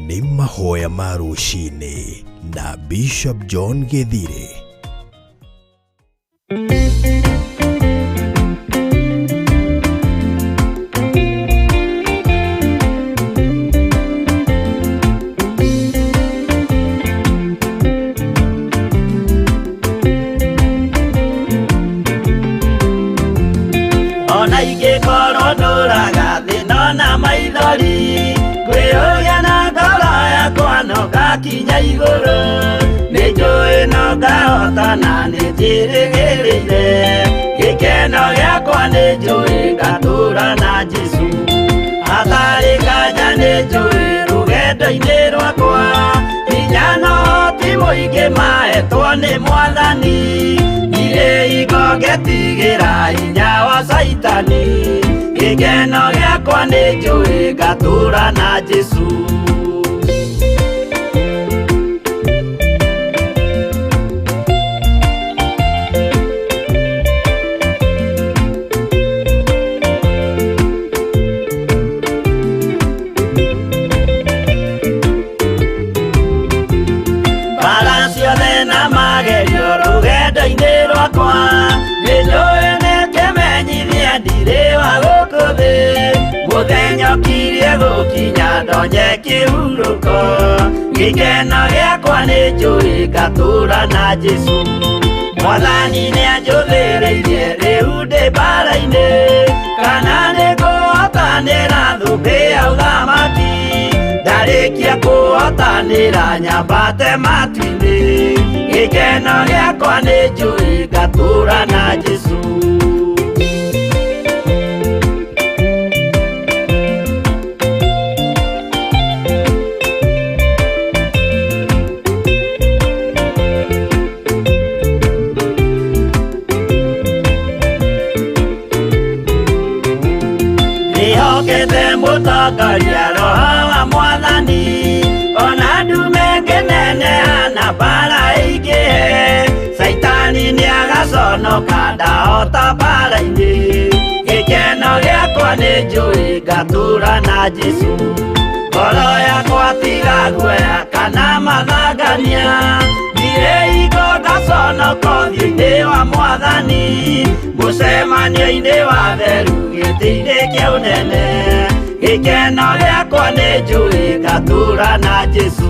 Nĩ mahoya ma rũcinĩ na Bishop John Gĩthirĩ. Ona ingĩkorwo ndũraga thĩna na maithori, kwĩyũria na ngoro yakwa no ngakinya igũrũ. Nĩ njũĩ no ngahotana, nĩ njĩrĩgĩrĩire gĩkeno gĩakwa, nĩ njũĩ ngatũra na Jesũ. Hatarĩ nganja nĩ njũĩ rũgendo-inĩ rwakwa, hinya no ti mũingĩ mahetwo nĩ Mwathani. Ndirĩ hingo ngetigĩra hinya wa Caitani, gĩkeno gĩakwa nĩ njũĩ ngatũra na Jesũ. Mbara ciothe na magerio rũgendo-inĩ rwakwa, nĩ njũĩ nĩ kĩmenyithia ndirĩ wa gũkũ thĩ. Mũthenya ũkirie gũkinya ndonye kĩhurũko, gĩkeno gĩakwa nĩ njũĩ ngatũra na Jesũ. Mwathani nĩ anjũthĩrĩirie rĩu ndĩ mbara-inĩ, kana nĩ ngũhotanĩra thũmbĩ ya ũthamaki. Ndarĩkia kũhotanĩra nyambate matu-inĩ, gĩkeno gĩakwa nĩ njũĩ ngatũra na Jesũ. Ndĩhokete mũtongoria Roho wa Mwathani, ona ndume ngĩneneha na mbara ĩingĩhe, Caitani nĩagaconoka ndahota mbara-inĩ. Gĩkeno gĩakwa nĩ njũĩ ngatũra na Jesũ. Ngoro yakwa tiga guoya kana mathangania, ndirĩ hingo ngaconoka ũthiũ-inĩ wa Mwathani. Mũcemanio-inĩ wa theru gĩtĩ-inĩ kĩa ũnene, gĩkeno gĩakwa nĩ njũĩ ngatũra na Jesũ.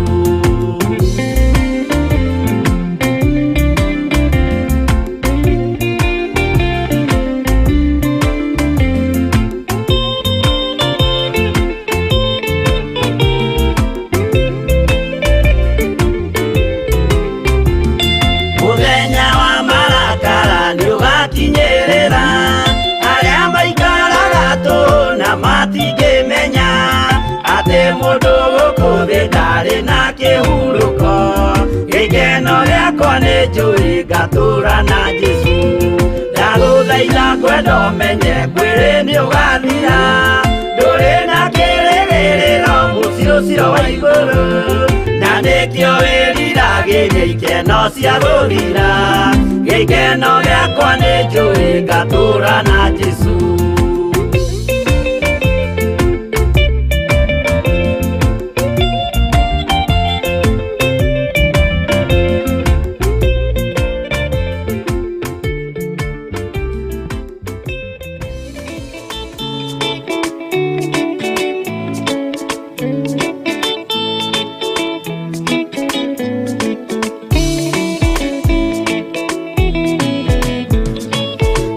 Mũthenya wa marakara nĩũgakinyĩrĩra, arĩa maikaraga tũhũ na matingĩmenya atĩ mũndũ gũkũ thĩ ndarĩ na kĩhurũko. Gĩkeno gĩakwa nĩ njũĩ ngatũra na Jesũ. Ndagũthaitha ngwenda ũmenye mwĩrĩ nĩũgathira, ndũrĩ na kĩrĩgĩrĩro mũciĩ ũcio wa igũrũ, na nĩkĩo wĩriragĩria ikeno cia gũthira. Gĩkeno gĩakwa nĩ njũĩ ngatũra na Jesũ.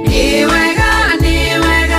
Nĩ wega, nĩ wega.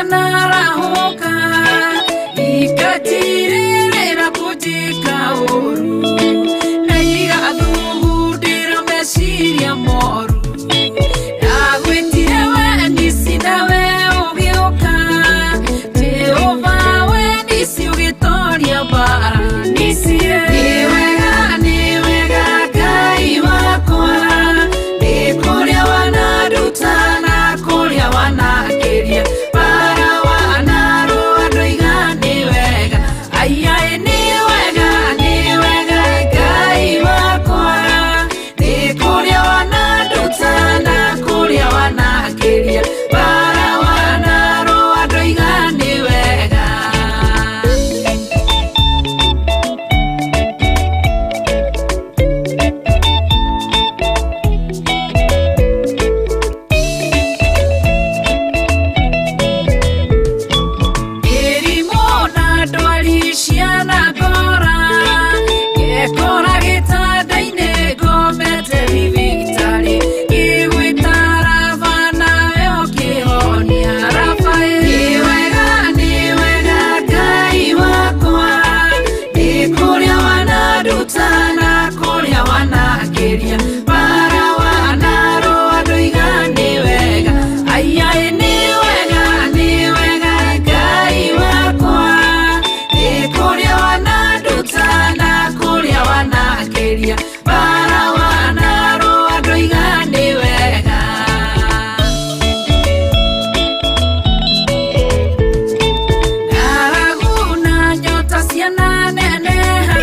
Cianarahũka ikatirĩrĩra kũnjĩka ũru na igathugundĩra meciria moru. Ndagwĩtire we Nisi nawe ũgĩũka, Jehova we Nisi ũgĩtoria mbara. Nisi nĩ wega, nĩ wega Ngai wakwa, nĩ kũrĩa wananduta na kũrĩa wanakĩria bara wanarũa ndoiga nĩ wega. Aiaĩ nĩ wega, nĩ wega Ngai wakwa, nĩ kũrĩa wananduta na kũrĩa wanakĩria bara wanarũa ndoiga nĩ wega. Mĩrimũ na ndwari cianangora, ngekora gĩtanda-inĩ ngomete thibitarĩ, ngĩgwĩta Raba nawe ũkĩhonia. Raba nĩ wega, nĩ wega Ngai wakwa, nĩ kũrĩa wananduta na kũrĩa wanakĩria bara wanarũa ndoiga nĩ wega. Aiaĩ nĩ wega, nĩ wega Ngai wakwa, nĩ kũrĩa wananduta na kũrĩa wanakĩria bara wanarũa ndoiga nĩ wega. Ng'aragu na nyota ciananeneha,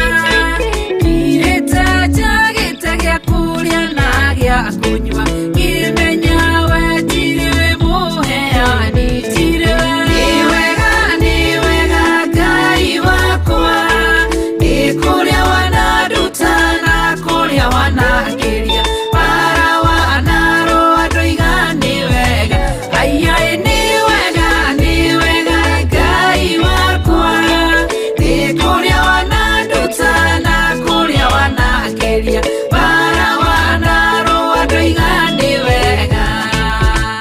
ngirĩte njagĩte gĩa kũrĩa na gĩa kũnyua, ngĩmenya we tirĩ mũheani, tirĩ we. Nĩ wega, nĩ wega Ngai wakwa, nĩ kũrĩa wananduta na kũrĩa wanakĩria bara wanarũa ndoiga nĩ wega. Aiaĩ nĩ wega, nĩ wega Ngai wakwa, nĩ kũrĩa wananduta na kũrĩa wanakĩria bara wanarũa ndoiga nĩ wega.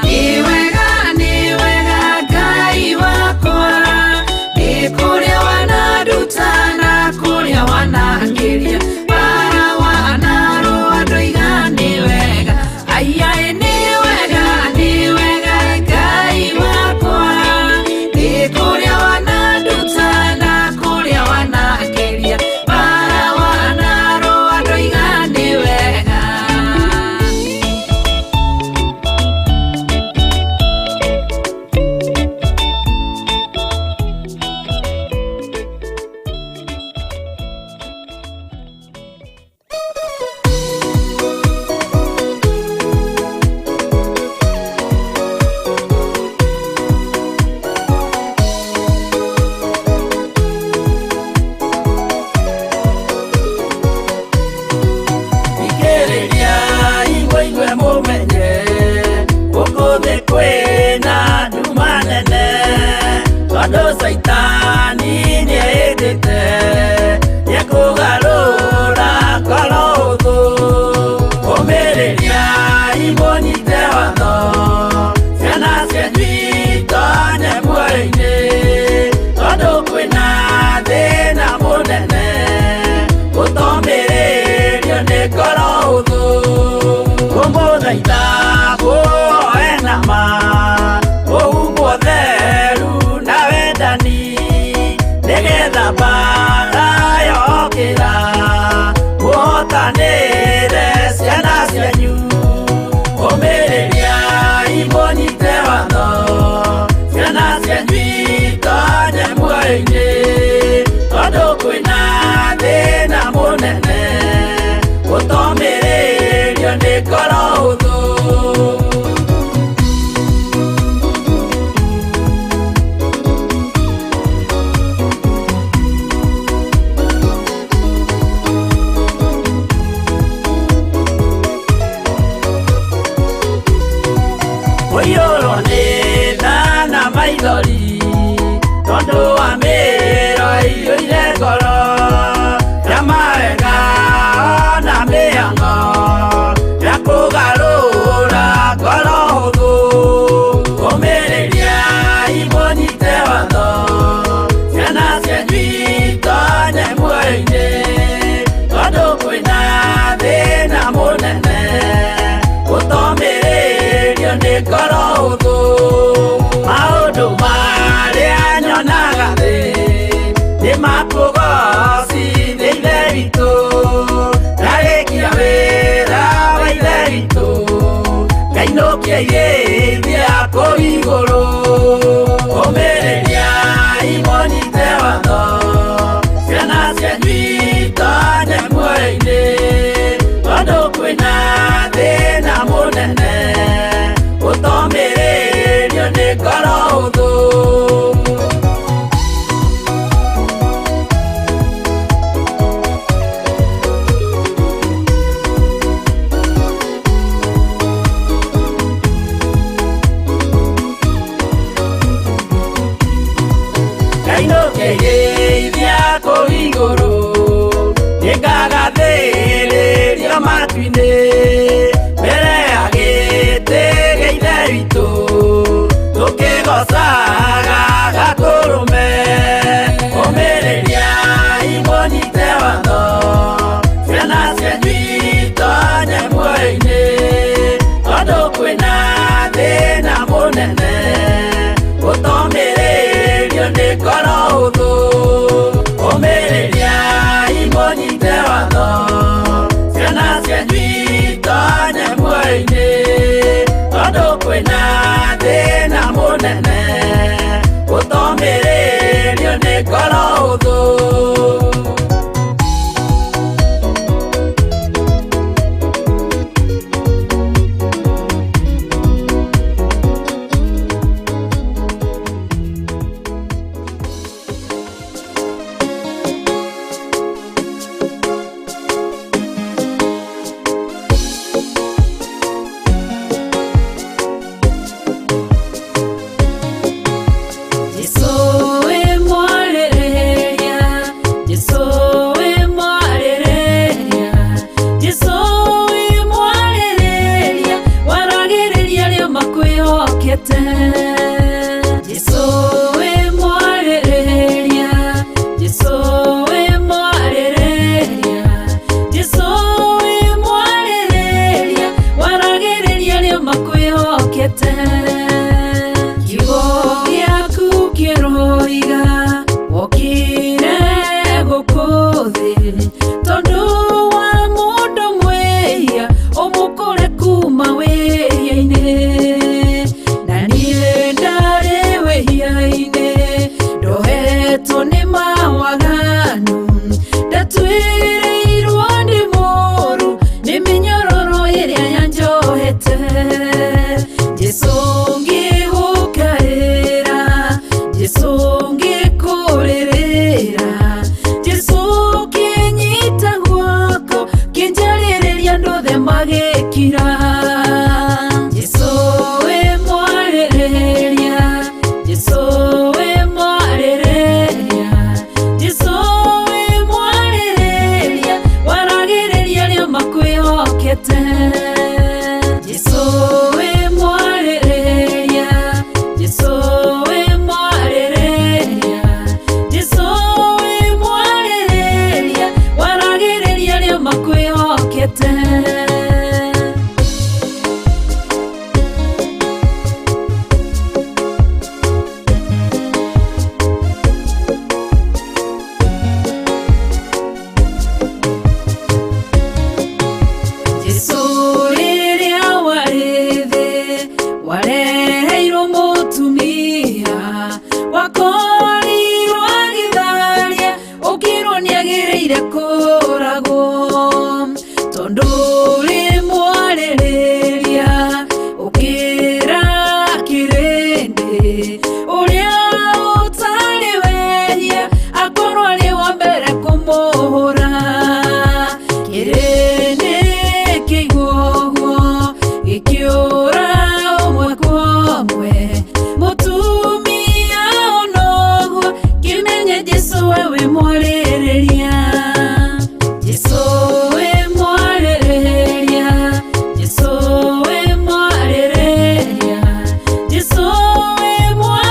Nĩ wega, nĩ wega Ngai wakwa, nĩ kũrĩa wananduta na kũrĩa wanakĩria bara wanarũa ndoiga nĩ wega. Aiaĩ nĩ wega, nĩ wega Ngai wakwa, nĩ kũrĩa wananduta na kũrĩa wanakĩria bara wanarũa ndoiga nĩ wega. Thikĩrĩria igwe mũmenye gũkũ thĩ kwĩna nduma nene, tondũ caitani nĩehĩtĩte nĩekũgarũra ngoro ũthũ. Ũmĩrĩria imũnyite watho, ciana cianyu itonye muoyo-inĩ, tondũ kwĩna thĩna mũnene gũtomĩrĩrio nĩ ngoro ũthũ. Kũmũthaitha mũhoe na ma, mũhumbwo theru na wendani, nĩgetha mbara yokĩra mũhotanĩre ciana cianyu. Ũmĩrĩria imũnyite watho, ciana cianyu itonye muoyo-inĩ, tondũ kwĩna thĩna mũnene gũtomĩrĩrio nĩ ngoro ũthũ. Igũrũ. Ũmĩrĩriai mũnyite watho, ciana cianyu itonye muoyo-inĩ, tondũ kwĩna thĩna mũnene ũtomĩrĩrio nĩ ngoro hũthũ. Kainũkĩgeithia kũu igũrũ, nĩngagathĩrĩrio matu-inĩ, mbere ya gĩtĩ gĩa Ithe witũ, tũkĩgoocaga Gatũrũme. Ũmĩrĩriai mũnyite watho, ciana cianyu itonye muoyo-inĩ, tondũ kwĩna thĩna mũnene ũtomĩrĩrio nĩ ngoro hũthũ. Ũmĩrĩriai mũnyite watho, ciana cianyu itonye muoyo-inĩ, tondũ kwĩna thĩna mũnene ũtomĩrĩrio nĩ ngoro hũthũ. Jesũ wĩ mwarĩrĩria, Jesũ wĩ mwarĩrĩria, Jesũ wĩ mwarĩrĩria, waragĩrĩria arĩa makwĩhokete. Jesũ wĩ mwarĩrĩria, Jesũ wĩ mwarĩrĩria, Jesũ wĩ mwarĩrĩria, waragĩrĩria arĩa makwĩhokete. Kiugo gĩaku kĩroiga wokire gũkũ thĩ tondũ wa mũndũ mwĩhia ũmũkũre kuma wĩhia-inĩ, na niĩ ndarĩ wĩhia-inĩ ndohetwo nĩ mawaganu, ndatuĩrĩirwo nĩ mũũru nĩ mĩnyororo ĩrĩa yanjohete. Jesũ ngĩgũkaĩra, Jesũ ngĩkũrĩrĩra, Jesũ kĩnyita guoko kĩnjarĩrĩria andũ othe magĩkira. Jesũ wĩ mwarĩrĩria, Jesũ wĩ mwarĩrĩria, Jesũ wĩ mwarĩrĩria, waragĩrĩria arĩa makwĩhokete. Jesũ wĩ mwarĩrĩria, Jesũ wĩ mwarĩrĩria, Jesũ wĩ mwarĩrĩria, waragĩrĩria arĩa makwĩhokete. Jesũ rĩrĩa warĩ thĩ wareheirwo mũtumia wakorirwo agĩtharia ũkĩrwo nĩagĩrĩire kũragwo, tondũ ũrĩ mwarĩrĩria ũkĩra kĩrĩndĩ ũrĩa ũtarĩ wehia akorwo arĩ wa mbere kũmũhũra. Kĩrĩndĩ kĩigua ũguo gĩkĩũra ũmwe kwa ũmwe, mũtumia ona ũguo kĩmenye Jesũ we wĩ mwarĩrĩria. Jesũ wĩ mwarĩrĩria, Jesũ wĩ mwarĩrĩria, Jesũ wĩ mwarĩrĩria,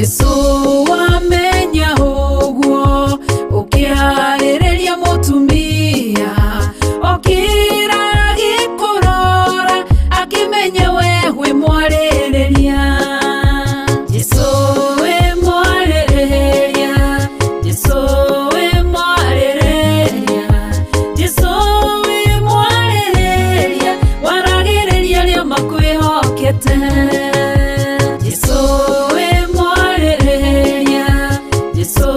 Jesu wamenya ũguo ũkĩarĩrĩria mũtumia okĩra agĩkũrora akĩmenya we wĩ mwarĩrĩria. Jesu wĩ mwarĩrĩria, Jesu wĩ mwarĩrĩria, Jesu wĩ mwarĩrĩria, waragĩrĩria arĩa makwĩhokete. Jesu wĩ mwarĩrĩria, Jesu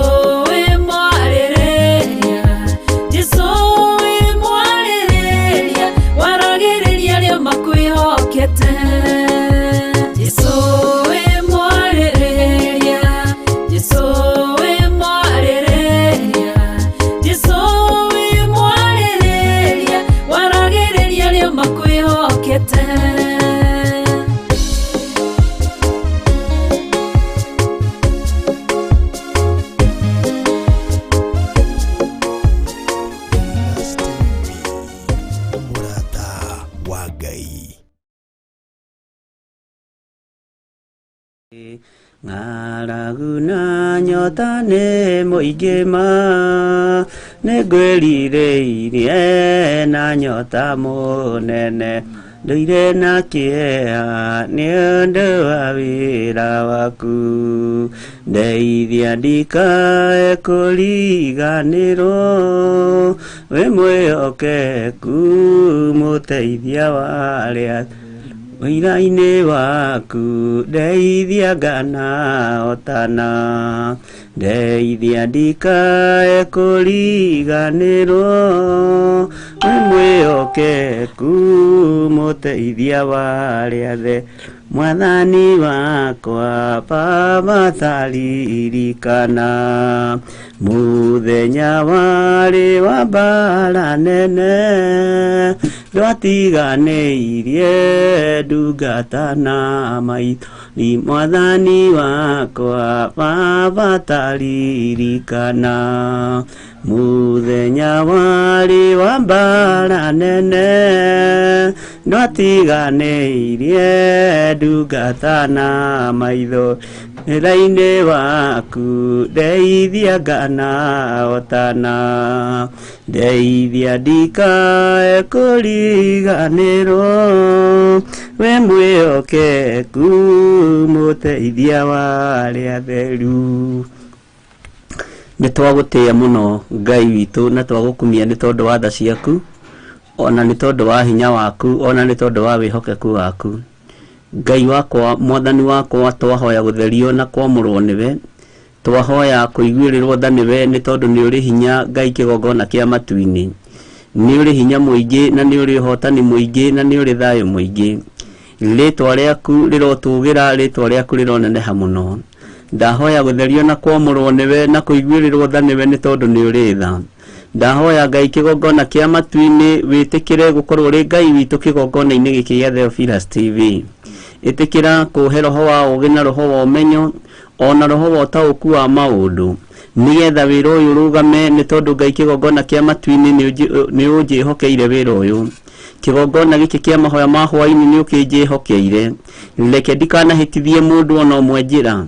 wĩ mwarĩrĩria, Jesu wĩ mwarĩrĩria, waragĩrĩria arĩa makwĩhokete. Jesu wĩ mwarĩrĩria, Jesu wĩ mwarĩrĩria, Jesu wĩ mwarĩrĩria, waragĩrĩria arĩa makwĩhokete. Theophilus TV, mũrata wa Ngai. Ng'aragu na nyota nĩ mũingĩ ma nĩ ngwĩrirĩirie na nyota mũnene ndũire na kĩeha nĩ ũndũ wa wĩra waku ndeithia ndikae kũriganĩrwo wĩ mwĩhokeku mũteithia wa arĩa wĩra-inĩ waku ndeithia nganahotana ndeithia ndikae kũriganĩrwo wĩ mwĩhokeku mũteithia wa arĩa athe mwathani wakwa baba taririkana mũthenya warĩ wa mbara nene ndwatiganĩirie ndungata na maitho ni mwathani wakwa baba taririkana mũthenya warĩ wa mbara nene ndwatiganĩirie ndungata na maitho wĩra-inĩ waku ndeithia nganahotana ndeithia ndikae kũriganĩrwo wĩ mwĩhokeku mũteithia wa arĩa atheru. Nĩ twagũtĩĩa mũno Ngai witũ na twagũkumia nĩ tondũ wa tha ciaku ona nĩ tondũ wa hinya waku ona nĩ tondũ wa wĩhokeku waku. Ngai wakwa mwathani wakwa twahoya gũtherio na kwamũrwo nĩwe twahoya kũiguĩrĩrwo tha nĩwe nĩ tondũ nĩ ũrĩ hinya Ngai kĩgongona kĩa matu-inĩ nĩ ũrĩ hinya mũingĩ na nĩ ũrĩ ũhotani mũingĩ na nĩ ũrĩ thayũ mũingĩ. Rĩtwa rĩaku rĩrotũgĩra rĩtwa rĩaku rĩroneneha mũno. Ndahoya gũtherio na kwamũrwo nĩwe na kũiguĩrĩrwo tha nĩwe nĩ tondũ nĩ ũrĩ tha. Ndahoya Ngai kĩgongona kĩa matu-inĩ wĩtĩkĩre gũkorwo ũrĩ Ngai witũ kĩgongona-inĩ gĩkĩ gĩa Theophilus TV. Ĩtĩkĩra kũhe roho wa ũũgĩ na roho wa ũmenyo ona roho wa ũtaũku wa maũndũ nĩgetha wĩra ũyũ ũrũgame nĩ tondũ Ngai kĩgongona kĩa matu-inĩ nĩ ũnjĩhokeire wĩra ũyũ. Kĩgongona gĩkĩ kĩa mahoya ma hwaĩ-inĩ nĩ ũkĩnjĩhokeire. Reke ndikanahĩtithie mũndũ ona ũmwe njĩra.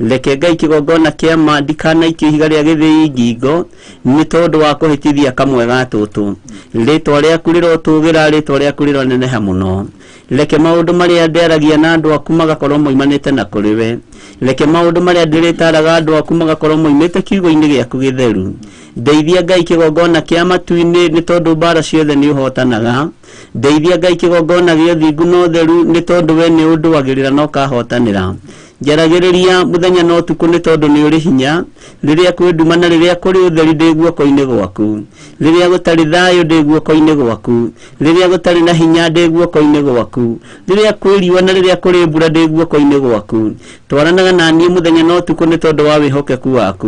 Reke Ngai kĩgongona kĩa ma ndikanaikie ihiga rĩa gĩthĩi ngingo nĩ tondũ wa kũhĩtithia kamwe ga tũtũ. Rĩtwa rĩaku rĩrotũgĩra rĩtwa rĩaku rĩroneneha mũno. Reke maũndũ marĩa ndĩaragia na andũ aku magakorwo moimanĩte na kũrĩ we. Reke maũndũ marĩa ndĩrĩtaraga andũ aku magakorwo moimĩte kiugo-inĩ gĩaku gĩtheru. Ndeithia Ngai kĩgongona kĩa matu-inĩ nĩ tondũ mbara ciothe nĩ ũhotanaga. Ndeithia Ngai kĩgongona gĩa ũthingu na ũtheru nĩ tondũ we nĩ ũndũagĩrĩra na ũkahotanĩra. Njaragĩrĩria mũthenya na ũtukũ nĩ tondũ nĩ ũrĩ hinya. Rĩrĩa kwĩ nduma na rĩrĩa kũrĩ ũtheri ndĩ guoko-inĩ gwaku. Rĩrĩa gũtarĩ thayũ ndĩ guoko-inĩ gwaku. Rĩrĩa gũtarĩ na hinya ndĩ guoko-inĩ gwaku. Rĩrĩa kwĩ riũa na rĩrĩa kũrĩ mbura ndĩ guoko-inĩ gwaku. Twaranaga na niĩ mũthenya na ũtukũ nĩ tondũ wa wĩhokeku waku.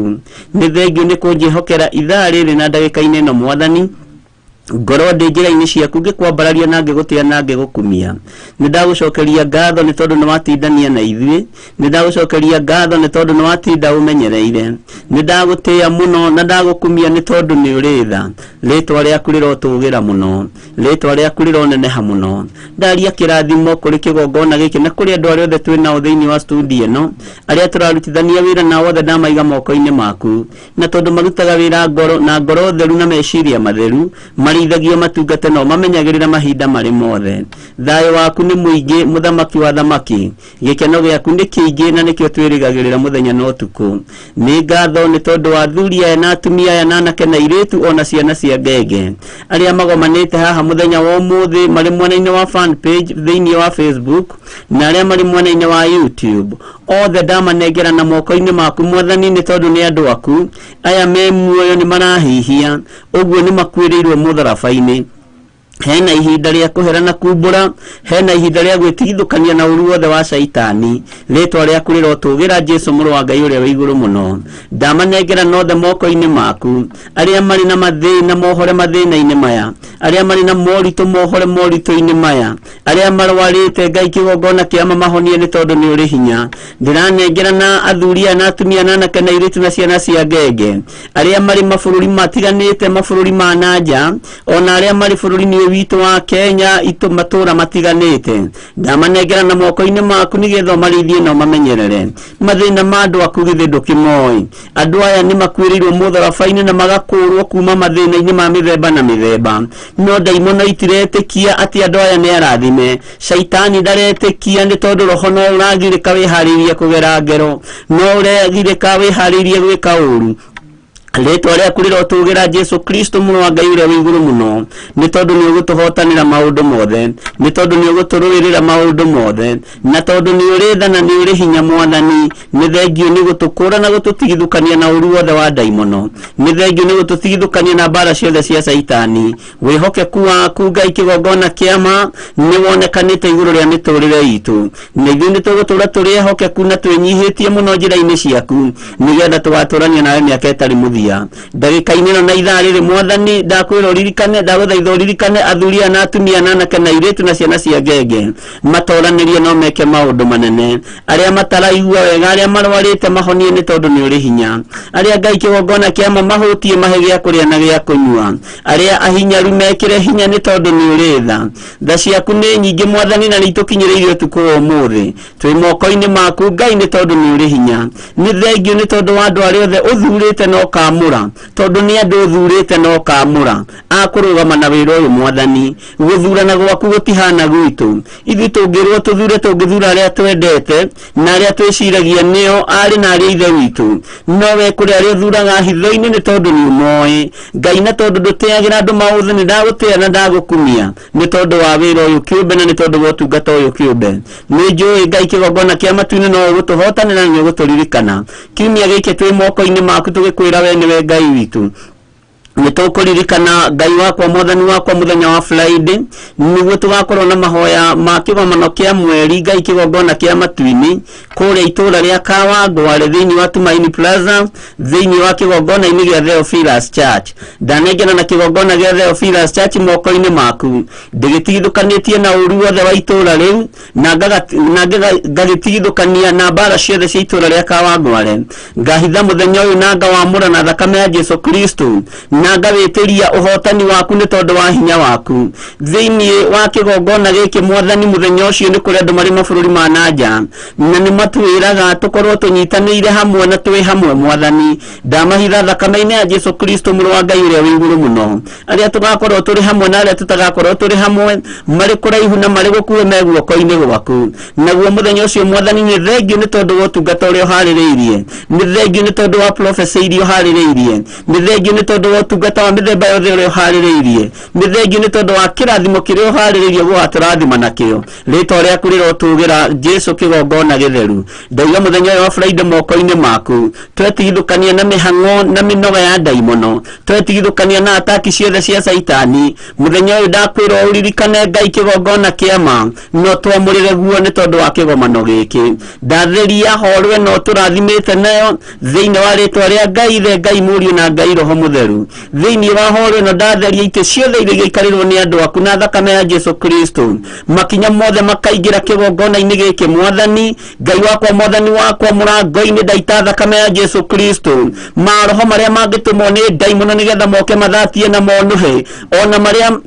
Nĩ thengiũ nĩ kũnjĩhokera ithaa rĩrĩ na ndagĩka-inĩ ĩno mwathani. Ngorwo ndĩ njĩra-inĩ ciaku ngĩkwambararia na ngĩgũtĩa na ngĩgũkumia. Nĩ ndagũcokeria ngatho nĩ tondũ nĩ watindania na ithuĩ. Nĩ ndagũcokeria ngatho nĩ tondũ nĩ watinda ũmenyereire. Nĩ ndagũtĩa mũno na ndagũkumia nĩ tondũ nĩ ũrĩ tha. Rĩtwa rĩaku rĩrotũgĩra mũno, rĩtwa rĩaku rĩroneneha mũno. Ndaria kĩrathimo kũrĩ kĩgongona gĩkĩ na kũrĩ andũ arĩa othe twĩ nao thĩinĩ wa studio ĩno, arĩa tũrarutithania wĩra nao othe ndamaiga moko-inĩ maku. Na tondũ marutaga wĩra ngoro na ngoro theru na meciria matheru, marĩithagio matungate nao mamenyagĩrĩra mahinda marĩ mothe. Thayũ waku nĩ mũingĩ, mũthamaki wa thamaki. Gĩkeno gĩaku nĩ kĩingĩ na nĩkĩo twĩrĩgagĩrĩra mũthenya na ũtukũ. Nĩ ngatho nĩ tondũ wa athuri aya na atumia aya na anake na airĩtu ona ciana cia ngenge arĩa magomanĩte haha mũthenya wa ũmũthĩ marĩ mwena-inĩ wa fan page thĩinĩ wa Facebook na arĩa marĩ mwena-inĩ wa YouTube. Othe ndamanengera na moko-inĩ maku mwathani nĩ tondũ nĩ andũ aku. Aya me muoyo nĩ marahihia, ũguo nĩ makuĩrĩirwo mũtharaba-inĩ. Hena ihinda rĩa kũhera na kumbũra, hena ihinda rĩa gwĩtigithũkania na ũru wothe wa caitani. Rĩtwa rĩaku rĩrotũgĩra Jesu mũrũ wa Ngai ũrĩa wĩ igũrũ mũno. Ndamanengera nothe moko-inĩ maku. Arĩa marĩ na mathĩna mohore mathĩna-inĩ maya, arĩa marĩ na moritũ mohore moritũ-inĩ maya, arĩa marwarĩte Ngai kĩgongona kĩa mamahonie nĩ tondũ nĩ ũrĩ hinya. Ndĩranengera na athuri aya na atumia na anake na airĩtu na ciana cia ngenge, arĩa marĩ mabũrũri matiganĩte, mabũrũri ma na nja, ona arĩa marĩ bũrũri-inĩ ũyũ witũ wa Kenya, matũũra matiganĩte. Ndamanengera na moko-inĩ maku nĩgetha ũmarĩithie na ũmamenyerere. Mathĩna ma andũ aku githĩ ndũkĩmoĩ? Andũ aya nĩ makuĩrĩirwo mũtharaba-inĩ na magakũrwo kuma mathĩna-inĩ ma mĩthemba na mĩthemba. No ndaimono itiretĩkia atĩ andũ aya nĩ arathime. Caitani ndaretĩkia nĩ tondũ roho no ũragirĩka wĩharĩirie kũgera ngero, no ũragirĩka wĩharĩirie gwĩka ũru. Rĩtwa rĩaku rĩrotũgĩra Jesu Kristo mũrũ wa Ngai ũrĩa wĩ igũrũ mũno, nĩ tondũ nĩ ũgũtũhotanĩra maũndũ mothe, nĩ tondũ nĩ ũgũtũrũĩrĩra maũndũ mothe, na tondũ nĩ ũrĩ tha na nĩ ũrĩ hinya mwathani. Nĩ thengio nĩ gũtũkũra na gũtũtigithũkania na ũru wothe wa ndaimono. Nĩ thengio nĩ gũtũtigithũkania na mbara ciothe cia caitani. Wĩhokeku waku Ngai kĩgongona kĩa ma nĩ wonekanĩte igũrũ rĩa mĩtũrĩre itũ. Na ithuĩ nĩ tũgũtũra tũrĩ ehokeku na twĩnyihĩtie mũno njĩra-inĩ ciaku, nĩgetha tũgatũrania nawe mĩaka ĩtarĩ mũthia. Ndagĩka-inĩ ĩno na ithaa rĩrĩ mwathani, ndakwĩra ũririkane, ndagũthaitha ũririkane athuri aya na atumia na anake na airĩtu na ciana cia ngenge, matoranĩrie no meke maũndũ manene. Arĩa mataraigua wega, arĩa marwarĩte mahonie nĩ tondũ nĩ ũrĩ hinya. Arĩa Ngai kĩgongona kĩa ma mahũtie mahe gĩa kũrĩa na gĩa kũnyua. Arĩa ahinyaru mekĩre hinya nĩ tondũ nĩ ũrĩ tha. Tha ciaku nĩ nyingĩ mwathani na nĩ itũkinyĩrĩirie ũtukũ wa ũmũthĩ. Twĩ moko-inĩ maku Ngai nĩ tondũ nĩ ũrĩ hinya. Nĩ thengio nĩ tondũ wa andũ arĩa othe ũthurĩte na ũkaamũra, tondũ nĩ andũ ũthurĩte na ũkaamũra a kũrũgama na wĩra ũyũ mwathani. Gũthurana gwaku gũtihana gwitũ. Ithuĩ tũngĩrwo tũthure, tũngĩthura arĩa twendete na arĩa twĩciragia nĩo arĩ na arĩa ithe witũ. No we kũrĩ arĩa ũthuraga hitho-inĩ nĩ tondũ nĩ ũmoĩ Ngai, na tondũ ndũteagĩra andũ maũthĩ, nĩ ndagũtĩa na ndagũkumia nĩ tondũ wa wĩra ũyũ kĩũmbe na nĩ tondũ wa ũtungata ũyũ kĩũmbe. Nĩ njũĩ Ngai kĩgongona kĩa matu-inĩ no ũgũtũhotanĩra na nĩ ũgũtũririkana. Kiumia gĩkĩ twĩ moko-inĩ maku tũgĩkwĩra we nĩwe Ngai witũ. Nĩ tũkũririkana Ngai wakwa mwathani wakwa mũthenya wa Friday, nĩguo tũgakorwo na mahoya ma kĩgomano kĩa mweri Ngai kĩgongona kĩa matu-inĩ kũrĩa itũũra rĩa Kawangware thĩinĩ wa Tumaini Plaza thĩinĩ wa kĩgongona-inĩ gĩa Theophilus Church. Ndanengera na kĩgongona gĩa Theophilus Church moko-inĩ maku, ndĩgĩtigithũkanĩtie na ũru wothe wa itũũra rĩu na ngagĩtigithũkania na mbara ciothe cia itũũra rĩa Kawangware. Ngahitha mũthenya ũyũ na ngawamũra na thakame ya Jesu Kristo, na ngawĩtĩria ũhotani waku nĩ tondũ wa hinya waku thĩinĩ wa kĩgongona gĩkĩ mwathani. Mũthenya ũcio nĩ kũrĩ andũ marĩ mabũrũri ma na nja na nĩ matwĩraga tũkorwo tũnyitanĩire hamwe na twĩ hamwe mwathani. Ndamahitha thakame-inĩ ya Jesu Kristo mũrũ wa Ngai ũrĩa wĩ igũrũ mũno. Arĩa tũgakorwo tũrĩ hamwe na arĩa tũtagakorwo tũrĩ hamwe, marĩ kũraihu na marĩ gũkuhĩ me guoko-inĩ gwaku. Naguo mũthenya ũcio mwathani nĩ thengio nĩ tondũ wa ũtungata ũrĩa ũharĩrĩirie, nĩ thengio nĩ tondũ wa prophecy iria ũharĩrĩirie, nĩ thengio nĩ tondũ wa ũtungata wa mĩthemba yothe ũrĩa ũharĩrĩirie, nĩ thengio nĩ tondũ wa kĩrathimo kĩrĩa ũharĩrĩirie gũgatũrathima nakĩo. Rĩtwa rĩaku rĩrotũgĩra Jesu kĩgongona gĩtheru. Ndaiga mũthenya ũyũ wa Friday moko-inĩ maku, twetigithũkania na mĩhang'o na mĩnoga ya ndaimono, twetigithũkania na ataki ciothe cia caitani. Mũthenya ũyũ ndakwĩra ũririkane Ngai kĩgongona kĩa ma, no twamũrĩre guo nĩ tondũ wa kĩgomano gĩkĩ. Ndatheria horo ĩno tũrathimĩte nayo thĩinĩ wa rĩtwa rĩa Ngai Ithe, Ngai Mũriũ na Ngai Roho Mũtheru. Thĩinĩ wa horo ĩno ndatheria itĩ ciothe iria igaikarĩrwo nĩ andũ aku na thakame ya Jesu Kristo. Makinya mothe makaingĩra kĩgongona-inĩ gĩkĩ Mwathani Ngai wakwa, Mwathani wakwa, mũrango-inĩ ndaita thakame ya Jesu Kristo. Maroho marĩa mangĩtũmwo nĩ ndaimono nĩgetha moke mathatie na monũhe, ona marĩa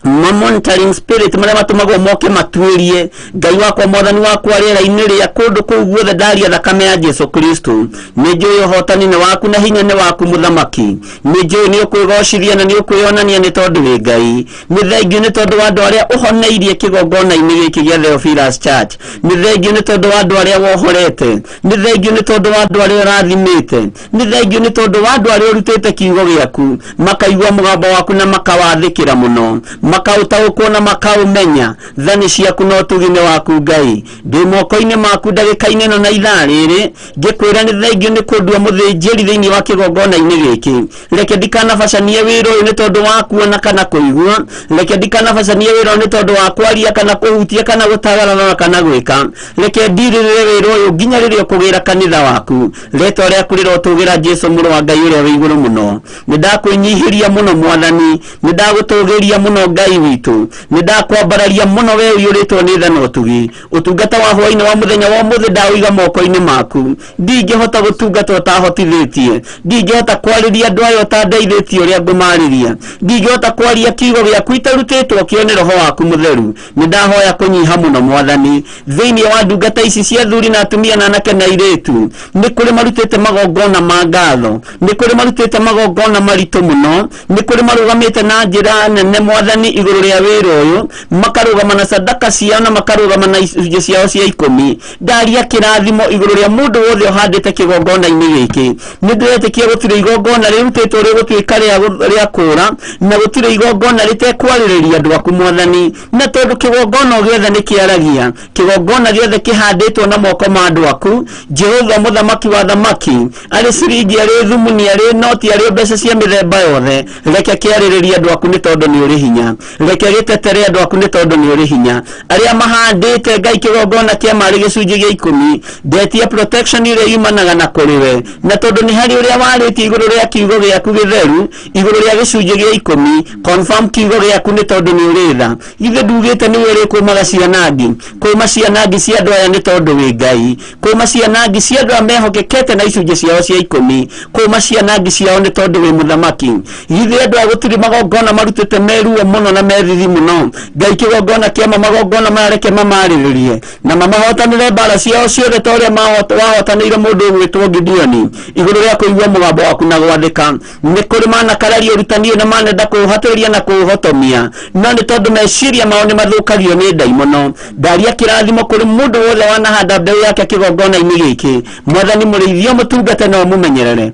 ma monitoring spirit marĩa matũmagwo moke matuĩrie, Ngai wakwa, Mwathani wakwa, rĩera-inĩ rĩa kũndũ kũu guothe ndaria thakame ya Jesu Kristo. Nĩ njũĩ ũhotani nĩ waku na hinya nĩ waku mũthamaki. Nĩ njũĩ nĩ ũkwĩgocithia na nĩ ũkwĩonania nĩ tondũ wĩ Ngai. Nĩ thengiũ nĩ tondũ wa andũ arĩa ũhoneirie kĩgongona-inĩ gĩkĩ gĩa Theophilus Church. Nĩ thengiũ nĩ tondũ wa andũ arĩa wohorete. Nĩ thengiũ nĩ tondũ wa andũ arĩa ũrathimĩte. Nĩ thengiũ nĩ tondũ wa andũ arĩa ũrutĩte kiugo gĩaku, makaigua mũgambo waku na makawathĩkĩra mũno, makaũtaũkwo na makaũmenya. Tha nĩ ciaku na ũtugi nĩ waku Ngai. Ndĩ moko-inĩ maku ndagĩka-inĩ ĩno na ithaa rĩrĩ, ngĩkwĩra nĩ thengiũ nĩ kũndua mũthĩnjĩri thĩinĩ wa kĩgongona-inĩ gĩkĩ. Reke ndikanabacanie wĩra ũyũ nĩ tondũ wa kuona kana kũigua. Reke ndikanabacanie wĩra ũyũ nĩ tondũ wa kwaria kana kũhutia kana gũtagarara kana gwĩka. Reke ndirĩrĩre wĩra ũyũ nginya rĩrĩa ũkũgĩra kanitha waku. Rĩtwa rĩaku rĩrotũgĩra Jesu mũrũ wa Ngai ũrĩa wĩ igũrũ mũno. Nĩ ndakwĩnyihĩria mũno Mwathani, nĩ ndagũtũgĩria mũno Ngai witũ, nĩ ndakwambararia mũno we ũiyũrĩtwo nĩ tha na ũtugi. Ũtungata wa hwainĩ wa mũthenya wa ũmũthĩ ndaũiga moko-inĩ maku. Ndingĩhota gũtungata ũtahotithĩtie, ndingĩhota kwarĩria andũ aya ũtandeithĩtie ũrĩa ngũmarĩria, ndingĩhota kwaria kiugo gĩaku itarutĩtwo kĩo nĩ Roho waku Mũtheru. Nĩ ndahoya kũnyiha mũno Mwathani thĩinĩ wa ndungata ici cia athuri na atumia na anake na airĩtu. Nĩ kũrĩ marutĩte magongona ma ngatho, nĩ kũrĩ marutĩte magongona maritũ mũno, nĩ kũrĩ marũgamĩte na njĩra nene Mwathani igũrũ rĩa wĩra ũyũ, makarũgama na sadaka ciao na makarũgama na icunjĩ ciao cia ikũmi. Ndaria kĩrathimo igũrũ rĩa mũndũ wothe ũhandĩte kĩgongona-inĩ gĩkĩ. Nĩ ndĩretĩkia gũtirĩ igongona rĩrutĩtwo rĩgũtuĩka rĩa kũũra, na gũtirĩ igongona rĩtekwarĩrĩria andũ aku Mwathani. Na tondũ kĩgongona o gĩothe nĩ kĩaragia, kĩgongona gĩothe kĩhandĩtwo na moko ma andũ aku, Jehova mũthamaki wa thamaki, arĩ ciringi, arĩ thumuni, arĩ noti, arĩ mbeca cia mĩthemba yothe, reke kĩarĩrĩrie andũ aku nĩ tondũ nĩ ũrĩ hinya. Reke gĩtetere andũ aku nĩ tondũ nĩ ũrĩ hinya. Arĩa mahandĩte Ngai kĩgongona kĩa marĩ gĩcunjĩ gĩa ikũmi, ndetia protection ĩrĩa yumanaga na kũrĩ we. Na tondũ nĩ harĩ ũrĩa warĩtie igũrũ rĩa kiugo gĩaku gĩtheru, igũrũ rĩa gĩcunjĩ gĩa ikũmi, confirm kiugo gĩaku nĩ tondũ nĩ ũrĩ tha. Githĩ ndugĩte nĩwe ũrĩkũmaga ciana ngi? Kũma ciana ngi cia andũ aya nĩ tondũ wĩ Ngai. Kũma ciana ngi cia andũ aya mehokekete na icunjĩ ciao cia ikũmi. Kũma ciana ngi ciao nĩ tondũ wĩ mũthamaki. Githĩ andũ aya gũtirĩ magongona marutĩte meruo mũno na methithi mũno? Ngai kĩgongona kĩa ma magongona maya reke mamarĩrĩrie na mamahotanĩre mbara ciao ciothe ta ũrĩa wahotanĩire mũndũ ũgwĩtwo Gideoni igũrũ rĩa kũigua mũgambo waku na gwathĩka. Nĩ kũrĩ manakararia ũrutani ũyũ na manenda kũũhatĩrĩria na kũũhotomia, no nĩ tondũ meciria mao nĩ mathũkagio nĩ ndaimono. Ndaria kĩrathimo kũrĩ mũndũ wothe wanahanda mbeũ yake kĩgongona-inĩ gĩkĩ. Mwathani mũrĩithie ũmũtungate na ũmũmenyerere.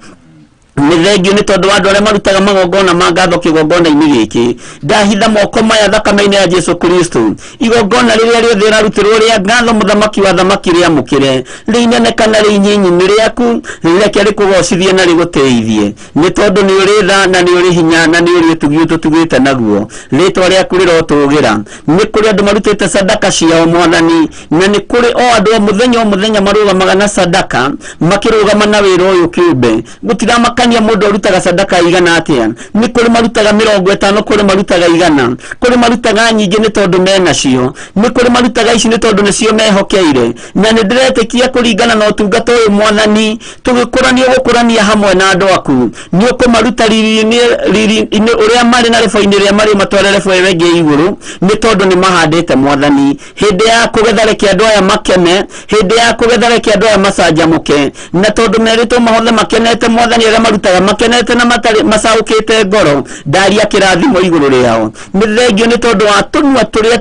Nĩ thengiũ nĩ tondũ wa andũ arĩa marutaga magongona ma ngatho kĩgongona-inĩ gĩkĩ. Ndahitha moko maya thakame-inĩ ya Jesu Kristo. Igongona rĩrĩa rĩothe rĩrarutĩrwo rĩa ngatho mũthamaki wa thamaki rĩamũkĩre, rĩinene kana rĩinyinyi nĩ rĩaku, reke rĩkũgocithie na rĩgũtĩithie. Nĩ tondũ nĩ ũrĩ tha na nĩ ũrĩ hinya na nĩ ũrĩ ũtugi ũtũtugĩte naguo. Rĩtwa rĩaku rĩrotũgĩra. Nĩ kũrĩ andũ marutĩte sadaka ciao Mwathani, na nĩ kũrĩ o andũ o mũthenya o mũthenya marũgamaga na sadaka, makĩrũgama na wĩra ũyũ kĩũmbe. Gũtiramakania mũndũ arutaga sadaka igana atĩa. Nĩ kũrĩ marutaga 50, kũrĩ marutaga 100, kũrĩ marutaga nyingĩ nĩ tondũ menacio, nĩ kũrĩ marutaga ici nĩ tondũ nĩcio mehokeire. Na nĩ ndĩretĩkia kũringana na ũtungata ũyũ Mwathani, tũgĩkũrania ũgũkũrania hamwe na andũ aku. Nĩ ũkũmaruta riri-inĩ ũrĩa marĩ na rebo-inĩ ĩrĩa marĩ ũmatware rebo ĩyo ĩngĩ igũrũ, nĩ tondũ nĩ mahandĩte Mwathani. Hĩndĩ ya kũgetha reke andũ aya makene, hĩndĩ ya kũgetha reke andũ aya macanjamũke. Na tondũ merĩtwo mahothe makenete Mwathani, arĩa marutaga makenete na matarĩ macaũkĩte ngoro, ndaria kĩrathimo igũrũ rĩao. Nĩ thengio nĩ tondũ wa tũnua tũrĩa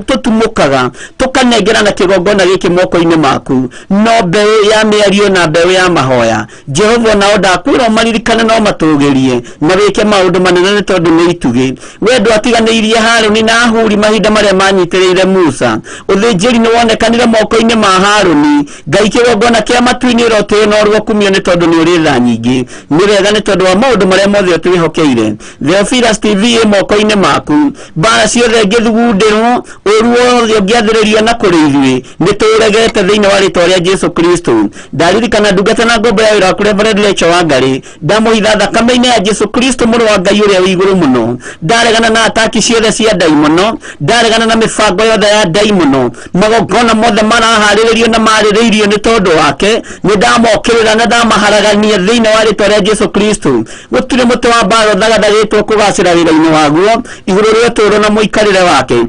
tũtumũkaga tũkanengerana kĩgongona gĩkĩ moko-inĩ maku. No mbeũ ya mĩario na mbeũ ya mahoya, Jehova nao ndakwĩra ũmaririkane no matũgĩrie na wĩke maũndũ manene nĩ tondũ nĩ itugĩ. We ndwatiganĩirie Harũni na Huri mahinda marĩa manyitĩrĩire Musa. Ũthĩnjĩri nĩ wonekanire moko-inĩ ma Harũni. Ngai kĩgongona kĩa matu-inĩ ũrotĩo na ũrũokumio nĩ tondũ nĩ ũrĩ tha nyingĩ. Nĩ wega nĩ tondũ wa maũndũ marĩa mothe ũtwĩhokeire. Theophilus TV ĩ moko-inĩ maku, mbara ciothe ngĩthugundĩrwo, ũru wothe ũngĩathĩrĩrio na kũrĩ ithuĩ nĩ tũũregete thĩinĩ wa rĩtwa rĩa Jesu Kristo. Ndaririkana ndungata na ngombo ya wĩra waku Reverend Rachel Wangari, ndamũhitha thakame-inĩ ya Jesu Kristo mũrũ wa Ngai ũrĩa wĩ igũrũ mũno. Ndaregana na ataki ciothe cia ndaimono, ndaregana na mĩbango yothe ya ndaimono, magongona mothe maraharĩrĩrio na marĩrĩirio nĩ tondũ wake, nĩ ndamokĩrĩra na ndamaharagania thĩinĩ wa rĩtwa rĩa Jesu Kristo. Gũtirĩ mũtĩ wa mbara ũthagathagĩtwo kũgacĩra wĩra-inĩ waguo igũrũ rĩa ũtũũro na mũikarĩre wake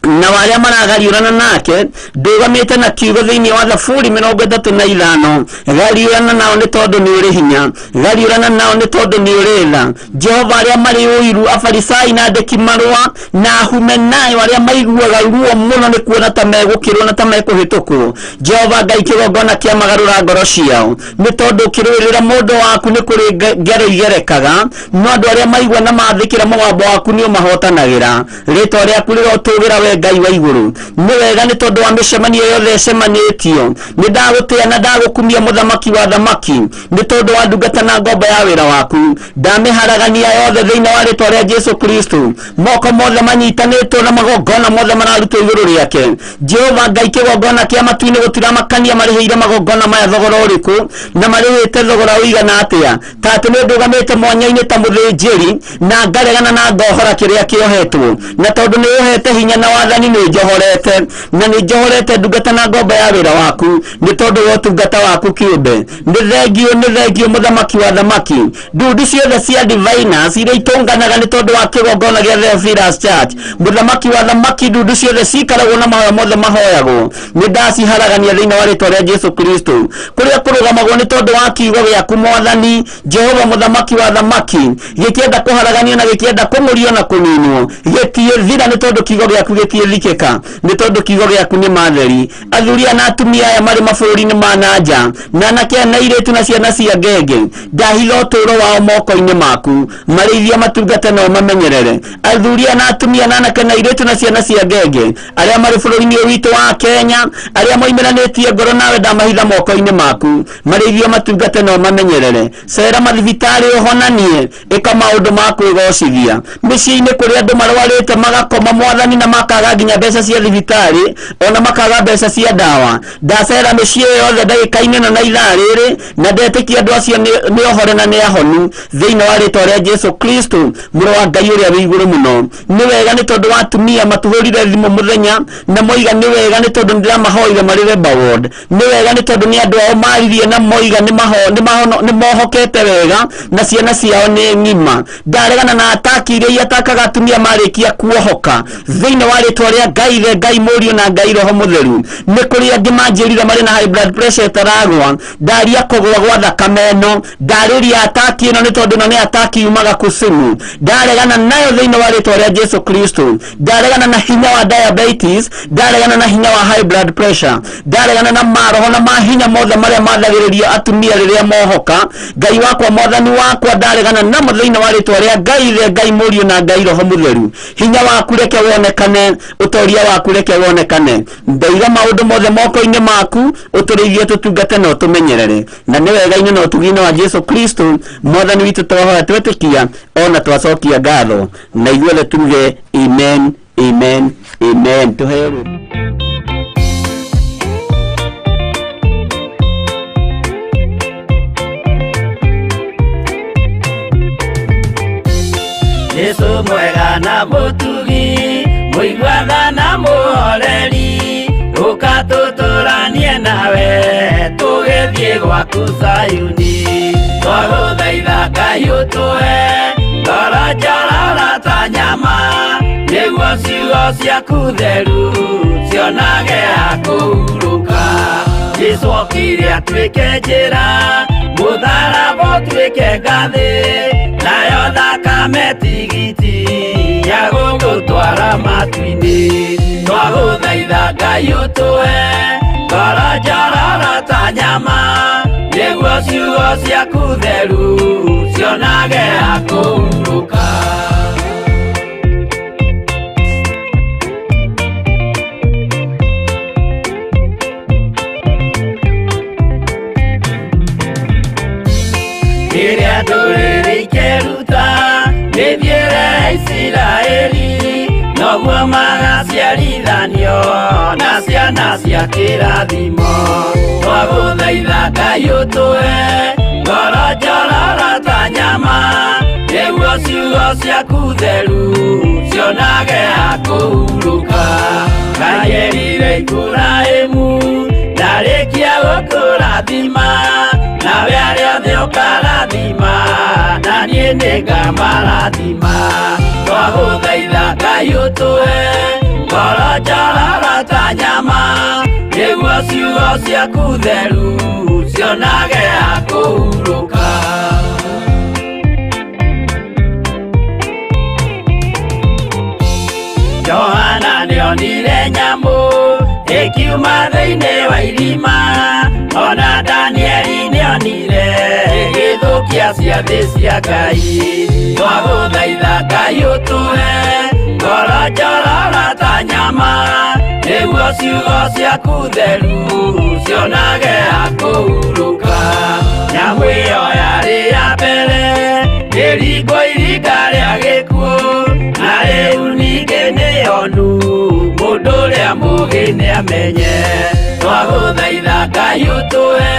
na warĩa maragariũrana nake. Ndũgamĩte na kiugo thĩinĩ wa Thaburi 35, gariũrana nao nĩ tondũ nĩ ũrĩ hinya, gariũrana nao nĩ tondũ nĩ ũrĩ tha. Jehova, arĩa marĩ ũiru, afarisai na andĩki marũa na ahumenayo, arĩa maiguaga ruo mũno nĩ kuona ta megũkĩrwo na ta mekũhĩtũkwo, Jehova Ngai, kĩgongona kĩa magarũra ngoro ciao, nĩ tondũ ũkĩrũĩrĩra mũndũ waku nĩ kũrĩ ngero igerekaga, no andũ arĩa maigua na mathĩkĩra mũgambo waku nĩ ũmahotanagĩra. Rĩtwa rĩaku rĩrotũgĩra we Ngai wa igũrũ. Nĩ wega nĩ tondũ wa mĩcemanio yothe ĩcemanĩtio, nĩ ndagũtĩa na ndagũkumia mũthamaki wa thamaki, nĩ tondũ wa ndungata na ngombo ya wĩra waku. Ndamĩharagania yothe thĩinĩ wa rĩtwa rĩa Jesu Kristo. Moko mothe manyitanĩtwo na magongona mothe mararutwo igũrũ rĩake, Jehova Ngai, kĩgongona kĩa matu-inĩ gũtiramakania marĩhĩire magongona maya thogora ũrĩkũ na marĩhĩte thogora ũigana atĩa, ta atĩ nĩ ndũgamĩte mwanya-inĩ ta mũthĩnjĩri na ngaregana na ngohora kĩrĩa kĩohetwo, na tondũ nĩ ũhete hinya na wathani nĩ njohorete, na nĩ njohorete ndungata na ngombo ya wĩra waku nĩ tondũ wa ũtungata waku kĩũmbe. Nĩ thengio, nĩ thengio mũthamaki wa thamaki. Ndundu ciothe cia diviners iria itũnganaga nĩ tondũ wa kĩgongona gĩa Theophilus Church, mũthamaki wa thamaki, ndundu ciothe cikaragwo na mahoya mothe mahoyagwo, nĩ ndaciharagania thĩinĩ wa rĩtwa rĩa Jesu Kristo. Kũrĩa kũrũgamagwo nĩ tondũ wa kiugo gĩaku mwathani Jehova mũthamaki wa thamaki, gĩkĩenda kũharaganio na gĩkĩenda kũng'ũrio na kũninwo, gĩtiĩthira nĩ tondũ kiugo gĩaku gĩtiĩthikĩka, nĩ tondũ kiugo gĩaku nĩ matheri. Athuri na atumia aya marĩ mabũrũri-inĩ ma na nja, na anake na airĩtu na ciana cia ngenge, ndahitha ũtũũro wao moko-inĩ maku, marĩithia matungate na ũmamenyerere. Athuri na atumia na anake na airĩtu na ciana cia ngenge arĩa marĩ bũrũri-inĩ ũyũ witũ wa Kenya, arĩa moimĩranĩtie ngoro nawe, ndamahitha moko-inĩ maku, marĩithia matungate na ũmamenyerere. Cera mathibitarĩ ũhonanie, ĩka maũndũ ma kwĩgocithia. Mĩciĩ-inĩ kũrĩa andũ marwarĩte magakoma mwathani na makaga nginya mbeca cia thibitarĩ, ona makaga mbeca cia ndawa, ndacera mĩciĩ yothe ndagĩka-inĩ ĩno na ithaa rĩrĩ, na ndetĩkia andũ acio nĩ ohore na nĩ ahonu thĩinĩ wa rĩtwa rĩa Jesu Kristo mũrũ wa Ngai ũrĩa wĩ igũrũ mũno. Nĩ wega nĩ tondũ wa atumia matũhũrire thimũ mũthenya na moiga nĩ wega nĩ tondũ nĩndĩramahoire marĩ Labour Ward. Nĩ wega nĩ tondũ nĩ andũ ao maririe na moiga nĩ mohokete wega na ciana ciao nĩ ng'ima. Ndaregana na ataki iria iatakaga atumia marĩkia kuohoka thĩinĩ wa rĩtwa rĩa Ngai the Ngai Mũriũ na Ngai Roho Mũtheru. Nĩ kũrĩ angĩ manjĩrire marĩ na high blood pressure ĩtaragwa, ndaria kũgũa gwa thakame ĩno, ndarĩria ataki ĩno nĩ tondũ ĩno nĩ ataki yumaga kusimu, ndaregana nayo thĩinĩ wa rĩtwa rĩa Jesu Kristo. Ndaregana na hinya wa diabetes, ndaregana na hinya wa high blood pressure, ndaregana na maroho na mahinya mothe marĩa mathagĩrĩria atumia rĩrĩa mohoka. Ngai wakwa, mwathani wakwa, ndaregana namo thĩinĩ wa rĩtwa rĩa Ngai the Ngai Mũriũ na Ngai Roho Mũtheru. Hinya waku reke wonekane, ũtoria waku reke wonekane. Ndaiga maũndũ mothe moko-inĩ maku, ũtũrĩithie, tũtungate na ũtũmenyerere, na nĩ wega-inĩ na ũtugi-inĩ wa Jesu Kristo mwathani witũ twahoya twetĩkia ona twacokia ngatho, na ithuothe tuge amen, amen, amen. Tũheo rwĩmbo. Jesu mwega na mũtugi, mũiguana na mũhoreri, ũka tũtũranie nawe tũgĩthiĩ gwaku Zayuni. Twagũthaitha Ngai ũtũhe ngoro njororo ta nyama, nĩguo ciugo ciaku theru cionage ha kũhurũka. Jesu okire atuĩke njĩra, mũtharaba ũtuĩke ngathĩ, nayo thakame tigiti ya gũgũtwara matu-inĩ. Twagũthaitha Ngai ũtũhe ngoro njororo ta nyama, nĩguo ciugo ciaku theru cionage ha kũhurũka. Rĩrĩa Nĩguo magaciarithanio na ciana cia kĩrathimo. Twagũthaitha Ngai ũtũhe ngoro njororo ta nyama, nĩguo ciugo ciaku theru cionage ha kũhurũka. Ngai erire Iburahĩmu ndarĩkia gũkũrathima, nawe arĩa othe ũkarathima, na niĩ nĩngamarathima. Twagũthaitha Ngai ũtũhe ngoro njororo ta nyama, nĩguo ciugo ciaku theru cionage ha kũhurũka. Johana nĩonire nyamũ ĩkiuma thĩinĩ wa irima, ona Danieli nĩonire ĩgĩthũkia ciathĩ cia Ngai. Twagũthaitha Ngai ũtũhe ngoro njororo ta nyama, nĩguo ciugo ciaku theru cionage ha kũhurũka. Nyamũ ĩyo yarĩ ya mbere ĩringwo iringa rĩa gĩkuũ, na rĩu ningĩ nĩyonu mũndũ ũrĩa mũũgĩ nĩamenye. Twagũthaitha Ngai ũtũhe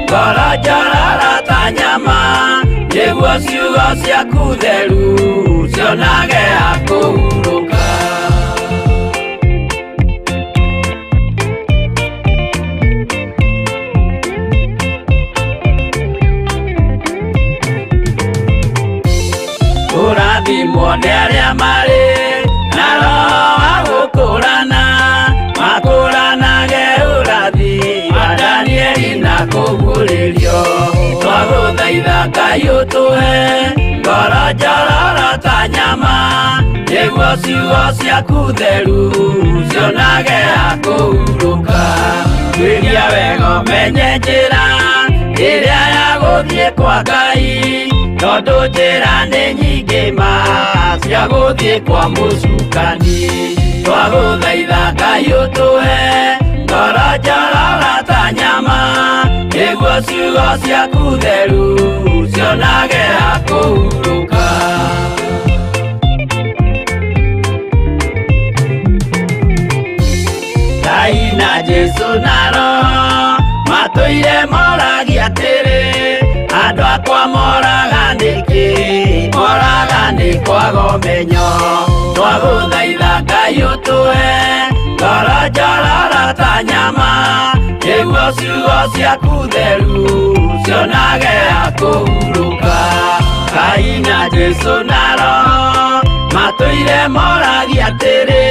ngoro njororo ta nyama, nĩguo ciugo ciaku theru cionage ha kũhurũka. Kũrathimwo nĩ arĩa marĩ na roho wa gũkũrana, makũranage ũrathi wa Danieli na kũguũrĩrio. Twagũthaitha Ngai ũtũhe ngoro njororo ta nyama, nĩguo ciugo ciaku theru cionage ha kũhurũka. Tuĩria wega ũmenye njĩra ĩrĩa ya gũthiĩ kwa Ngai, tondũ njĩra nĩ nyingĩ ma cia gũthiĩ kwa mũcukani. Twagũthaitha Ngai ũtũhe ngoro njororo ta nyama, nĩguo ciugo ciaku theru cionage ha kũhurũka. Ngai na Jesũ na Roho matũire moragia atĩrĩ, andũ akwa moraga nĩkĩ? Moraga nĩ kwaga ũmenyo. Twagũthaitha Ngai ũtũhe ngoro njororo ta nyama, nĩguo ciugo ciaku theru cionage ha kũhurũka. Ngai na Jesũ na Roho matũire moragia atĩrĩ,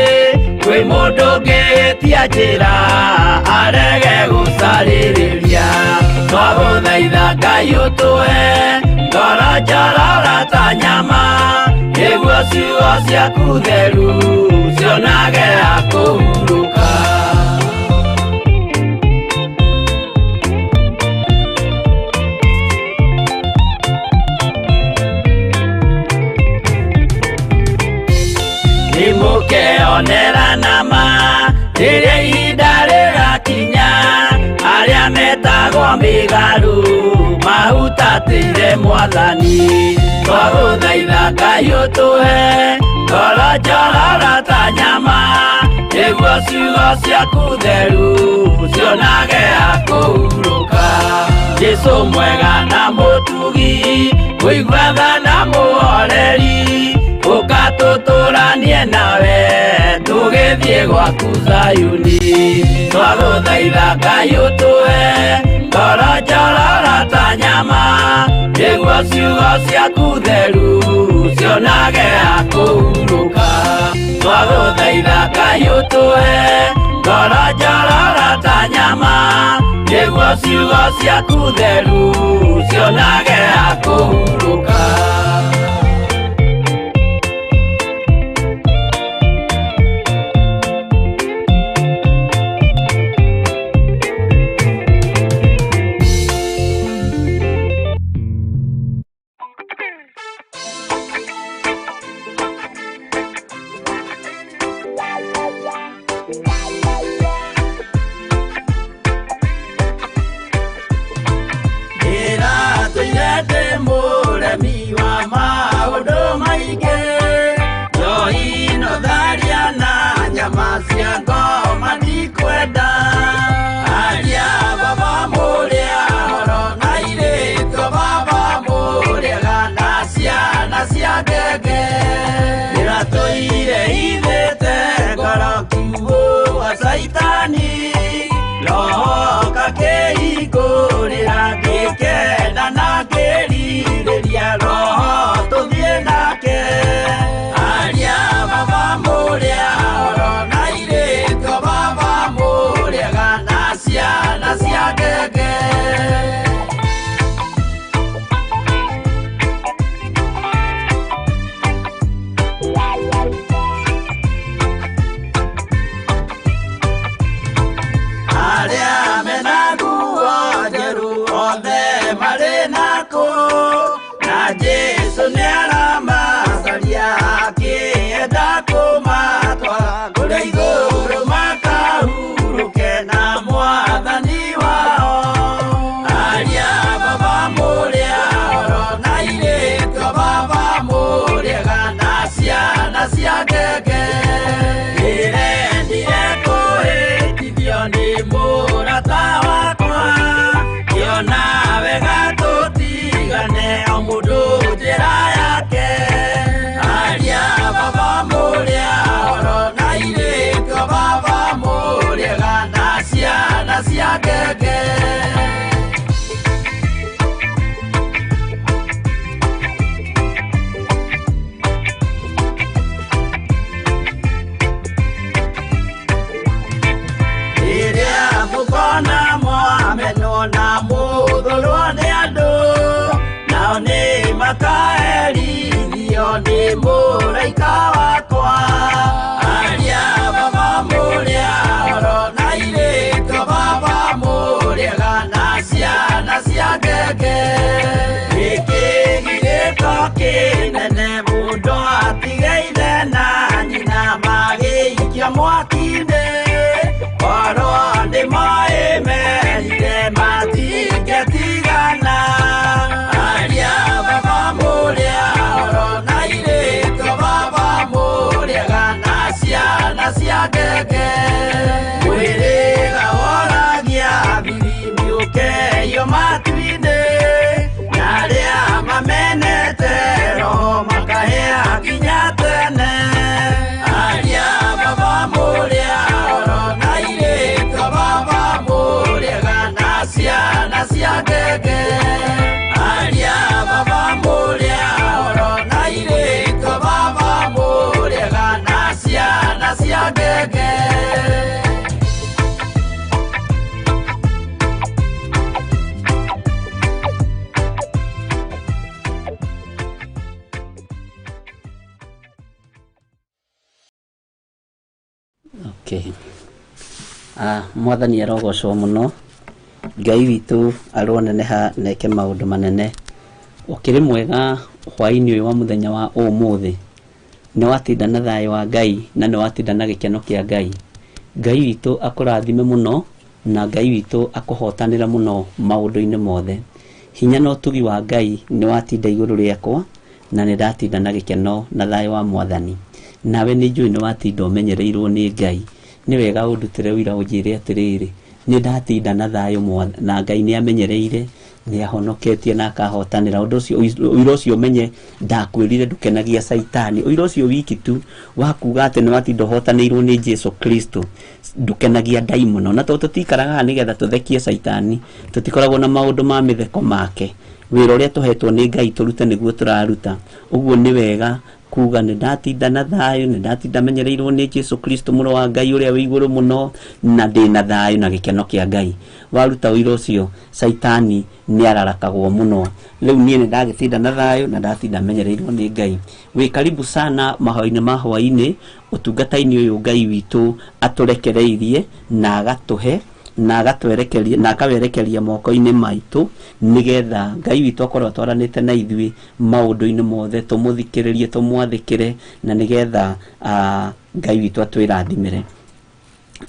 kwĩ mũndũ ũngĩtia njĩra arege gũcarĩrĩria. Twagũthaitha Ngai ũtũhe ngoro njororo ta nyama, nĩguo ciugo ciaku theru cionage ha kũhurũka. Nĩmũkeonera nama rĩrĩa ihinda rĩgakinya, arĩa metagwo mĩgarũ mahutatĩire Mwathani. Twagũthaitha Ngai ũtũhe ngoro njororo ta nyama, nĩguo ciugo ciaku theru cionage ha kũhurũka. Jesũ mwega na mũtugi, mũigua tha na mũhoreri, ũka tũtũranie nawe tũgĩthiĩ gwaku Zayuni. Twagũthaitha Ngai ũtũhe ngoro njororo ta nyama, nĩguo ciugo ciaku theru cionage ha kũhurũka. Twagũthaitha Ngai ũtũhe ngoro njororo ta nyama, nĩguo ciugo ciaku theru cionage ha kũhurũka. Mũremi wa Makageio matu-inĩ na arĩa mamenete roho makahĩa nginya tene. Aria baba mũrĩa oro na airĩtu a baba mũrĩega na ciana cia ngenge. Aria baba mũrĩa oro na airĩtu a baba mũrĩega na ciana cia ngenge. Okay. Mwathani arogocwo muno, Ngai witũ aroneneha neke maũndũ manene. Ũkĩrĩ mwega hwaĩ-inĩ ũyũ wa mũthenya wa ũmũthĩ, nĩ watinda na thayũ wa Ngai na nĩ watinda na gĩkeno kĩa Ngai. Ngai witũ akũrathime mũno na Ngai witũ akũhotanĩre mũno maũndũ-inĩ mothe. Hinya na ũtugi wa Ngai nĩ watinda igũrũ rĩakwa na nĩ ndatinda na gĩkeno na thayũ wa Mwathani. Nawe nĩ njũĩ nĩ watinda ũmenyereirwo nĩ Ngai. Nĩ wega ũndutĩre ũira ũnjĩre atĩrĩrĩ, nĩ ndatinda na thayũ na Ngai nĩ amenyereire, nĩ ahonoketie na akahotanĩra. Ũndũ ũcio ũira ũcio ũmenye ndakwĩrire ndũkenagia Caitani. Ũira ũcio wiki tu wa kuga atĩ nĩ watinda ũhotanĩirwo nĩ Jesu Kristo ndũkenagia ndaimono. Na tondũ tũtikaraga haha nĩgetha tũthekie Caitani, tũtikoragwo na maũndũ ma mĩtheko make. Wĩra ũrĩa tũhetwo nĩ Ngai tũrute nĩguo tũraruta. Ũguo nĩ wega kuga nĩ ndatinda na thayũ, nĩ ndatinda menyereirwo nĩ Jesu Kristo mũrũ wa Ngai ũrĩa wĩ igũrũ mũno, na ndĩna thayũ na gĩkeno kĩa Ngai. Waruta ũira ũcio, Caitani nĩ ararakagwo mũno. Rĩu niĩ nĩ ndagĩtinda na thayũ na ndatinda menyereirwo nĩ Ngai. Wĩ karibu sana mahoya-inĩ ma hwaĩ-inĩ, ũtungata-inĩ ũyũ Ngai witũ atũrekereirie na agatũhe na agatwerekeria na akawerekeria moko-inĩ maitũ, nĩgetha Ngai witũ akorwo atwaranĩte na ithuĩ maũndũ-inĩ mothe, tũmũthikĩrĩrie, tũmwathĩkĩre, na nĩgetha Ngai witũ atwĩrathimĩre.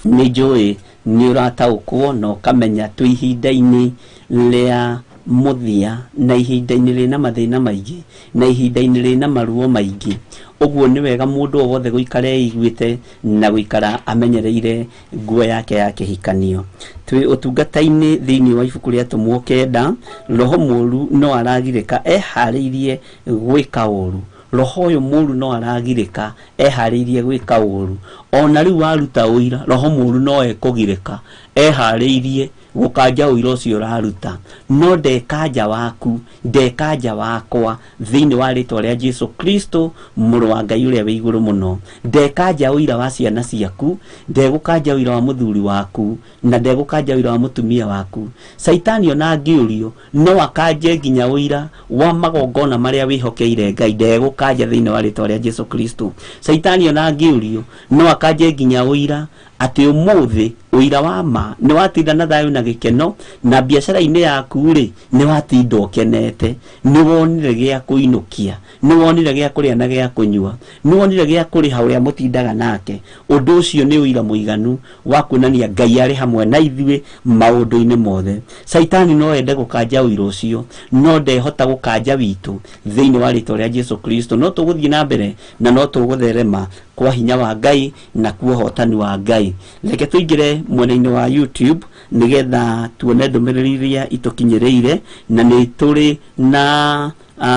Nĩ njũĩ nĩ ũrataũkwo na ũkamenya twĩ ihinda-inĩ rĩa mũthia, na ihinda-inĩ rĩna mathĩna maingĩ, na ihinda-inĩ rĩna maruo maingĩ. Ũguo nĩ wega mũndũ o wothe gũikara eiguĩte na gũikara amenyereire nguo yake ya kĩhikanio. Twĩ ũtungata-inĩ thĩinĩ wa ibuku rĩa Atũmwo 9, roho mũũru no aragirĩka eharĩirie gwĩka ũũru. Roho ũyũ mũũru no aragirĩka eharĩirie gwĩka ũũru. Ona rĩu waruta ũira, roho mũũru no ekũgirĩka eharĩirie gũkanja ũira ũcio ũraruta. No ndekanja waku, ndekanja wakwa thĩinĩ wa rĩtwa rĩa Jesu Kristo mũrũ wa Ngai ũrĩa wĩ igũrũ mũno. Ndekanja ũira wa ciana ciaku, ndegũkanja ũira wa mũthuri waku, na ndegũkanja ũira wa mũtumia waku. Caitani ona angĩũrio no akanje nginya ũira wa magongona marĩa wĩhokeire Ngai, ndegũkanja thĩinĩ wa rĩtwa rĩa Jesu Kristo. Caitani ona angĩũrio no akanje nginya ũira atĩ ũmũthĩ ũira wa ma nĩ watinda na thayũ na gĩkeno, na biacara-inĩ yaku rĩ nĩ watinda ũkenete, nĩ wonire gĩa kũinũkia, nĩ wonire gĩa kũrĩa na gĩa kũnyua, nĩ wonire gĩa kũrĩha ũrĩa mũtindaga nake. Ũndũ ũcio nĩ ũira mũiganu wa kuonania Ngai arĩ hamwe na ithuĩ maũndũ-inĩ mothe. Caitani no ende gũkanja ũira ũcio, no ndehota gũkanja witũ thĩinĩ wa rĩtwa rĩa Jesu Kristo. No tũgũthiĩ na mbere na no tũgũtherema kwa hinya wa Ngai na kwa ũhotani wa Ngai. Reke tũingĩre mwena-inĩ wa YouTube nĩgetha tuone ndũmĩrĩri iria itũkinyĩrĩire, na nĩ tũrĩ na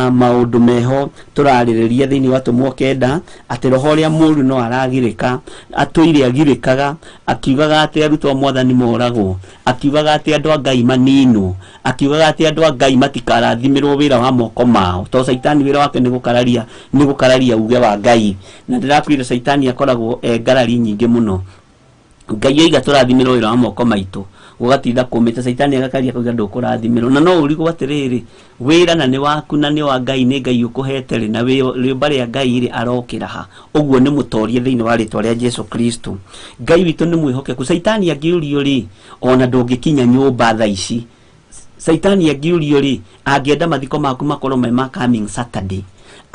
maũndũ meho tũrarĩrĩria thĩinĩ wa Atũmwo 9, atĩ roho ũrĩa mũũru no aragirĩka, atũire agirĩkaga, akiugaga atĩ arutwo a Mwathani moragwo, akiugaga atĩ andũ a Ngai maninwo, akiugaga atĩ andũ a Ngai matikarathimĩrwo wĩra wa moko mao, tondũ Caitani wĩra wake nĩ gũkararia uge wa Ngai. Na ndĩrakwĩra Caitani akoragwo e ngarari nyingĩ mũno. Ngai oiga tũrathimĩrwo wĩra wa moko maitũ, gũgatinda kũmĩte, Caitani agakaria akauga ndũkũrathimĩrwo. Na no ũrigwo atĩrĩrĩ, wĩra na nĩ waku na nĩ wa Ngai, nĩ Ngai ũkũhete rĩ, na rĩũmba rĩa Ngai rĩ arokĩra ha. Ũguo nĩ mũtorie thĩinĩ wa rĩtwa rĩa Jesu Kristo. Ngai witũ nĩ mwĩhokeku. Caitani angĩũrio rĩ, ona ndũngĩkinya nyũmba thaa ici. Caitani angĩũrio rĩ, angĩenda mathiko maku makorwo me ma coming Saturday.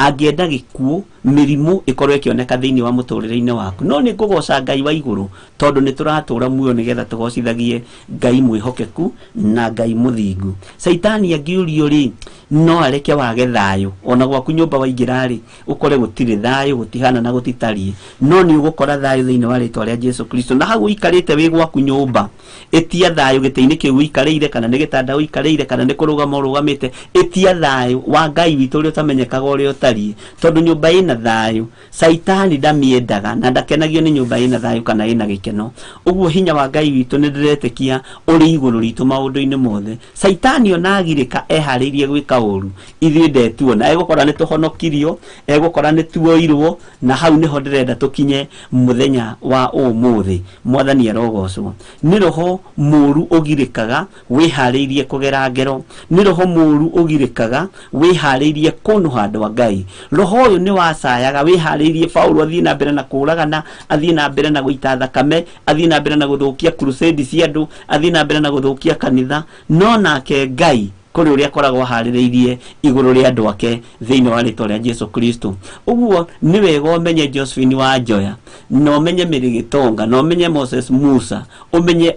Angĩenda gĩkuũ, mĩrimũ ĩkorwo ĩkĩoneka thĩinĩ wa mũtũrĩre-inĩ waku. No nĩ ngũgoca Ngai wa igũrũ tondũ nĩ tũratũra muoyo nĩgetha tũgocithagie Ngai mwĩhokeku na Ngai mũthingu. Caitani angĩũrio rĩ, no areke wage thayũ ona gwaku nyũmba waingĩra rĩ, ũkore gũtirĩ thayũ, gũtihana na gũtitariĩ, no nĩ ũgũkora thayũ thĩinĩ wa rĩtwa rĩa Jesu Kristo. Na hau ũikarĩte wĩ gwaku nyũmba, ĩtia thayũ gĩtĩ-inĩ kĩu ũikarĩire, kana nĩ gĩtanda ũikarĩire, kana nĩ kũrũgama ũrũgamĩte, ĩtia thayũ wa Ngai witũ ũrĩa ũtamenyekaga ũrĩa ũtariĩ, tondũ nyũmba ĩna thayũ Caitani ndamĩendaga na ndakenagio nĩ nyũmba ĩna thayũ kana ĩna gĩkeno. Ũguo hinya wa Ngai witũ nĩ ndĩretĩkia ũrĩ igũrũ ritũ maũndũ-inĩ mothe. Caitani ona agirĩka eharĩirie gwĩka ũru, ithuĩ ndetuona, egũkora nĩ tũhonokirio, egũkora nĩ tuoirwo, na hau nĩho ndĩrenda tũkinye mũthenya wa ũmũthĩ. Mwathani arogocwo. Nĩ roho mũru ũgirĩkaga wĩharĩirie kũgera ngero, nĩ roho mũru ũgirĩkaga wĩharĩirie kũnũha andũ a Ngai. Roho ũyũ nĩ wacayaga wĩharĩirie Paulo athiĩ na mbere na kũragana, athiĩ na mbere na gũita thakame, athiĩ na mbere na gũthũkia crusade cia andũ, athiĩ na mbere na gũthũkia kanitha, no nake Ngai kũrĩ ũrĩa akoragwo aharĩrĩirie igũrũ rĩa andũ ake thĩinĩ wa rĩtwa rĩa Jesu Kristo. Ũguo nĩ wega ũmenye Josephine wa Njoya, na ũmenye Mary Gĩtonga, na ũmenye Moses Musa, ũmenye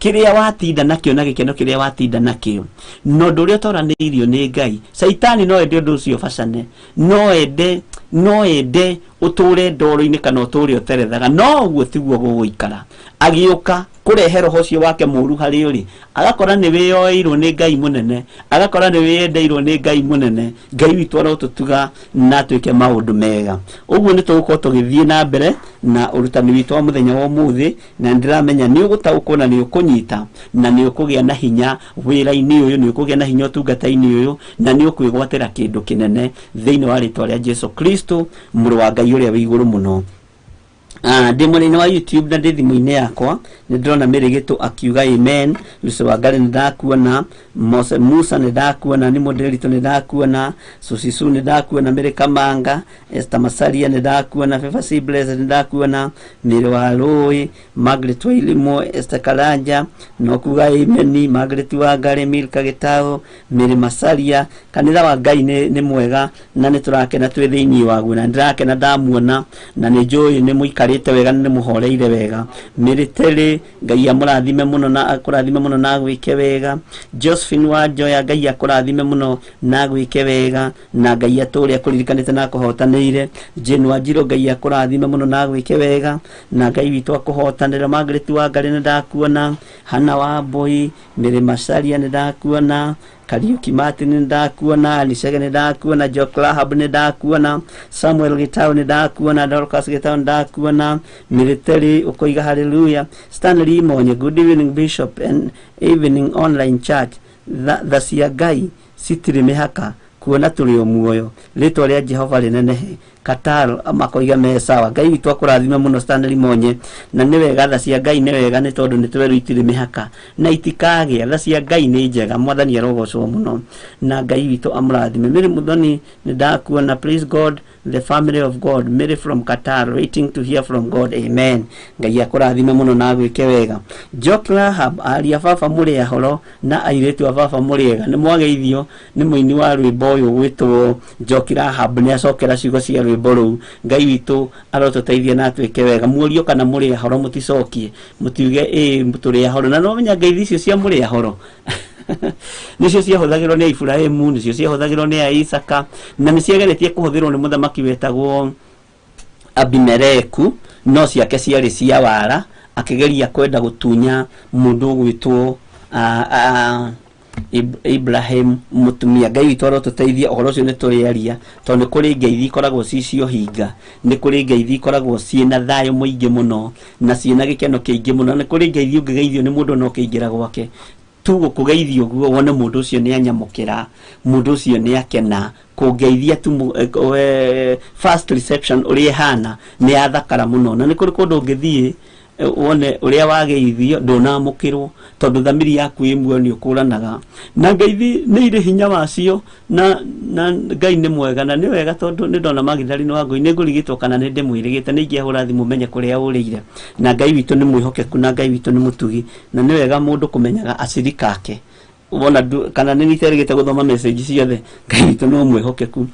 kĩrĩa watinda nakĩo na gĩkeno kĩrĩa watinda nakĩo, na ũndũ ũrĩa ũtoranĩirio nĩ Ngai. Caitani no ende ũndũ ũcio ũbacane, no ende ũtũre ndoro-inĩ kana ũtũre ũterethaga, no ũguo tiguo gũgũikara. Agĩũka kũrehe roho ũcio wake mũru harĩ ũrĩ, agakora nĩ wĩyoeirwo nĩ Ngai mũnene, agakora nĩ wĩyendeirwo nĩ Ngai mũnene. Ngai witũ arotũtuga na atwĩke maũndũ mega. Ũguo nĩ tũgũkorwo tũgĩthiĩ na mbere na ũrutani witũ wa mũthenya wa ũmũthĩ, na nĩndĩramenya nĩ ũgũtaũkwo na nĩ ũkũnyita na nĩ ũkũgĩa na hinya wĩra-inĩ ũyũ, nĩ ũkũgĩa na hinya ũtungata-inĩ ũyũ, na nĩ ũkwĩgwatĩra kĩndũ kĩnene thĩinĩ wa rĩtwa rĩa Jesu Kristo, mũrũ wa Ngai ũrĩa wĩ igũrũ mũno. Ndĩ mwena-inĩ wa YouTube na ndĩ thimũ-inĩ yakwa nĩ ndĩrona Mary Gĩtũ akiuga amen, Lucy Wangari nĩ ndakuona, Mose Musa nĩ ndakuona, Nimo Nderitu nĩ ndakuona, Susisu nĩ ndakuona, Mary Kamanga, Esther Masaria nĩ ndakuona, Favor C Blessed nĩ ndakuona, Mary wa Rũĩ, Margaret Wailimo, Esther Karanja no kuga amen, Margaret Wangari, Milka Gĩtaũ, Mary Masaria. Kanitha wa Ngai nĩ mwega na nĩ tũrakena twĩ thĩinĩ waguo, na nĩndĩrakena ndamuona, na nĩ njũĩ nĩ mũikarĩte wega na nĩ mũhoreire wega. Mary Terry, Ngai amũrathime mũno na akũrathime mũno na agwĩke wega. Josephine wa Njoya, Ngai akũrathime mũno na agwĩke wega, na Ngai atũre akũririkanĩte na akũhotanĩire. Jane Wanjirũ, Ngai akũrathime mũno na agwĩke wega, na Ngai witũ akũhotanĩre. Margaret Wangari nĩ ndakuona, Hannah Wambui, Mary Masaria nĩ ndakuona, Kariuki Martin nĩ ndakuona, Anisege nĩ ndakuona, Jock Rahab nĩ ndakuona, Samuel Gitau nĩ ndakuona, Dorcas Gitau nĩ ndakuona, Mary Terry ũkoiga hallelujah, Stanley Monye, good evening Bishop and evening online church. Tha cia Ngai citirĩ mĩhaka, kuona tũrĩ o muoyo, rĩtwa rĩa Jehova rĩnenehe. Qatar makoiga me sawa. Ngai witũ akũrathime mũno Stanley Monye, na nĩ wega tha cia Ngai nĩ wega, nĩ tondũ nĩ twerwo itirĩ mĩhaka na itikagĩa. Tha cia Ngai nĩ njega, Mwathani arogocwo mũno na Ngai witũ amũrathime. Mary Muthoni nĩ ndakuona, please God the family of God. Mary from Qatar, waiting to hear from God, amen. Ngai akũrathime mũno na agwĩke wega. Jock Rahab, aria baba mũrĩ ahoro na airĩtu a baba mũrĩ ega, nĩ mwageithio nĩ mũini wa rwĩmbo ũyũ gwĩtwo Jock Rahab, nĩ acokera ciugo cia rwĩmbo rũu. Ngai witũ arotũteithia na atwĩke wega. Muorio kana mũrĩ ahoro mũticokie, mũtiuge ĩĩ tũrĩ ahoro, na no menya ngeithi icio cia mũrĩ ahoro nĩcio ciahũthagĩrwo nĩ Ibrahimu, nĩcio ciahũthagĩrwo nĩ Isaka, na nĩ ciageretie kũhũthĩrwo nĩ mũthamaki wetagwo Abimeleku, no ciake ciarĩ cia wara, akĩgeria kwenda gũtunya mũndũ ũgwĩtwo Ibrahim mũtumia. Ngai witũ arotũteithia, ũhoro ũcio nĩ tũrĩaria, tondũ nĩ kũrĩ ngeithi ikoragwo ci cia ũhinga, nĩ kũrĩ ngeithi ikoragwo ciĩna thayũ mũingĩ mũno na ciĩna gĩkeno kĩingĩ mũno, nĩ kũrĩ ngeithi ũngĩgeithio nĩ mũndũ na ũkĩingĩra gwake tu gũkũgeithia ũguo wone mũndũ ũcio nĩ anyamũkĩra, mũndũ ũcio nĩ akena, kũngeithia tu first reception ũrĩa ĩhana nĩ yathakara mũno. Na nĩ kũrĩ kũndũ ũngĩthiĩ wone ũrĩa wageithio ndũnamũkĩrwo, tondũ thamiri yaku ĩ muoyo nĩ ũkũranaga, na ngeithi nĩ irĩ hinya wacio, na Ngai nĩ mwega, na nĩ wega tondũ nĩ ndona Magdalene wa Ngũi, nĩ ngũrigitwo kana nĩ ndĩmwĩrĩgĩte, nĩ ingĩahũra thimũ menye kũrĩa ũrĩire. Na Ngai witũ nĩ mwĩhokeku, na Ngai witũ nĩ mũtugi, na nĩ wega mũndũ kũmenyaga acirika ake. Wona kana nĩ niterĩgĩte gũthoma message ciothe. Ngai witũ no mwĩhokeku.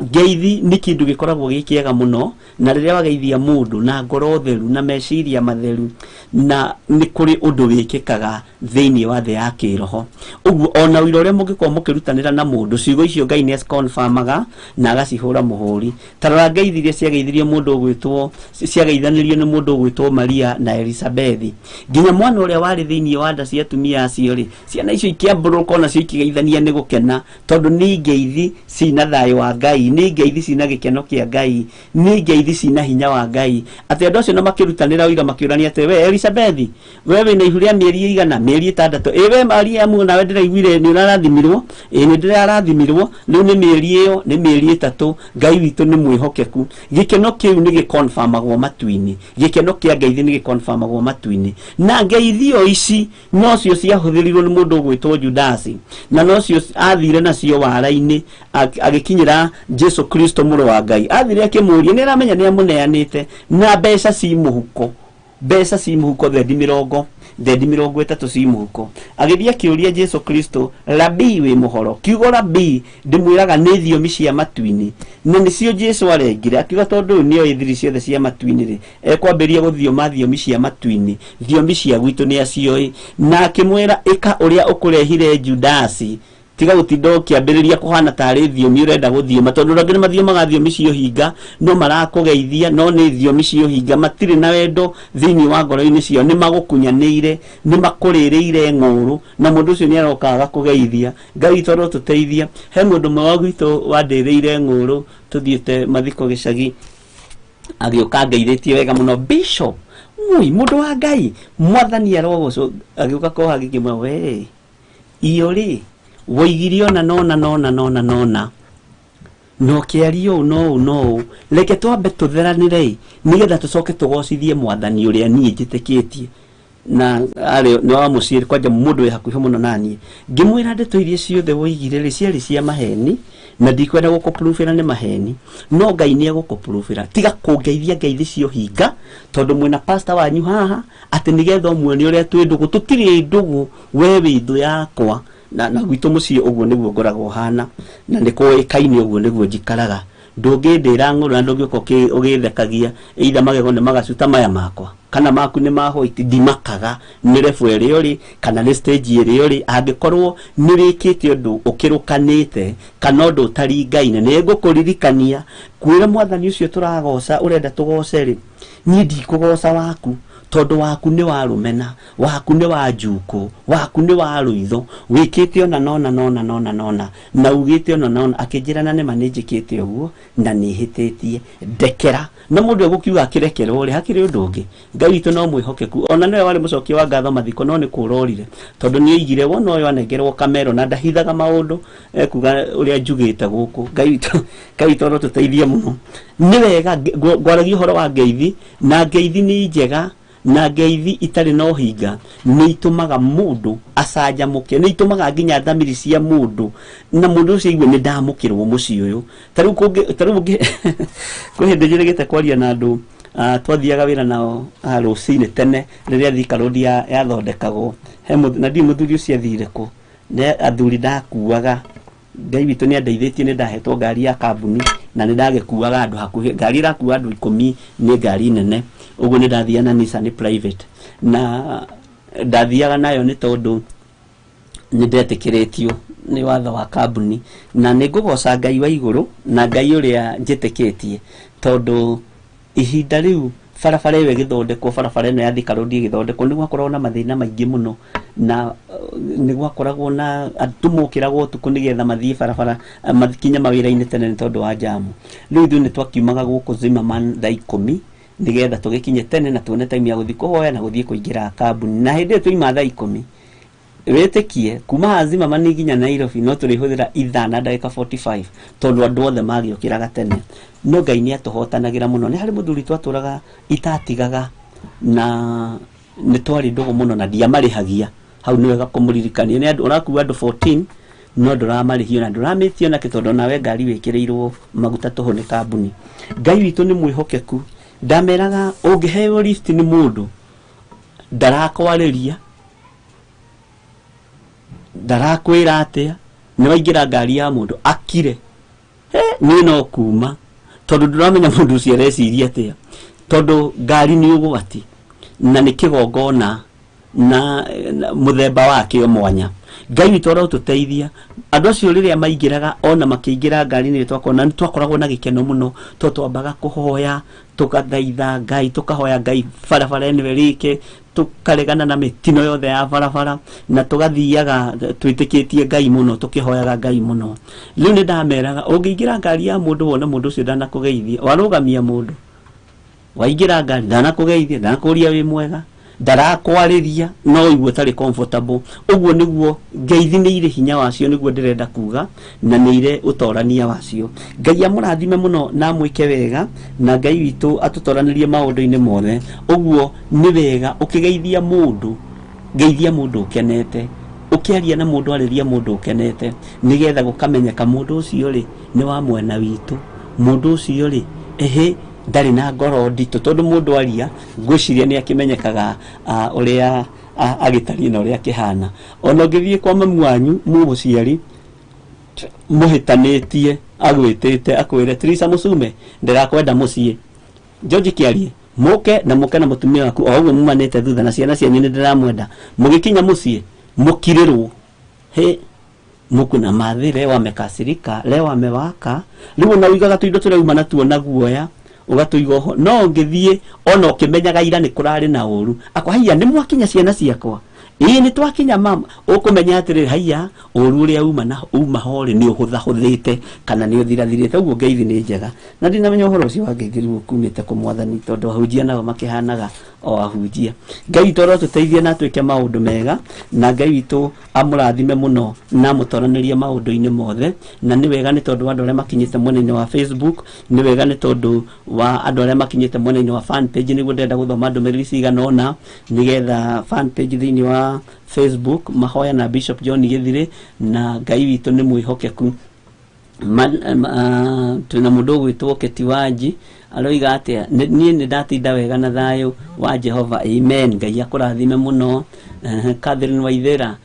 Ngeithi nĩ kĩndũ gĩkoragwo gĩ kĩega mũno, na rĩrĩa wageithia mũndũ na ngoro theru na meciria matheru, na nĩ kũrĩ ũndũ wĩkĩkaga thĩinĩ wa thĩ ya kĩroho. Ũguo ona ũira ũrĩa mũngĩkorwo mũkĩrutanĩra na mũndũ, ciugo icio Ngai nĩ aciconfirmaga na agacihũra mũhũri. Ta rora ngeithi iria ciageithirio mũndũ ũgwĩtwo, ciageithanĩrio nĩ mũndũ ũgwĩtwo Maria na Elizabethi. Nginya mwana ũrĩa warĩ thĩinĩ wa nda cia atumia acio rĩ, ciana icio ikĩambũrũka onacio ikĩgeithania nĩ gũkena, tondũ nĩ ngeithi cina thayũ wa Ngai, nĩ ngeithi cina gĩkeno kĩa Ngai, nĩ ngeithi cina hinya wa Ngai. Atĩ andũ acio na makĩrutanĩra ũira makĩũrania atĩ we Elizabethi, we wĩna ihu rĩa mĩeri ĩigana? Mĩeri 6. Ĩ we Mariamu, nawe ndĩraiguire nĩ ũrarathimirwo. Ĩ nĩ ndĩrarathimirwo, rĩu nĩ mĩeri ĩyo, nĩ mĩeri 3. Ngai witũ nĩ mwĩhokeku. Gĩkeno kĩu nĩ gĩconfirmagwo matu-inĩ. Gĩkeno kĩa ngeithi nĩ gĩconfirmagwo matu-inĩ. Na ngeithi o ici nocio ciahũthĩrirwo nĩ mũndũ ũgwĩtwo Judasi, na nocio athire nacio wara-inĩ agĩkinyĩra Jesu Kristo mũrũ wa Ngai. Athire akĩmũria, nĩ aramenya nĩ amũneanĩte na mbeca ci mũhuko, mbeca ci mũhuko, thendi mĩrongo, thendi 30 ci mũhuko. Agĩthiĩ akĩũria Jesu Kristo, Rabii, wĩ mũhoro? Kiugo Rabii ndĩmwĩraga nĩ thiomi cia matu-inĩ, na nĩcio Jesu arengire. Akiuga tondũ ũyũ nĩoĩ thiri ciothe cia matu-inĩ rĩ, ekwambĩrĩria gũthioma thiomi cia matu-inĩ, thiomi cia gwitũ nĩ acioĩ. Na akĩmwĩra, ĩka ũrĩa ũkũrehire Judasi, tiga gũtinda ũkĩambĩrĩria kũhana tarĩ thiomi ũrenda gũthioma, tondũ angĩ nĩ mathiomaga thiomi cia ũhinga, no marakũgeithia, no nĩ thiomi cia ũhinga, matirĩ na wendo thĩinĩ wa ngoro-inĩ ciao, nĩ magũkunyanĩire, nĩ makũrĩrĩire ng'ũrũ, na mũndũ ũcio nĩ aroka agakũgeithia. Ngai witũ arotũteithia. He mũndũ ũmwe wa gwitũ wandĩrĩire ng'ũrũ tũthiĩte mathiko gĩcagi, agĩũka ngeithĩtie wega mũno, Bishop, ui mũndũ wa Ngai, mwathani arogocwo. Agĩũka koha gĩkĩmwĩra, we iyo rĩ woigire ona nona nona nona nona na ũkĩaria ũũ no ũũ no ũũ, reke twambe tũtheranĩre nĩgetha tũcoke tũgocithie mwathani ũrĩa niĩ njĩtĩkĩtie. Na arĩ nĩ wa mũciĩ kwanja mũndũ wĩ hakuhĩ mũno naniĩ, ngĩmwĩra ndeto iria ciothe woigire rĩ ciarĩ cia maheni, na ndikwenda gũkũpruvĩra nĩ maheni, no Ngai nĩ egũkũpruvĩra. Tiga kũngeithia ngeithi cia ũhinga, tondũ mwĩna pastor wanyu haha atĩ nĩgetha ũmuone ũrĩa twĩ ndũgũ. Tũtirĩ ndũgũ, we wĩ thũ yakwa. Na gwitũ mũciĩ ũguo nĩguo ngoragwo hana, na nĩ kũĩkaine ũguo nĩguo njikaraga. Ndũngĩndĩra ng'ũrũ na ndũngĩũka ũgĩthekagia, either magego nĩ magacuta maya makwa kana maku nĩ ma white, ndimakaga nĩ level ĩrĩa ũrĩ kana nĩ stage ĩrĩa ũrĩ. Angĩkorwo nĩ wĩkĩte ũndũ ũkĩrũkanĩte kana ũndũ ũtaringaine, nĩ ngũkũririkania kwĩra mwathani ũcio tũragoca, ũrenda tũgoce rĩ, niĩ ndikũgoca waku, tondũ waku nĩ wa rũmena, waku nĩ wa njukũ, waku nĩ wa rũitho, wĩkĩte ona nona nona nona nona na ugĩte ona nona. Akĩnjĩra na nĩma nĩ njĩkĩte ũguo na nĩ hĩtĩtie, ndekera. Na mũndũ egũkiuga akĩrekerwo rĩ, hakĩrĩ ũndũ ũngĩ. Ngai witũ no mwĩhokeku. Ona nĩwe warĩ mũcokia wa ngatho mathiko, no nĩ kũrorire, tondũ nĩ oigire wona ũyũ anengerwo kamero na ndahithaga maũndũ, ekuga ũrĩa njugĩte gũkũ. Ngai witũ arotũteithie mũno. Nĩ wega ngwaragia ũhoro wa ngeithi, na ngeithi nĩ njega, na ngeithi itarĩ na ũhinga nĩ itũmaga mũndũ acanjamũke, nĩ itũmaga nginya thamiri cia mũndũ na mũndũ ũcio aigue nĩ ndamũkĩrwo mũciĩ ũyũ. Ta rĩu kwĩ hĩndĩ njĩrĩgĩte kwaria na andũ, twathiaga wĩra nao rũcinĩ tene rĩrĩa Thika Road yathondekagwo. He na ndiũĩ mũthuri ũcio athire kũ, nĩ athuri ndakuaga. Ngai witũ nĩ andeithĩtie, nĩ ndahetwo ngari ya kambuni na nĩ ndagĩkuaga andũ hakuhĩ. Ngari ĩrakua andũ 10 nĩ ngari nene, ũguo nĩ ndathiaga na Nissan private, na ndathiaga nayo nĩ tondũ nĩ ndetĩkĩrĩtio nĩ watho wa kambuni. Na nĩ ngũgoca Ngai wa igũrũ na Ngai ũrĩa njĩtĩkĩtie, tondũ ihinda rĩu barabara ĩyo ĩgĩthondekwo, barabara ĩno ya Thika Road ĩgĩthondekwo, nĩ gwakoragwo na mathĩna maingĩ mũno, na nĩ gwakoragwo na andũ mokĩragwo ũtukũ nĩgetha mathiĩ barabara, makinye mawĩra-inĩ tene nĩ tondũ wa jamu. Rĩu ithuĩ nĩ twakiumaga gũkũ Zimmerman thaa 10 nĩgetha tũgĩkinye tene na tuone time ya gũthiĩ kũhoya na gũthiĩ kũingĩra kambuni. Na hĩndĩ ĩyo twaima thaa 10, wĩtĩkie kuma haha Zimmerman nginya Nairobi no tũrĩhũthĩra ithaa na ndagĩka 45, tondũ andũ othe magĩũkĩraga tene. No Ngai nĩ atũhotanagĩra mũno. Nĩ harĩ mũthuri twatũraga itatigaga, na nĩ twarĩ ndũgũ mũno na ndiamarĩhagia. Hau nĩ wega kũmũririkania, nĩ andũ ũrakua andũ 14 no ndũramarĩhio na ndũramĩtio nake, tondũ nawe ngari wĩkĩrĩirwo maguta tũhũ nĩ kambuni. Ngai witũ nĩ mwĩhokeku. Ndameraga ũngĩheo lift nĩ mũndũ ndarakwarĩria, Ndarakwĩra atĩa nĩ waingĩra ngari ya mũndũ akire niĩ no kuma tondũ ndũramenya mũndũ ũcio areciria atĩa tondũ ngari nĩ ũgwati na nĩ kĩgongona na mũthemba wakĩo mwanya. Ngai witũ arotũteithia andũ acio rĩrĩa maingĩraga ona makĩingĩra ngari-inĩ twakona nĩ twakoragwo na gĩkeno mũno tondũ twambaga kũhoya tũgathaitha Ngai tũkahoya Ngai barabara ĩno ĩrĩke tũkaregana na mĩtino yothe ya barabara na tũgathiaga twĩtĩkĩtie Ngai mũno tũkĩhoyaga Ngai mũno. Rĩu nĩ ndameraga ũngĩingĩra ngari ya mũndũ wone mũndũ ũcio ndanakũgeithia warũgamia mũndũ waingĩra ngari ndanakũgeithia ndanakũria wĩ mwega ndarakwarĩria no ũigue ũtarĩ comfortable. Ũguo nĩguo ngeithi nĩ irĩ hinya wacio nĩguo ndĩrenda kuga na nĩ irĩ ũtorania wacio. Ngai amũrathime mũno na amwĩke wega na Ngai witũ atũtoranĩrie maũndũ-inĩ mothe. Ũguo nĩ wega ũkĩgeithia mũndũ geithia mũndũ ũkenete ũkĩaria na mũndũ arĩria mũndũ ũkenete nĩgetha gũkamenyeka mũndũ ũcio rĩ nĩ wa mwena witũ mũndũ ũcio rĩ ehe ndarĩ na ngoro nditũ tondũ mũndũ aria ngwĩciria nĩ akĩmenyekaga ũrĩa agĩtariĩ na ũrĩa akĩhana. Ona ũngĩthiĩ kwa mamu wanyu mũciari mũhĩtanĩtie agwĩtĩte akwĩre Teresa Mũcume ndĩrakwenda mũciĩ George Kĩarie mũke na mũke na mũtumia waku o ũguo mumanĩte thutha na ciana cianyu nĩ ndĩramwenda mũgĩkinya mũciĩ mũkirĩrwo he mũkuna mathi leo amekasirika leo amewaka rĩu ona ũigaga tũindo tũrauma natuo na guoya ũgatũiga oho no ũngĩthiĩ ona ũkĩmenyaga ira nĩ kũrarĩ na ũru akwa haiya nĩ mwakinya ciana ciakwa ĩĩ nĩ twakinya mama ũkũmenya atĩrĩrĩ haiya ũru ũrĩa uma na uma ho rĩ nĩ ũhũthahũthĩte kana nĩ ũthirathirĩte. Ũguo ngeithi nĩ njega na ndinamenya ũhoro ũcio wa ngeithi rĩu ũkumĩte kũ mwathani tondũ ahunjia nao makĩhanaga o ahunjia. Ngai witũ arotũteithia na atwĩke maũndũ mega na Ngai witũ amũrathime mũno na amũtoranĩrie maũndũ-inĩ mothe. Na nĩ wega nĩ tondũ wa andũ arĩa makinyĩte mwena-inĩ wa Facebook, nĩ wega nĩ tondũ wa andũ arĩa makinyĩte mwena-inĩ wa fan page nĩguo ndĩrenda gũthoma ndũmĩrĩri cigana ũna nĩgetha fan page thĩinĩ wa Facebook mahoya na Bishop John Gĩthirĩ na Ngai witũ nĩ mwĩhokeku. Twĩna mũndũ ũgwĩtwo Keti Wanji aroiga atĩa niĩ nĩ ndatinda wega na thayũ wa Jehova amen. Ngai akũrathime mũno. Catherine Waithera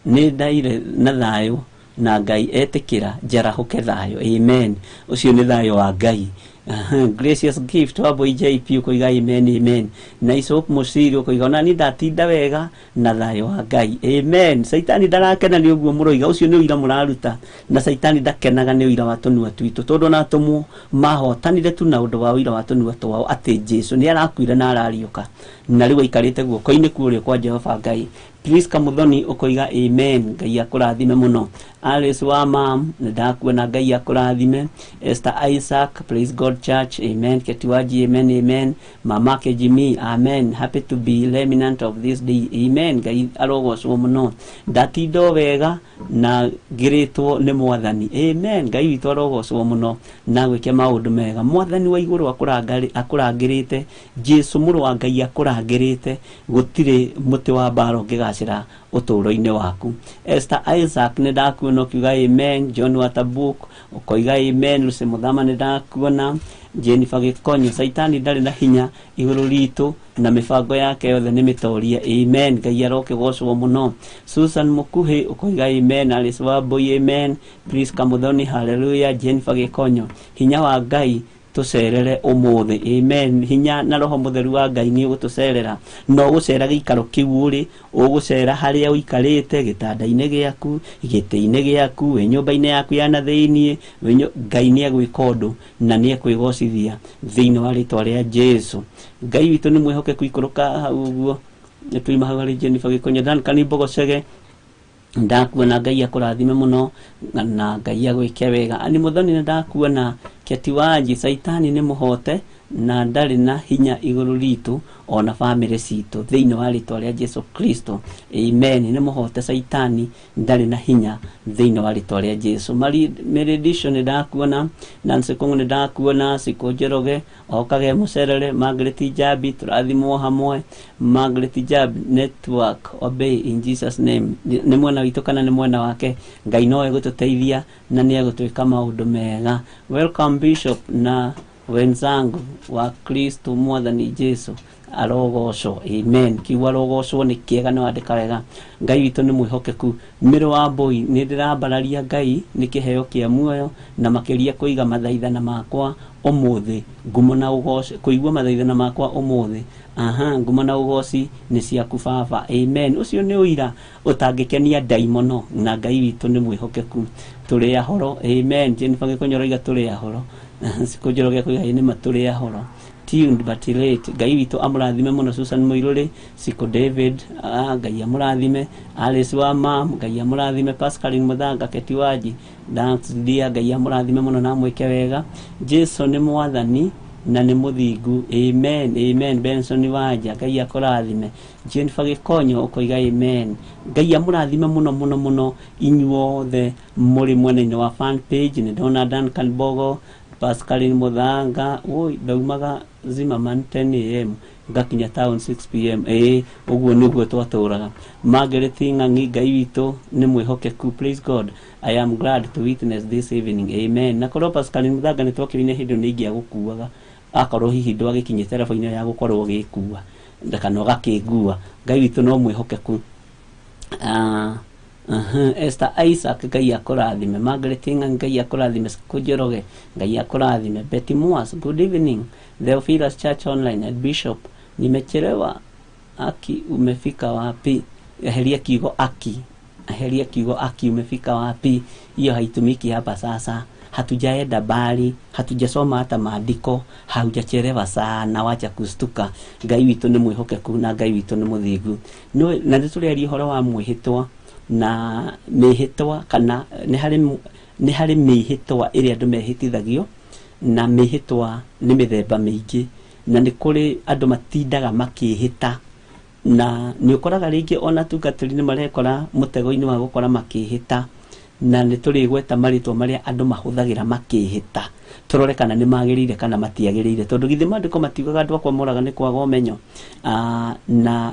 nĩ ndaire na thayũ na Ngai etĩkĩra njarahũke thayũ amen. Ũcio nĩ thayũ wa Ngai. Gracious Gift wa Boy JP ũkoiga amen amen. Na Isaac Mũciri ũkoiga ona niĩ ndatinda wega na thayũ wa Ngai amen. Saitani ndarakena nĩ ũguo mũroiga ũcio nĩ ũira mũraruta na Saitani ndakenaga nĩ ũira wa tũnua twitũ tondũ ona atũmwo mahotanire tu na ũndũ wa ũira wa tũnua twao atĩ Jesu nĩ arakuire na arariũka na rĩu aikarĩte guoko-inĩ kũrĩa kwa Jehova Ngai. Priska Muthoni ũkoiga amen. Ngai akũrathime mũno. Alice wa mam nĩ ndakuona Ngai akũrathime. Esther Isaac praise God Church amen. Ketiwaji amen amen. Mamake Jimmy amen. Happy to be remnant of this day amen. Ngai arogocwo mũno. Ndatinda wega na ngĩrĩtwo nĩ mwathani amen. Ngai witũ arogocwo mũno na gwĩke maũndũ mega. Mwathani wa igũrũ akũrangĩrĩte Jesu mũrũ wa Ngai akũrangĩrĩte gũtirĩ mũtĩ wa mbara ũngĩgacĩra ũtũũro-inĩ waku. Esther Isaac nĩ ndakuona ũkiuga amen. John Watabuk ũkoiga amen. Lucy Mũthama nĩ ndakuona. Jennifer Gĩkonyo Saitani ndarĩ na hinya igũrũ ritũ na mĩbango yake yothe nĩ mĩtorie amen. Ngai arokĩgocwo mũno. Susan Mũkuhĩ ũkoiga amen. Alice Wambui amen. Priska Muthoni hallelujah. Jennifer Gĩkonyo hinya wa Ngai tũcerere ũmũthĩ amen. Hinya na roho mũtheru wa Ngai nĩ ũgũtũcerera no ũgũcera gĩikaro kĩu ũrĩ ũgũcera harĩa ũikarĩte gĩtanda-inĩ gĩaku gĩtĩ-inĩ gĩaku wĩ nyũmba-inĩ yaku ya na thĩiniĩ Ngai nĩ egwĩka ũndũ na nĩ ekwĩgocithia thĩinĩ wa rĩtwa rĩa Jesu. Ngai witũ nĩ mwĩhokeku ikũrũka hau ũguo nĩ tuima hau harĩ Jennifer Gĩkonyo. Duncan Mbogocege ndakuona Ngai akũrathime mũno na Ngai agwĩke wega. Ani Muthoni nĩ ndakuona. Keti Wanji Saitani nĩ mũhote na ndarĩ na hinya igũrũ ritũ ona bamĩrĩ citũ thĩinĩ wa rĩtwa rĩa Jesu Kristo amen. Nĩ mũhote Saitani ndarĩ na hinya thĩinĩ wa rĩtwa rĩa Jesu. Mary nĩ ndakuona. Nancy Kũng'ũ nĩ ndakuona. Sikũ Njoroge okage mũcerere. Margaret Njambi tũrathimwo hamwe. Margaret Njambi network obey in Jesus name. Nĩ mwena witũ kana nĩ mwena wake Ngai no egũtũteithia na nĩ egũtwĩka maũndũ mega. Welcome Bishop na Wenzangu wa Kristo mwathani Jesu arogocwo. Amen. Kiugo arogocwo nĩ kĩega, nĩ wandĩka wega. Ngai witũ nĩ mwĩhokeku. Mĩrũ wa Mbũi, nĩ ndĩrambararia Ngai nĩ kĩheo kĩa muoyo na makĩria kũiga mathaithana makwa ũmũthĩ, ngumo na ũgoci, kũigua mathaithana makwa ũmũthĩ. Aha, ngumo na ũgoci nĩ ciaku baba. Amen. Ũcio nĩ ũira ũtangĩkenia ndaimono, na Ngai witũ nĩ mwĩhokeku. Tũrĩ ahoro. Amen. Jennifer Gĩkũnyoro iga tũrĩ ahoro. Sikũnjoro gĩa kũiga nĩ ma tũrĩ ahoro. Tuned but late. Ngai witũ amũrathime mũno. Susan Mũirũrĩ, Siko David, Ngai amũrathime. Alice wa mam, Ngai amũrathime. Pascaline Mũthanga, Keti Waji, Dance Dear, Ngai amũrathime mũno na amwĩke wega. Jesu nĩ mwathani na nĩ mũthingu. Amen. Amen. Benson Wanja, Ngai akũrathime. Jennifer Gĩkonyo ũkoiga amen. Ngai amũrathime mũno mũno mũno inyuothe mũrĩ mwena-inĩ wa fan page. Nĩ ndona Duncan Bogo, Pascaline Mũthanga, oi ndaumaga Zimmerman 10 am ngakinya town 6 pm. Ĩĩ, ũguo nĩguo twatũraga. Margaret Ng'ang'i, Ngai witũ nĩ mwĩhokeku. Praise God, I am glad to witness this evening. Amen. Na korwo Pascaline Mũthanga nĩ twakĩrire hĩndĩ nĩ ingĩagũkuaga, akorwo hihi ndwagĩkinyĩte level-inĩ ya gũkorwo ũgĩkua kana ũgakĩngua. Ngai witũ no mwĩhokeku. Esther Isaac, Ngai akũrathime. Margaret Ng'ang'i, Ngai akũrathime. Kũnjoroge, Ngai akũrathime. Betty Moas, good evening Theophilus Church Online and Bishop. Nimechelewa aki, umefika wapi? Eheria kiugo aki, eheria kiugo aki. Umefika wapi, hiyo haitumiki hapa sasa. Hatujaenda mbali, hatujasoma hata maandiko. Haujachelewa sana, wacha kustuka. Ngai witũ nĩ mwĩhokeku na Ngai witũ nĩ mũthingu. Na nĩ tũrĩaria ũhoro wa mwĩhĩtwa na mĩhĩtwa, kana nĩ harĩ mĩhĩtwa ĩrĩa andũ mehĩtithagio, na mĩhĩtwa nĩ mĩthemba mĩingĩ, na nĩ kũrĩ andũ matindaga makĩhĩta, na nĩ ũkoraga rĩngĩ ona atungatĩri nĩ marekora mũtego-inĩ wa gũkora makĩhĩta. Na nĩ tũrĩgweta marĩtwa marĩa andũ mahũthagĩra makĩhĩta, tũrore kana nĩ magĩrĩire kana matiagĩrĩire, tondũ githĩ maandĩko matiugaga andũ akwa moraga nĩ kwaga ũmenyo? Na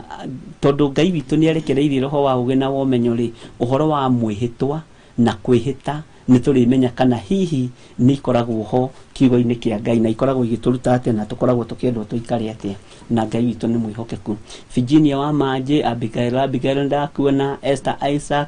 tondũ Ngai witũ nĩ arekereirie roho wa ũgĩ na wa ũmenyo rĩ, ũhoro wa mwĩhĩtwa na kwĩhĩta nĩ tũrĩmenya kana hihi nĩ ikoragwo ho kiugo-inĩ kĩa Ngai, na ikoragwo igĩtũruta atĩa, na tũkoragwo tũkĩendwo tũikare atĩa. Na Ngai witũ nĩ mwĩhokeku. Virginia wa Manjĩ, Abigail, Abigail ndakuona, Esther Isaac,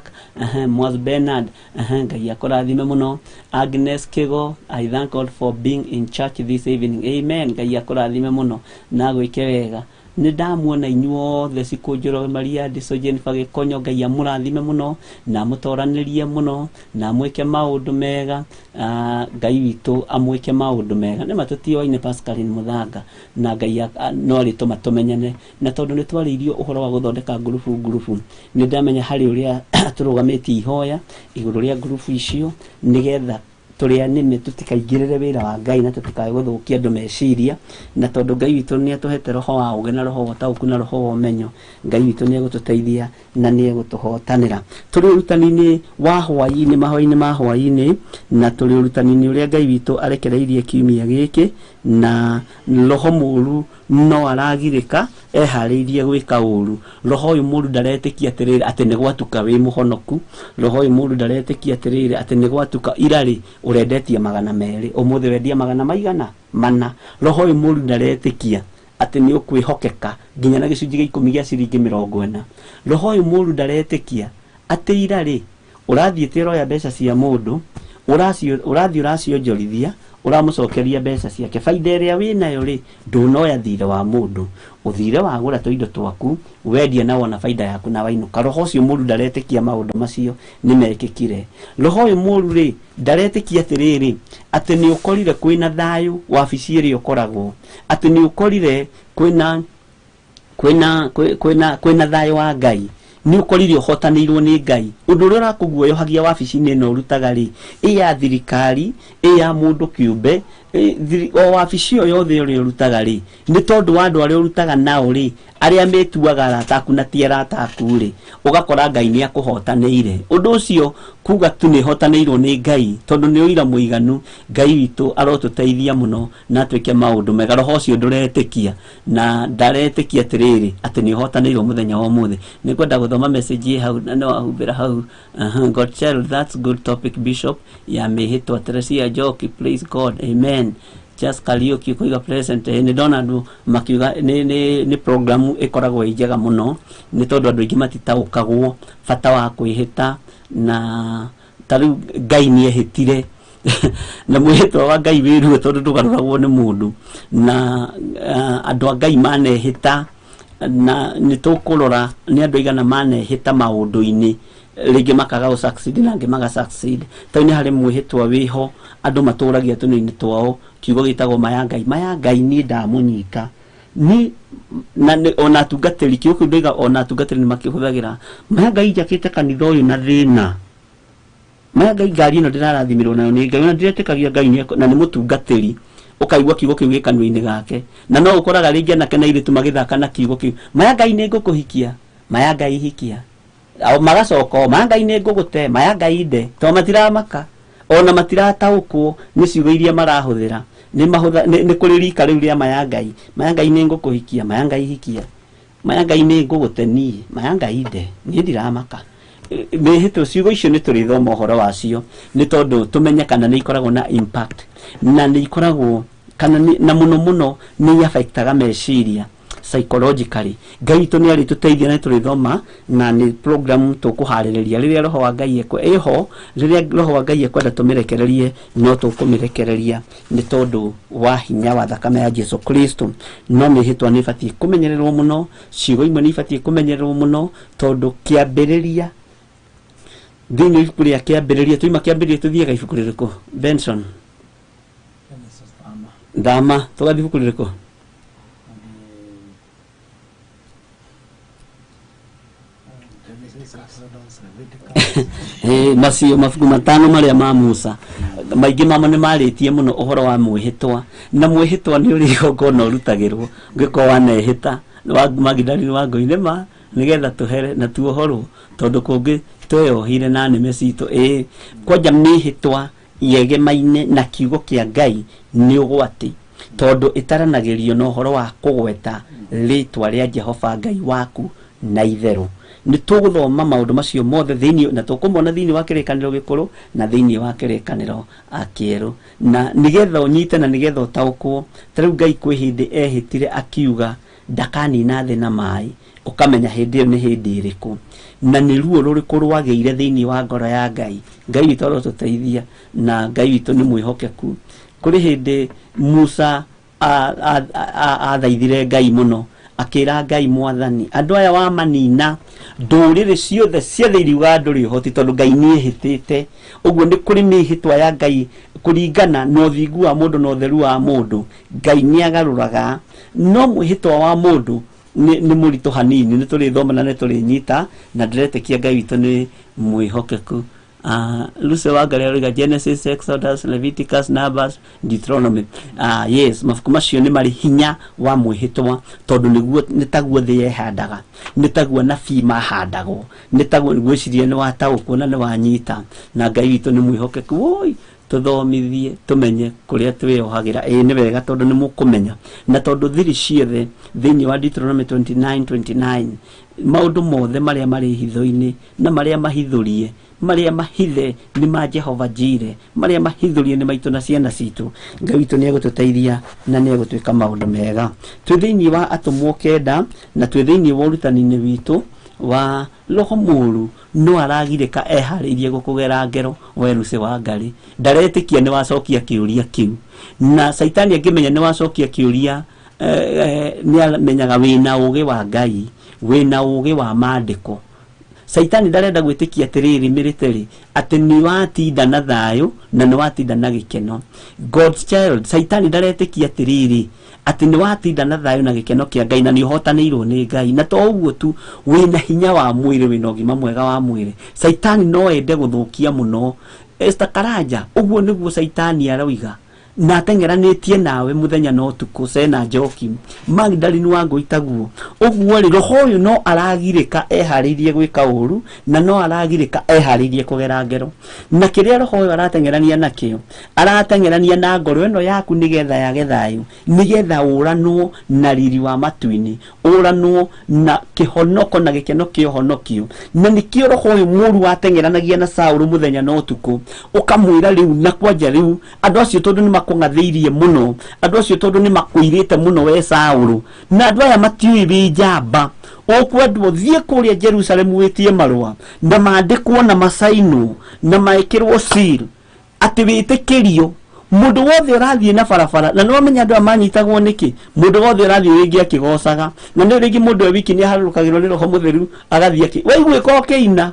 Mwaz Bernard, Ngai akũrathime mũno. Agnes Kigo, I thank God for being in church this evening. Amen. Ngai akũrathime mũno na gwĩke wega. Nĩ ndamuona inyuothe, Cikũnjũro Maria Ndiso, Jennifer Gĩkonyo, Ngai amũrathime mũno na amũtoranĩrie mũno na amwĩke maũndũ mega. Ngai witũ amwĩke maũndũ mega. Nĩ ma tũtioaine Pascaline Mũthanga, na Ngai no arĩtũma tũmenyane. Na tondũ nĩ twarĩirio ũhoro wa gũthondeka ngurubu ngurubu, nĩ ndamenya harĩ ũrĩa tũrũgamĩtie ihoya igũrũ rĩa ngurubu icio, nĩgetha tũrĩa nĩme tũtikaingĩrĩre wĩra wa Ngai na tũtikae gũthũkia andũ meciria. Na tondũ Ngai witũ nĩ atũhete roho wa ũgĩ na roho wa ũtaũku na roho wa ũmenyo, Ngai witũ nĩ egũtũteithia na nĩ egũtũhotanĩra. Tũrĩ ũrutani-inĩ wa hwaĩ-inĩ, mahoya-inĩ ma hwaĩ-inĩ, na tũrĩ ũrutani-inĩ ũrĩa Ngai witũ arekereirie kiumia gĩkĩ. Na roho mũru no aragirĩka eharĩirie gwĩka ũru. Roho ũyũ mũru ndaretĩkia atĩrĩrĩ atĩ nĩ gwatuka wĩ mũhonoku. Roho ũyũ mũru ndaretĩkia atĩrĩrĩ atĩ nĩ gwatuka irarĩ ũrendetie 200, ũmũthĩ wendia magana maigana mana. Roho ũyũ mũru ndaretĩkia atĩ nĩ ũkwĩhokeka nginya na gĩcunjĩ gĩa 10 gĩa ciringi 40. Roho ũyũ mũru ndaretĩkia atĩ irarĩ ũrathiĩte ũroya mbeca cia mũndũ, ũrathiĩ ũracionjorithia, ũramũcokeria mbeca ciake, baida ĩrĩa wĩnayo rĩ, ndũnoya thirĩ wa mũndũ, ũthire wagũra tũindo twaku, wendia na wona baida yaku na wainũka. Roho ũcio mũru ndaretĩkia maũndũ macio nĩ mekĩkire. Roho ũyũ mũru rĩ, ndaretĩkia atĩrĩrĩ atĩ nĩ ũkorire kwĩna thayũ wabici ĩrĩa ũkoragwo, atĩ nĩ ũkorire kwĩna thayũ wa Ngai, nĩ ũkorire ũhotanĩirwo nĩ Ngai. Ũndũ ũrĩa ũrakũguoyohagia wabici-inĩ ĩno ũrutaga rĩ, ĩ ya thirikari, ĩ ya mũndũ kĩũmbe, o wabici ĩyo yothe ũrĩa ũrutaga rĩ, nĩ tondũ wa andũ arĩa ũrutaga nao rĩ, arĩa metuaga arata aku na ti arata aku rĩ, ũgakora Ngai nĩ akũhotanĩire. Ũndũ ũcio kuga tu nĩ hotanĩirwo nĩ Ngai, tondũ nĩ ũira mũiganu. Ngai witũ arotũteithia mũno na atwĩke maũndũ mega. Roho ũcio ndũretĩkia na ndaretĩkia atĩrĩrĩ atĩ nĩ ũhotanĩirwo mũthenya wa ũmũthĩ. Nĩ ngwenda gũthoma message ĩ hau na nĩ wahumbĩra hau. God child, that's good topic, Bishop, ya mĩhĩtwa. Teresia Njoki, praise God, amen. Charles Kariuki kuiga present. Nĩ ndona andũ makiuga nĩ program ĩkoragwo ĩ njega mũno, nĩ tondũ andũ aingĩ matitaũkagwo bata wa kwĩhĩta, na ta rĩu Ngai nĩ ehĩtire na mwĩhĩtwa wa Ngai wĩ ruo tondũ ndũgarũragwo nĩ mũndũ, na andũ a Ngai manehĩta, na nĩ tũkũrora nĩ andũ aigana manehĩta maũndũ-inĩ, rĩngĩ makaga gũ succeed na angĩ maga succeed. Ta rĩu nĩ harĩ mwĩhĩtwa wĩho andũ matũragia tũnua-inĩ twao, kiugo gĩtagwo maya Ngai, maya Ngai niĩ ndamũnyita ni na ona atungatĩri, kiugo kĩu ndoiga ona atungatĩri nĩ makĩhũthagĩra maya Ngai, njakĩte kanitha ũyũ na thĩna, maya Ngai ngari ĩno ndĩrarathimirwo nayo nĩ Ngai, ona ndiretĩkagia Ngai na nĩ mũtungatĩri, ũkaigua kiugo kĩu gĩ kanua-inĩ gake, na no ũkoraga rĩngĩ anake na airĩtu magĩthaka na kiugo kĩu, maya Ngai nĩ ngũkũhikia, maya Ngai hikia, magacoka o maya Ngai nĩ ngũgũte, maya Ngai nde, to matiramaka ona matirataũkwo nĩ ciugo iria marahũthĩra, nĩ mahũtha nĩ kũrĩ rika rĩu rĩa maya Ngai, maya Ngai nĩ ngũkũhikia, maya Ngai hikia, maya Ngai nĩ ngũgũte niĩ, maya Ngai nde, niĩ ndiramaka. Mĩhĩtwa ciugo icio nĩ tũrĩthoma ũhoro wacio, nĩ tondũ tũmenye kana nĩ ikoragwo na impact, na nĩ ikoragwo kana na mũno mũno nĩ affectaga meciria psychologically. Ngai witũ nĩ arĩtũteithia na tũrĩthoma, na nĩ program tũkũharĩrĩria rĩrĩa roho wa Ngai ĩho, rĩrĩa roho wa Ngai ekwenda tũmĩrekererie no tũkũmĩrekereria, nĩ tondũ wa hinya wa thakame ya Jesu Kristo. No mĩhĩtwa nĩ ĩbatiĩ kũmenyererwo mũno, ciugo imwe nĩ ibatiĩ kũmenyererwo mũno, tondũ kĩambĩrĩria thĩinĩ wa ibuku rĩa kĩambĩrĩria, tuima kĩambĩrĩria tũthiaga ibuku rĩrĩkũ Benson? Thama. Tũgathiĩ ibuku rĩrĩkũ? Macio mabuku matano marĩa ma Musa, maingĩ mamo nĩ marĩtie mũno ũhoro wa mwĩhĩtwa, na mwĩhĩtwa nĩ ũrĩ igongona ũrutagĩrwo ũngĩkorwo wanehĩta wa Magdalene wa Ngoinĩma, nĩgetha tũhere na tuohorwo, tondũ kũngĩ tweyohire na nĩme citũ. Kwanja mĩhĩtwa yegemaine na kiugo kĩa Ngai nĩ ũgwati, tondũ ĩtaranagĩrio na ũhoro wa kũgweta rĩtwa rĩa Jehova Ngai waku na itherũ. Nĩ tũgũthoma maũndũ macio mothe thĩinĩ, na tũkũmona thĩinĩ wa kĩrĩkanĩro gĩkũrũ na thĩinĩ wa kĩrĩkanĩro kĩerũ, na nĩgetha ũnyite na nĩgetha ũtaũkwo. Ta rĩu Ngai kwĩ hĩndĩ ehĩtire akiuga ndakanina thĩ na maĩ, ũkamenya hĩndĩ ĩyo nĩ hĩndĩ ĩrĩkũ, na nĩ ruo rũrĩkũ rwagĩire thĩinĩ wa ngoro ya Ngai. Ngai witũ arotũteithia, na Ngai witũ nĩ mwĩhokeku. Kũrĩ hĩndĩ Musa athaithire Ngai mũno, akĩra Ngai, Mwathani, andũ aya wamanina ndũrĩrĩ ciothe cia thĩ iriugaga ndũrĩ ũhoti, tondũ Ngai nĩ ehĩtĩte. Ũguo nĩ kũrĩ mĩhĩtwa ya Ngai kũringana na ũthingu wa mũndũ na ũtheru wa mũndũ, Ngai nĩ agarũraga, no mwĩhĩtwa wa mũndũ nĩ mũritũ hanini. Nĩ tũrĩthoma na nĩ tũrĩnyita, na ndĩretĩkia Ngai witũ nĩ mwĩhokeku. Lucy Wangari aroiga Genesis, Exodus, Leviticus, Numbers, Deuteronomy. Yes, mabuku macio nĩ marĩ hinya wa mwĩhĩtwa, tondũ nĩguo nĩ taguo thĩ yehandaga, nĩ taguo anabii mahandagwo, nĩ taguo. Ngwĩciria nĩ wataũkwo na nĩ wanyita, na Ngai witũ nĩ mwĩhokeku. Woi, tũthomithie tũmenye kũrĩa twĩyohagĩra. Ĩĩ nĩ wega, tondũ nĩ mũkũmenya, na tondũ thiri ciothe thĩinĩ wa Deuteronomy 29:29, maũndũ mothe marĩa marĩ hitho-inĩ na marĩa mahithũrie, marĩa mahithe nĩ ma Jehova Jire, marĩa mahithũrie nĩ maitũ na ciana citũ. Ngai witũ nĩ egũtũteithia na nĩ egũtwĩka maũndũ mega. Twĩ thĩinĩ wa atũmwo 9, na twĩ thĩinĩ wa ũrutani-inĩ witũ wa roho mũũru no aragirĩka eharĩirie gũkũgera ngero. We Lucy Wangari ndaretĩkia nĩ wacokia kĩũria kĩu, na Caitani angĩmenya nĩ wacokia kĩũria, nĩ amenyaga wĩna ũgĩ wa Ngai, wĩna ũgĩ wa maandĩko. Caitani ndarenda gwĩtĩkia atĩrĩrĩ mĩrĩtĩrĩ atĩ nĩ watinda na thayũ na nĩ watinda na gĩkeno. God's child, Caitani ndaretĩkia atĩrĩrĩ atĩ nĩ watinda na thayũ na gĩkeno kĩa Ngai, na nĩ ũhotanĩirwo nĩ Ngai, na to ũguo tu, wĩna hinya wa mwĩrĩ, wĩna ũgima mwega wa mwĩrĩ. Caitani no ende gũthũkia mũno. Esther Karanja, ũguo nĩguo Caitani aroiga, na ateng'eranĩtie nawe mũthenya na ũtukũ. Sena Njoki, Magdalene wa Ngũi, taguo ũguo rĩ, roho ũyũ no aragirĩka eharĩirie gwĩka ũru, na no aragirĩka eharĩirie kũgera ngero, na kĩrĩa roho ũyũ arateng'erania nakĩo, arateng'erania na ngoro ĩno yaku nĩgetha yage thayũ, nĩgetha ũranwo na riri wa matu-inĩ, ũranwo na kĩhonoko na gĩkeno kĩa ũhonokio. Na nĩkĩo roho ũyũ mũru wateng'eranagia na Saũlũ mũthenya na ũtukũ, ũkamwĩra rĩu na kwanja rĩu andũ acio tondũ nĩ makũng'athĩirie mũno, andũ acio tondũ nĩ makũirĩte mũno we Saũlũ, na andũ aya matiũĩ wĩ njamba, ũkwendwo thiĩ kũrĩa Jerusalemu wĩtie marũa na mandĩkwo na macainwo na maĩkĩrwo seal atĩ wĩtĩkĩrio mũndũ wothe ũrathiĩ na barabara. Na nĩwamenya andũ aya manyitagwo nĩkĩ? Mũndũ wothe ũrathiĩ rĩngĩ akĩgocaga, na nĩ rĩngĩ mũndũ e wiki nĩ aharũrũkagĩrwo nĩ roho mũtheru agathiĩ akĩ waiguĩka ũkĩina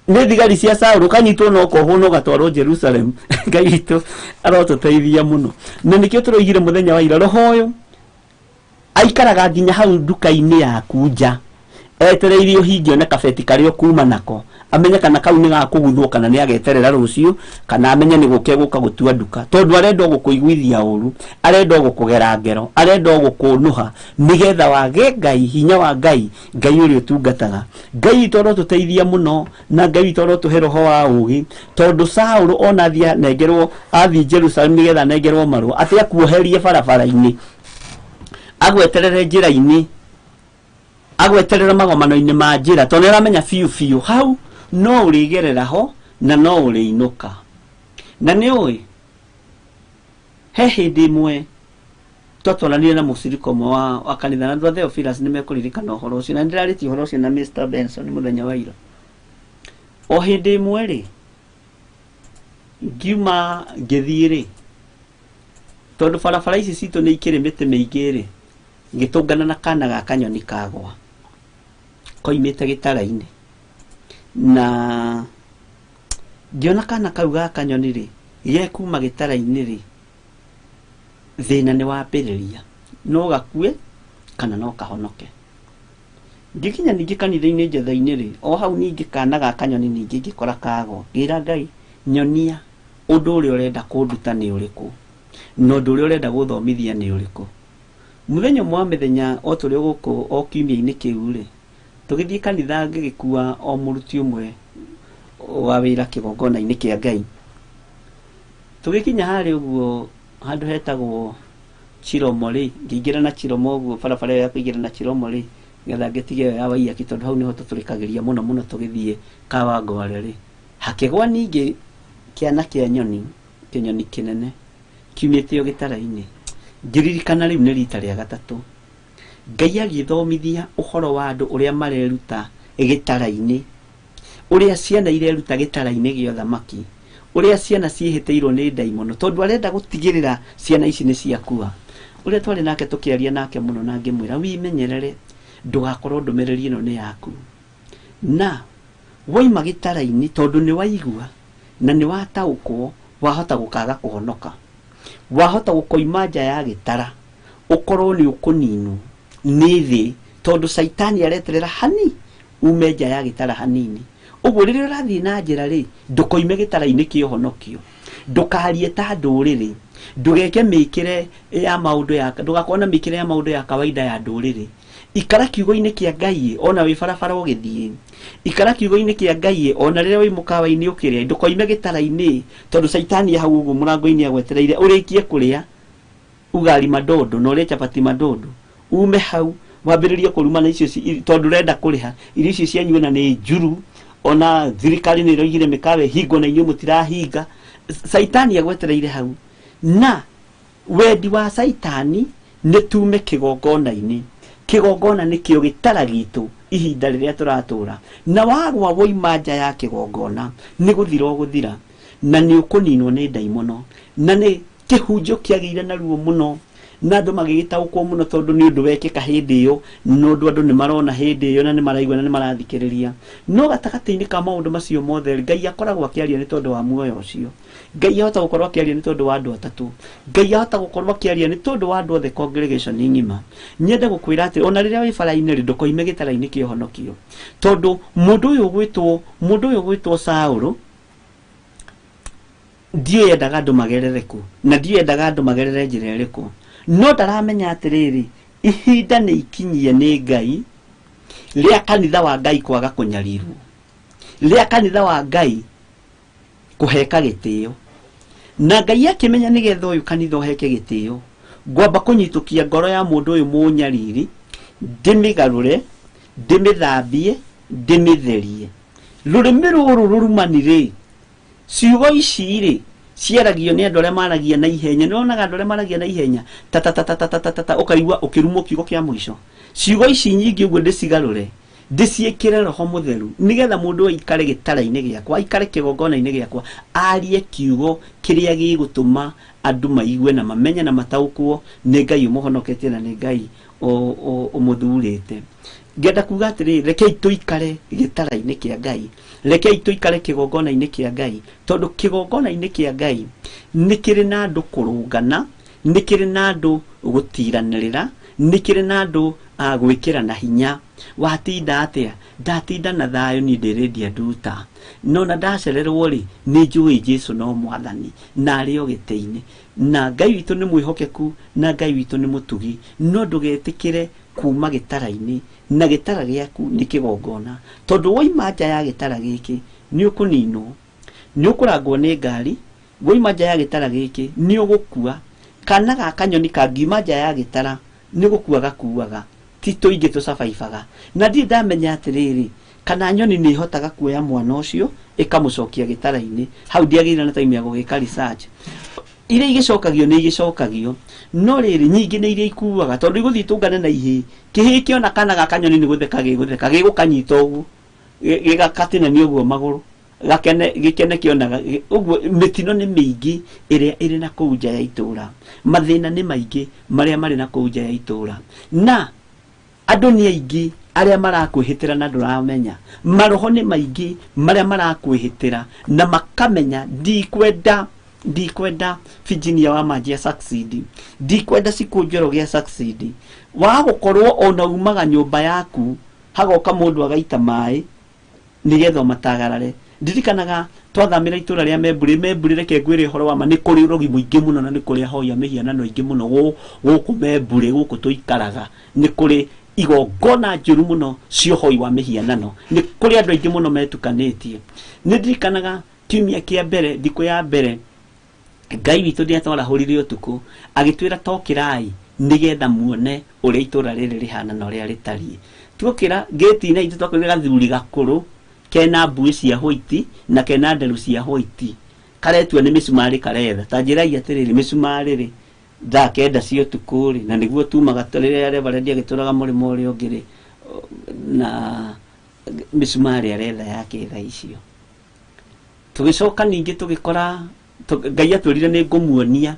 nĩ thigari cia Saũlũ, ũkanyitwo na ũkohwo na ũgatwarwo Jerusalem. Ngai witũ arotũteithia mũno. Na nĩkĩo tũroigire mũthenya wa ira, roho ũyũ aikaraga nginya hau nduka-inĩ yaku nja etereire ũhinge one kabeti karĩa ũkuma nako, amenye kana kau nĩ gakũguthwo kana nĩ ageterera rũciũ, kana amenye nĩ gũka egũka gũtua nduka, tondũ arenda o gũkũiguithia ũru, arenda o gũkũgera ngero, arenda o gũkũnũha, nĩgetha wage Ngai, hinya wa Ngai, Ngai ũrĩa ũtungataga. Ngai witũ arotũteithia mũno, na Ngai witũ arotũhe roho wa ũgĩ, tondũ Saũlũ ona athiĩ anengerwo, athiĩ Jerusalem nĩgetha anengerwo marũa, atĩ akuoherie barabara-inĩ, agweterere njĩra-inĩ, agweterera magomano-inĩ ma njĩra, tondũ nĩ aramenya biũ biũ hau no ũrĩgerera ho na no ũrĩinũka. Na nĩ ũĩ he hĩndĩ ĩmwe twatwaranire na mũcirika ũmwe wa kanitha, na andũ a Theophilus nĩ mekũririkana ũhoro ũcio, na nĩ ndĩrarĩtie ũhoro ũcio na Mr. Benson mũthenya wa ira. O hĩndĩ ĩmwe rĩ, ngiuma ngĩthiĩ rĩ, tondũ barabara ici citũ nĩ ikĩrĩ mĩtĩ mĩingĩ rĩ, ngĩtũngana na kana ga kanyoni kagwa koimĩte gĩtara-inĩ, na ngĩona kana kau ga kanyoni rĩ, gekuma gĩtara-inĩ rĩ, thĩna nĩ wambĩrĩria, no gakue kana no kahonoke. Ngĩkinya ningĩ kanitha-inĩ njetha-inĩ rĩ, o hau ningĩ kana ga kanyoni ningĩ ngĩkora kagwa, ngĩra Ngai, nyonia ũndũ ũrĩa ũrenda kũnduta nĩ ũrĩkũ, na ũndũ ũrĩa ũrenda gũthomithia nĩ ũrĩkũ. Mũthenya ũmwe wa mĩthenya o tũrĩ gũkũ o kiumia-inĩ kĩu rĩ, tũgĩthiĩ kanitha ngĩgĩkua o mũruti ũmwe wa wĩra kĩgongona-inĩ kĩa Ngai. Tũgĩkinya harĩa ũguo handũ hetagwo Chiromo rĩ, ngĩingĩra na Chiromo ũguo barabara ĩyo ya kũingĩra na Chiromo rĩ, nĩgetha ngĩtige ĩyo ya Waiyaki, tondũ hau nĩho tũtũrĩkagĩria mũno mũno tũgĩthiĩ Kawangware rĩ, hakĩgwa ningĩ kĩana kĩa nyoni, kĩnyoni kĩnene kiumĩte o gĩtara-inĩ. Ngĩririkana rĩu nĩ rita rĩa gatatũ Ngai agĩthomithia ũhoro wa andũ ũrĩa mareruta gĩtara-inĩ, ũrĩa ciana ireruta gĩtara-inĩ gĩa ũthamaki, ũrĩa ciana ciĩhĩtĩirwo nĩ ndaimono, tondũ arenda gũtigĩrĩra ciana ici nĩ ciakua. Ũrĩa twarĩ nake tũkĩaria nake mũno na ngĩmwĩra wimenyerere ndũgakorwo ndũmĩrĩri ĩno nĩ yaku, na waima gĩtara-inĩ tondũ nĩ waigua na nĩ wataũkwo, wahota gũkaga kũhonoka, wahota gũkoima nja ya gĩtara ũkorwo nĩ ũkũninwo nĩ thĩ, tondũ Caitani areterera hani ume nja ya gĩtara hanini. Ũguo rĩrĩa ũrathiĩ na njĩra rĩ, ndũkoime gĩtara-inĩ kĩa ũhonokio, ndũkarie ta ndũrĩrĩ, ndũgeke mĩkĩre ya maũndũ ya, ndũgakorwo na mĩkĩre ya maũndũ ya kawaida ya ndũrĩrĩ. Ikara kiugo-inĩ kĩa Ngai ona wĩ barabara ũgĩthiĩ, ikara kiugo-inĩ kĩa Ngai ona rĩrĩa wĩ mũkawa-inĩ ũkĩrĩa, ndũkoime gĩtara-inĩ tondũ Caitani hau ũguo mũrango-inĩ agwetereire ũrĩkie kũrĩa ugali madodo na ũrĩe chapati madodo, ume hau wambĩrĩrie kũrumana icio tondũ ũrenda kũrĩha irio icio cianyu ona nĩ njuru, ona thirikari nĩ ĩroigire mĩkawa ĩhingwo na inyuĩ mũtirahinga. Caitani agwetereire hau, na wendi wa Caitani nĩ tume kĩgongona-inĩ. Kĩgongona nĩkĩo gĩtara gitũ ihinda rĩrĩa tũratũra, na wagwa woima nja ya kĩgongona nĩ gũthira ũgũthira, na nĩ ũkũninwo nĩ ndaimono. Na nĩ kĩhunjio kĩagĩire na ruo mũno, na andũ magĩgĩtaũkwo mũno tondũ nĩ ũndũ wekĩka hĩndĩ ĩyo, na ũndũ andũ nĩ marona hĩndĩ ĩyo na nĩ maraigua na nĩ marathikĩrĩria. No gatagatĩ-inĩ ka maũndũ macio mothe, Ngai akoragwo akĩaria nĩ tondũ wa muoyo ũcio. Ngai ahota gũkorwo akĩaria nĩ tondũ wa andũ atatũ. Ngai ahota gũkorwo akĩaria nĩ tondũ wa andũ othe congregation ng'ima. Nyende gũkwĩra atĩ ona rĩrĩa wĩ bara-inĩ rĩ, ndũkoime gĩtara-inĩ kĩa ũhonokio, tondũ mũndũ ũyũ ũgwĩtwo Saũlũ ndiũĩ endaga andũ magerere kũ, na ndiũĩ endaga andũ magerere njĩra ĩrĩkũ, no ndaramenya atĩrĩrĩ, ihinda nĩ ikinyie nĩ Ngai rĩa kanitha wa Ngai kwaga kũnyarirwo, rĩa kanitha wa Ngai kũheka gĩtĩo. Na Ngai akĩmenya nĩgetha ũyũ kanitha ũheke gĩtĩo, ngwamba kũnyitũkia ngoro ya mũndũ ũyũ mũnyariri, ndĩmĩgarũre, ndĩmĩthambie, ndĩmĩtherie. Rũrĩmĩ rũrũ rũrumani rĩ, ciugo ici rĩ, Ciaragio nĩ andũ arĩa maragia na ihenya. Nĩ wonaga andũ arĩa maragia na ihenya ta ta ta ta ta ta ta ta, ũkaigua ũkĩrumwo kiugo kĩa mũico. Ciugo ici nyingĩ ũguo ndĩcigarũre, ndĩciĩkĩre roho mũtheru, nĩgetha mũndũ aikare gĩtara-inĩ gĩakwa, aikare kĩgongona-inĩ gĩakwa, arie kiugo kĩrĩa gĩgũtũma andũ maigue na mamenye na mataũkwo nĩ Ngai ũmũhonoketie na nĩ Ngai ũmũthurĩte. Ngenda kuga atĩrĩrĩ, rekei tũikare gĩtara-inĩ kĩa Ngai, rekei tũikare kĩgongona-inĩ kĩa Ngai, tondũ kĩgongona-inĩ kĩa Ngai nĩ kĩrĩ na andũ kũrũngana, nĩ kĩrĩ na andũ gũtiranĩrĩra, nĩ kĩrĩ na andũ gwĩkĩra na hinya. Watinda atĩa? Ndatinda na thayũ, niĩ ndĩrĩndia nduta, no na ndacererwo rĩ, nĩ njũĩ Jesu no mwathani na arĩ o gĩtĩ-inĩ, na Ngai witũ nĩ mwĩhokeku na Ngai witũ nĩ mũtugi. No ndũgetĩkĩre kuma gĩtara-inĩ, na gĩtara gĩaku nĩ kĩgongona, tondũ woima nja ya gĩtara gĩkĩ nĩ ũkũninwo, nĩ ũkũrangwo nĩ ngari. Woima nja ya gĩtara gĩkĩ nĩ ũgũkua. Kana ga kanyoni kangiuma nja ya gĩtara nĩ gũkua gakuaga, ti tũingĩ tũcabaibaga. Na ndirĩ ndamenya atĩrĩrĩ, kana nyoni nĩ ĩhotaga kuoya mwana ũcio ĩkamũcokia gĩtara-inĩ. Hau ndiagĩrĩire na time ya gũgĩka research. Iria igĩcokagio nĩ igĩcokagio, no rĩrĩ nyingĩ nĩ iria ikuaga, tondũ igũthiĩ tũngane na ihĩĩ. Kĩhĩĩ kĩona kana ga kanyoni nĩ gũtheka gĩgũtheka, gĩgũkanyita ũguo, gĩgakatinania ũguo magũrũ, gakene gĩkene kĩonaga ũguo. Mĩtino nĩ mĩingĩ ĩrĩa ĩrĩ na kũu nja ya itũũra, mathĩna nĩ maingĩ marĩa marĩ na kũu nja ya itũũra, na andũ nĩ aingĩ arĩa marakwĩhĩtĩra na ndũramenya. Maroho nĩ maingĩ marĩa marakwĩhĩtĩra na makamenya ndikwenda Virginia wa Manji succeed, ndikwenda Cikũ Njoroge succeed. Wa gũkorwo ona umaga nyũmba yaku hagoka mũndũ agaita maĩ nĩgetha matagarare. Ndirikanaga twathamĩra itũra rĩa Memburi. Memburi, reke ngwĩre ũhoro wa ma, nĩ kũrĩ ũrogi mũingĩ mũno na nĩ kũrĩ ahoi a mĩhianano aingĩ mũno gũkũ Memburi, gũkũ tũikaraga. Nĩ kũrĩ igongona njũru mũno cia ũhoi wa mĩhianano, nĩ kũrĩ andũ aingĩ mũno metukanĩtie. Nĩ ndirikanaga kiumia kĩa mbere, thikũ ya mbere, Ngai witũ nĩatwarahũrire ũtukũ agĩtwĩra tokĩrai nĩgetha muone ũrĩa itũra rĩrĩ rĩhana na ũrĩa rĩtariĩ. Tuokĩra ngĩti-inĩ itũ twakorire gathuri gakũrũ kena mbuĩ cia white na kena nderu cia white, karetua nĩ mĩcumarĩ karetha. Ta njĩrai atĩrĩrĩ, mĩcumarĩ rĩ thaa 9 cia ũtukũ rĩ, na nĩguo tumaga rĩrĩa reverend agĩtũraga mũrĩmo ũrĩa ũngĩ rĩ, na mĩcumarĩ aretha yake thaa icio. Tũgĩcoka ningĩ tũgĩkora Ngai atwĩrire nĩ ngũmuonia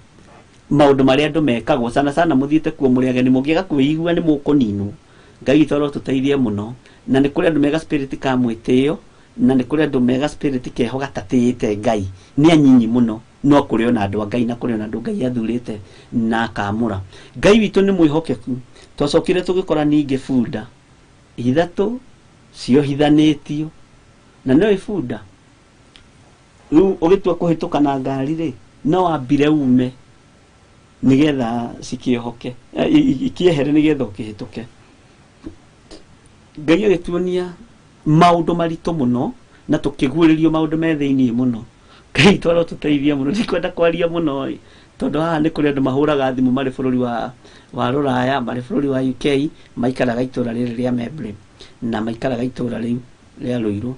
maũndũ marĩa andũ mekagwo, sana sana mũthiĩte kuo mũrĩ ageni, mũngĩaga kwĩigua nĩ mũkũninwo. Ngai witũ arotũteithie mũno. Na nĩ kũrĩ andũ mega spirit ka mwĩtĩo, na nĩ kũrĩ andũ mega spirit keho gatatĩĩte Ngai, nĩ anyinyi mũno, no kũrĩ ona andũ a Ngai na kũrĩ ona andũ Ngai athurĩte na akamũra. Ngai witũ nĩ mwĩhokeku. Twacokire tũgĩkora ningĩ bunda ithatũ ciohithanĩtio, na no bunda rĩu ũgĩtua kũhĩtũka na ngari rĩ, no wambire ume nĩgetha cikĩohoke, ikĩehere nĩgetha ũkĩhĩtũke. Ngai agĩtuonia maũndũ maritũ mũno na tũkĩguũrĩrio maũndũ me thĩiniĩ mũno. Ngai twarotũteithia mũno. Ndikwenda kwaria mũno ĩ, tondũ haha nĩ kũrĩ andũ mahũraga thimũ marĩ bũrũri wa Rũraya, marĩ bũrũri wa UK, maikaraga itũra rĩrĩ rĩa Membley na maikaraga itũra rĩu rĩa Ruiru.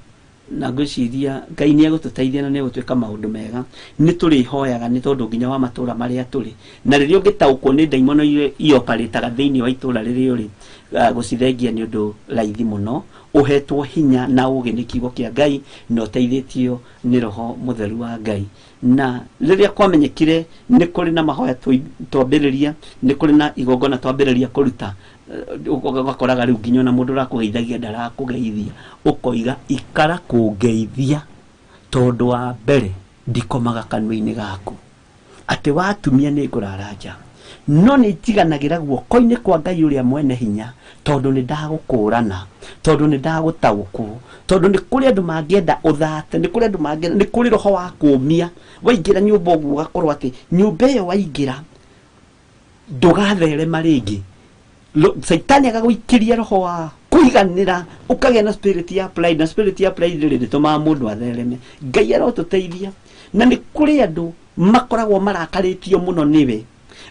Na ngwĩciria Ngai nĩ egũtũteithia na nĩ egũtwĩka maũndũ mega. Nĩ tũrĩhoyaga nĩ tondũ nginya wa matũra marĩa tũrĩ, na rĩrĩa ũngĩtaũkwo nĩ ndaimono iria ioparĩtaga thĩinĩ wa itũra rĩrĩa ũrĩ, gũcithengia nĩ ũndũ raithi mũno. Ũhetwo hinya na ũũgĩ nĩ kiugo kĩa Ngai na ũteithĩtio nĩ roho mũtheru wa Ngai. Na rĩrĩa kwamenyekire nĩ kũrĩ na mahoya twambĩrĩria, nĩ kũrĩ na igongona twambĩrĩria kũruta, ũgakoraga rĩu nginya ona mũndũ ũrakũgeithagia ndarakũgeithia, ũkoiga ikara kũngeithia tondũ wa mbere ndikomaga kanua-inĩ gaku, atĩ watumia nĩ ngũrara nja, no nĩ itiganagĩra guoko-inĩ kwa Ngai ũrĩa mwene hinya, tondũ nĩ ndagũkũrana, tondũ nĩ ndagũtaũkwo, tondũ nĩ kũrĩ andũ mangĩenda ũthate, nĩ kũrĩ andũ mangĩenda, nĩ kũrĩ roho wa kũũmia. Waingĩra nyũmba ũguo ũgakorwo atĩ nyũmba ĩyo waingĩra ndũgatherema rĩngĩ. Caitani agagũikĩria roho wa kũiganĩra, ũkagĩa na spirit ya pride, na spirit ya pride rĩrĩ ndĩtũmaga mũndũ athereme. Ngai arotũteithia. Na nĩ kũrĩ andũ makoragwo marakarĩtio mũno nĩwe,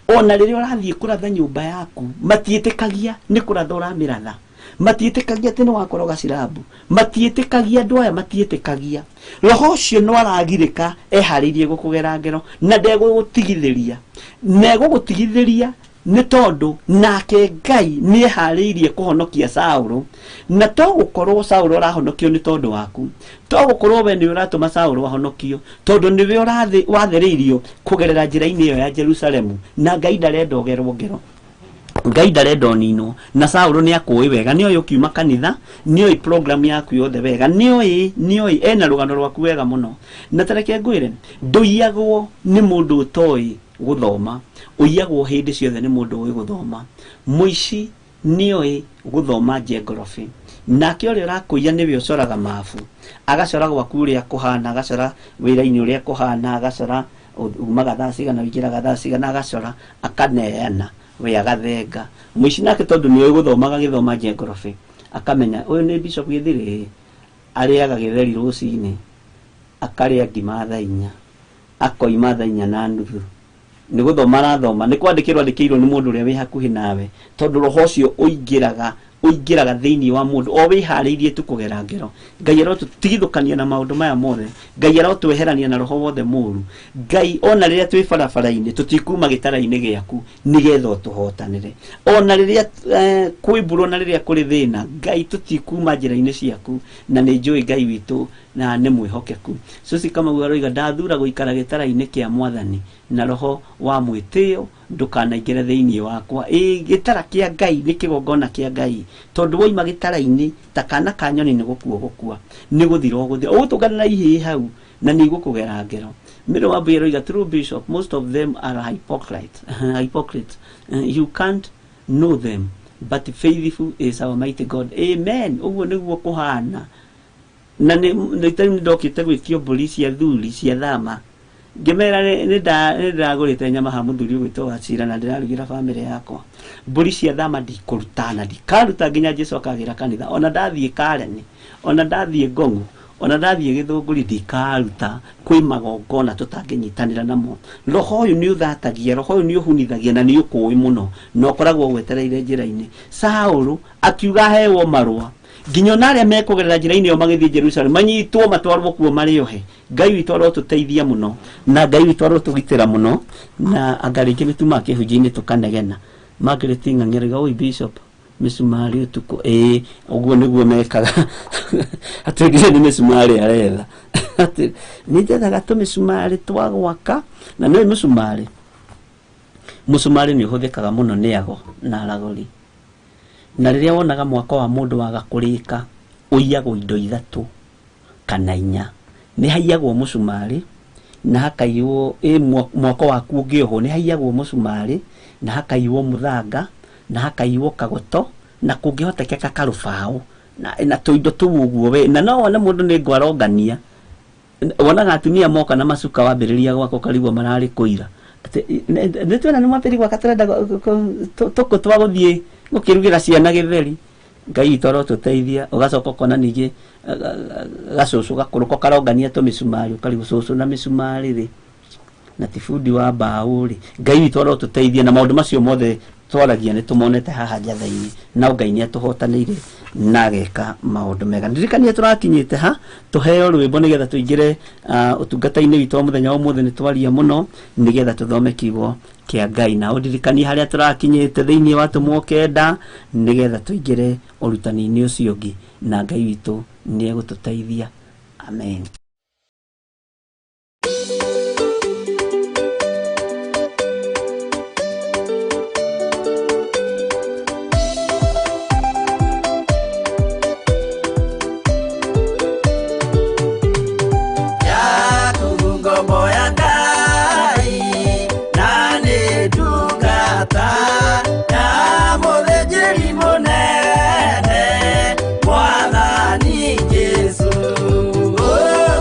ona rĩrĩa ũrathiĩ kũratha nyũmba yaku matiĩtĩkagia nĩ kũratha ũramĩratha. Matiĩtĩkagia atĩ nĩ wakoroga cirabu. Matiĩtĩkagia andũ aya matiĩtĩkagia. Roho ũcio no aragirĩka eharĩirie gũkũgera ngero na ndegũgũtigithĩria. Na egũgũtigithĩria nĩ tondũ nake Ngai nĩ eharĩirie kũhonokia Saũlũ, na to gũkorwo Saũlũ arahonokio nĩ tondũ waku, to gũkorwo we nĩ ũratũma Saũlũ ahonokio, tondũ nĩwe wathereirio kũgerera njĩra-inĩ ĩyo ya Jerusalemu, na Ngai ndarenda ũgerwo ngero. Ngai ndarenda ũninwo, na Saũlũ nĩ akũĩ wega, nĩoĩ ũkiuma kanitha, nĩoĩ program yaku yothe wega, nĩoĩ ena rũgano rwaku wega mũno. Na ta reke ngwĩre, ndũiyagwo nĩ mũndũ ũtoĩ gũthoma, ũiyagwo hĩndĩ ciothe nĩ mũndũ ũĩ gũthoma. Mũici nĩoĩ gũthoma geography, nake ũrĩa ũrakũiya nĩwe ũcoraga mabu, agacora gwaku ũrĩa kũhana, agacora wĩra-inĩ ũrĩa kũhana, agacora umaga thaa cigana ũingĩraga thaa cigana, agacora akaneana we agathenga. Mũici nake tondũ nĩoĩ gũthoma agagĩthoma geography, akamenya ũyũ nĩ Bishop Gĩthiri, arĩaga gĩtheri rũcinĩ, akarĩa ngima thaa inya, akoima thaa inya na nuthu. Nĩ gũthoma arathoma, nĩ kwandĩkĩrwo andĩkĩirwo nĩ mũndũ ũrĩa wĩ hakuhĩ nawe, tondũ roho ũcio ũingĩraga thĩinĩ wa mũndũ o wĩharĩirie tu kũgera ngero. Ngai arotũtigithũkania na maũndũ maya mothe, Ngai arotweherania na roho wothe mũru. Ngai ona rĩrĩa twĩ barabara-inĩ tũtikuma gĩtara-inĩ gĩaku nĩgetha ũtũhotanĩre. Ona rĩrĩa kwĩ mbura, ona rĩrĩa kũrĩ thĩna, Ngai tũtikuma njĩra-inĩ ciaku, na nĩ njũĩ Ngai witũ na nĩ mwĩhokeku. Susi Kamau aroiga ndathura gũikara gĩtara-inĩ kĩa Mwathani na roho wa mwĩtĩo ndũkanaingĩre thĩinĩ wakwa. Ĩ gĩtara kĩa Ngai nĩ kĩgongona kĩa Ngai, tondũ woima gĩtara-inĩ ta kana ka nyoni nĩ gũkua gũkua, nĩ gũthira ũgũthira, ũgũtũngana na ihĩĩ hau na nĩ igũkũgera ngero. Mĩrũ wa Mbuya aroiga true bishop, most of them are hypocrites. Hypocrites. You can't know them, but faithful is our mighty God. Amen. Ũguo nĩguo kũhana. Na nĩ nĩ ndokĩte gwĩtio mbũri cia thuri cia thama, ngĩmera nĩ ndĩragũrĩte nyama ha mũthuri ũgwĩtwo Wachira na ndĩrarugĩra bamĩrĩ yakwa. Mbũri cia thama ndikũruta na ndikaruta nginya Jesũ akagĩra kanitha. Ona ndathiĩ Kareni, ona ndathiĩ Ngong'u, ona ndathiĩ Gĩthũngũri ndikaruta. Kwĩ magongona tũtangĩnyitanĩra namo. Roho ũyũ nĩ ũthatagia, roho ũyũ nĩ ũhunithagia na nĩ ũkũĩ mũno, na ũkoragwo wetereire njĩra-inĩ. Saũlũ akiuga aheo marũa nginya ona arĩa mekũgerera njĩra-inĩ ĩyo magĩthiĩ Jerusalem manyitwo matwarwo kuo marĩ ohe. Ngai witũ arotũteithia mũno, na Ngai witũ arotũgitĩra mũno, na anga rĩngĩ nĩ tumaga kĩhunjio-inĩ tũkanegena. Margaret Ng'ang'i arauga oi bishop mĩcumarĩ ũtukũ. Ĩĩ ũguo nĩguo mekaga. Atwĩrire nĩ mĩcumarĩ aretha. Atĩ nĩ njethaga tũmĩcumarĩ twa gwaka, na nĩũĩ mũcumarĩ. Mũcumarĩ nĩ ũhũthĩkaga mũno nĩ ago na aragũri. Na rĩrĩa wonaga mwako wa mũndũ waga kũrĩka, ũiyagwo indo ithatũ kana inya. Nĩ haiyagwo mũcumarĩ, na hakaiywo mwako waku ũngĩohwo, nĩ haiyagwo mũcumarĩ, na hakaiywo mũthanga, na hakaiywo kagoto, na kũngĩhotekeka karũbaũ, na tũindo tũu ũguo we. Na no wone mũndũ nĩ ngũ arongania. Wonaga atumia moka na macuka wambĩrĩria gwaka ũkarigwo mararĩ kũira. Nĩ twena nĩ mwambĩrĩria gwaka tũrenda tũkũ twa gũthiĩ gũkĩrugĩra ciana gĩtheri. Ngai witũ arotũteithia. Ũgacoka ũkona ningĩ gacũcũ gakũrũ karongania tũmĩcumarĩ, ũkarigwo cũcũ na mĩcumarĩ rĩ, na ti bundi wa mbaũ rĩ. Ngai witũ arotũteithia, na maũndũ macio mothe twaragia nĩ tũmonete haha njatha-inĩ, na Ngai nĩ atũhotanĩire na ageka maũndũ mega. Ndirikania tũrakinyĩte ha tũheo rwĩmbo nĩgetha tũingĩre ũtungata-inĩ witũ wa mũthenya wa ũmũthĩ. Nĩ twaria mũno nĩgetha tũthome kiugo kĩa Ngai, na ũndirikanie harĩa tũrakinyĩte thĩinĩ wa Atũmwo kenda nĩgetha tũingĩre ũrutani-inĩ ũcio ũngĩ, na Ngai witũ nĩ egũtũteithia. Amen. Mwathani Jesu. Oh.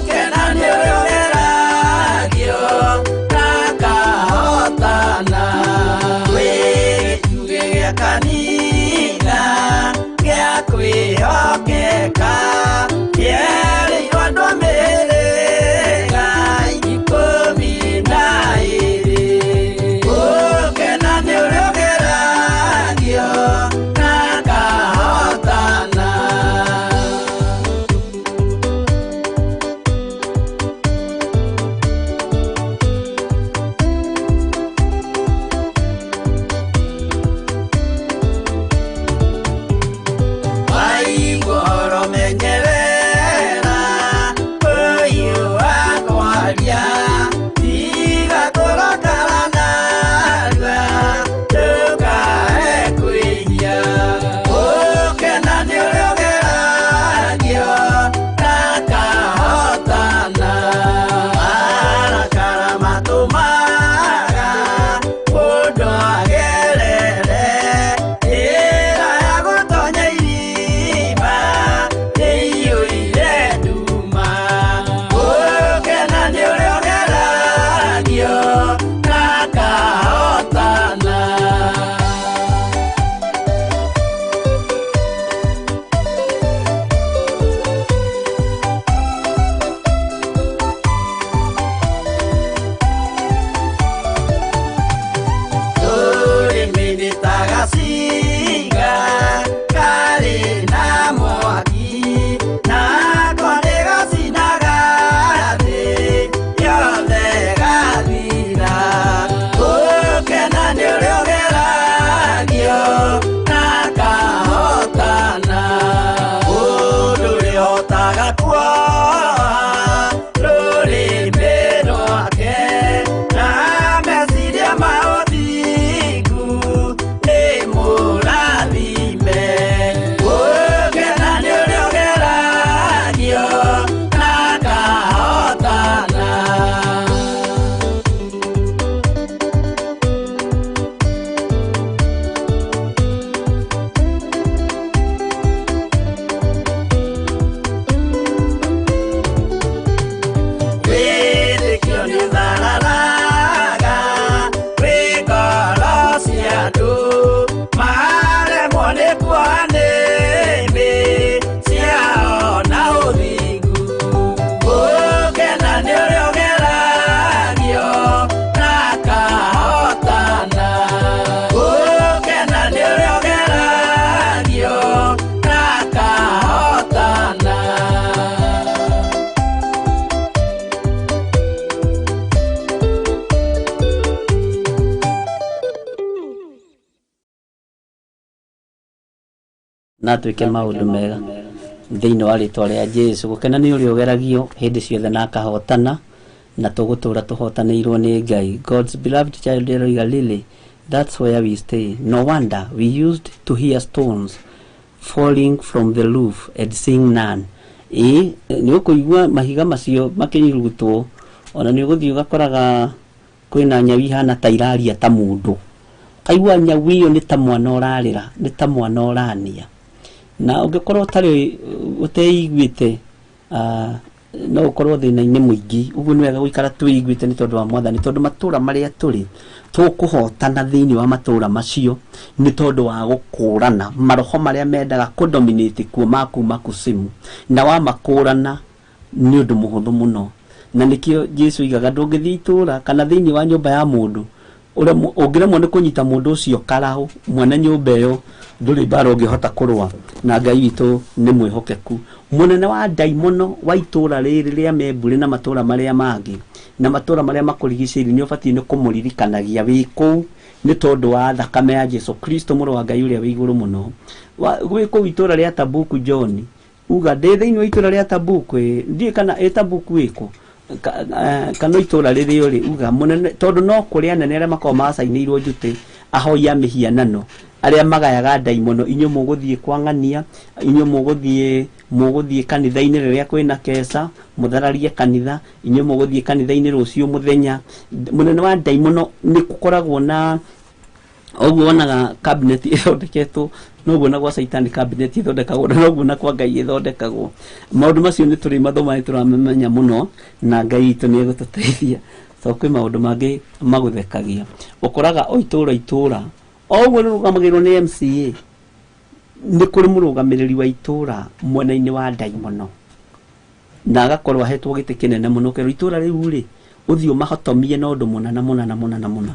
Na atwĩke maũndũ mega thĩinĩ wa rĩtwa rĩa Jesu. Gũkena nĩ ũrĩa ũgeragio hĩndĩ ciothe na akahotana, na tũgũtũra tũhotanĩirwo nĩ Ngai. God's beloved child eroiga, "Lily, that's where we stay. No wonder we used to hear stones falling from the roof and seeing none." Ĩĩ, nĩ ũkũigua mahiga macio makĩrutwo, ona nĩ ũgũthiĩ ũgakoraga kwĩna nyau ihana ta iraria ta mũndũ, kaigua nyau ĩyo nĩ ta mwana ũrarĩra, nĩ ta mwana ũrania. Na ũngĩkorwo ũtarĩ ũteiguĩte, no ũkorwo thĩna-inĩ mũingĩ. Ũguo nĩ wega gũikara twĩiguĩte nĩ tondũ wa Mwathani, tondũ matũra marĩa tũrĩ tũkũhotana thĩinĩ wa matũra macio nĩ tondũ wa gũkũrana maroho marĩa mendaga kũdominate kuo makuma kusimu, na wamakũrana nĩ ũndũ mũhũthũ mũno. Na nĩkĩo Jesu igaga ndũngĩthiĩ itũra kana thĩinĩ wa nyũmba ya mũndũ ũngĩremwo nĩ kũnyita mũndũ ũcio karahũ mwene nyũmba ĩyo, ndũrĩ mbara ũngĩhota kũrũa. Na Ngai witũ nĩ mwĩhokeku. Mũnene wa ndaimono wa itũra rĩrĩ rĩa Membũrĩ na matũra marĩa mangĩ na matũra marĩa makũrigicĩirie, nĩ ũbatiĩ nĩ kũmũririkanagia wĩ kũu nĩ tondũ wa thakame ya Jesu Kristo, mũrũ wa Ngai ũrĩa wĩ igũrũ mũno. Wĩ kũu itũra rĩa Tabuku, John, uga ndĩ thĩinĩ wa itũra rĩa Tabuku, ĩ ndiũĩ kana ĩ Tabuku ĩkũ kana itũra rĩrĩa ũrĩ, uga mũnene, tondũ no kũrĩ anene arĩa makoragwo macainĩirwo njutĩ, ahoi a mĩhianano arĩa magayaga ndaimono. Inyuĩ mũgũthiĩ kwa ng'ania, inyuĩ mũgũthiĩ kanitha-inĩ rĩrĩa kwĩna keca, mũthararie kanitha, inyuĩ mũgũthiĩ kanitha-inĩ rũciũ mũthenya. Mũnene wa ndaimono nĩ gũkoragwo na ũguo wonaga cabinet ĩthondeketwo, noguo na gwa Caitani cabinet ĩthondekagwo, na noguo na kwa Ngai ĩthondekagwo. Maũndũ macio nĩ tũrĩ mathoma, nĩ tũramamenya mũno, na Ngai witũ nĩ egũtũteithia, tondũ kwĩ maũndũ mangĩ magũthekagia. Ũkoraga o itũra itũra o ũguo rĩrũgamagĩrĩrwo nĩ MCA, nĩ kũrĩ mũrũgamĩrĩri wa itũra mwena-inĩ wa ndaimono, na agakorwo ahetwo gĩtĩ kĩnene mũno, kerwo itũra rĩu rĩ, ũthiĩ ũmahotomie na ũndũ mũna na mũna na mũna na mũna.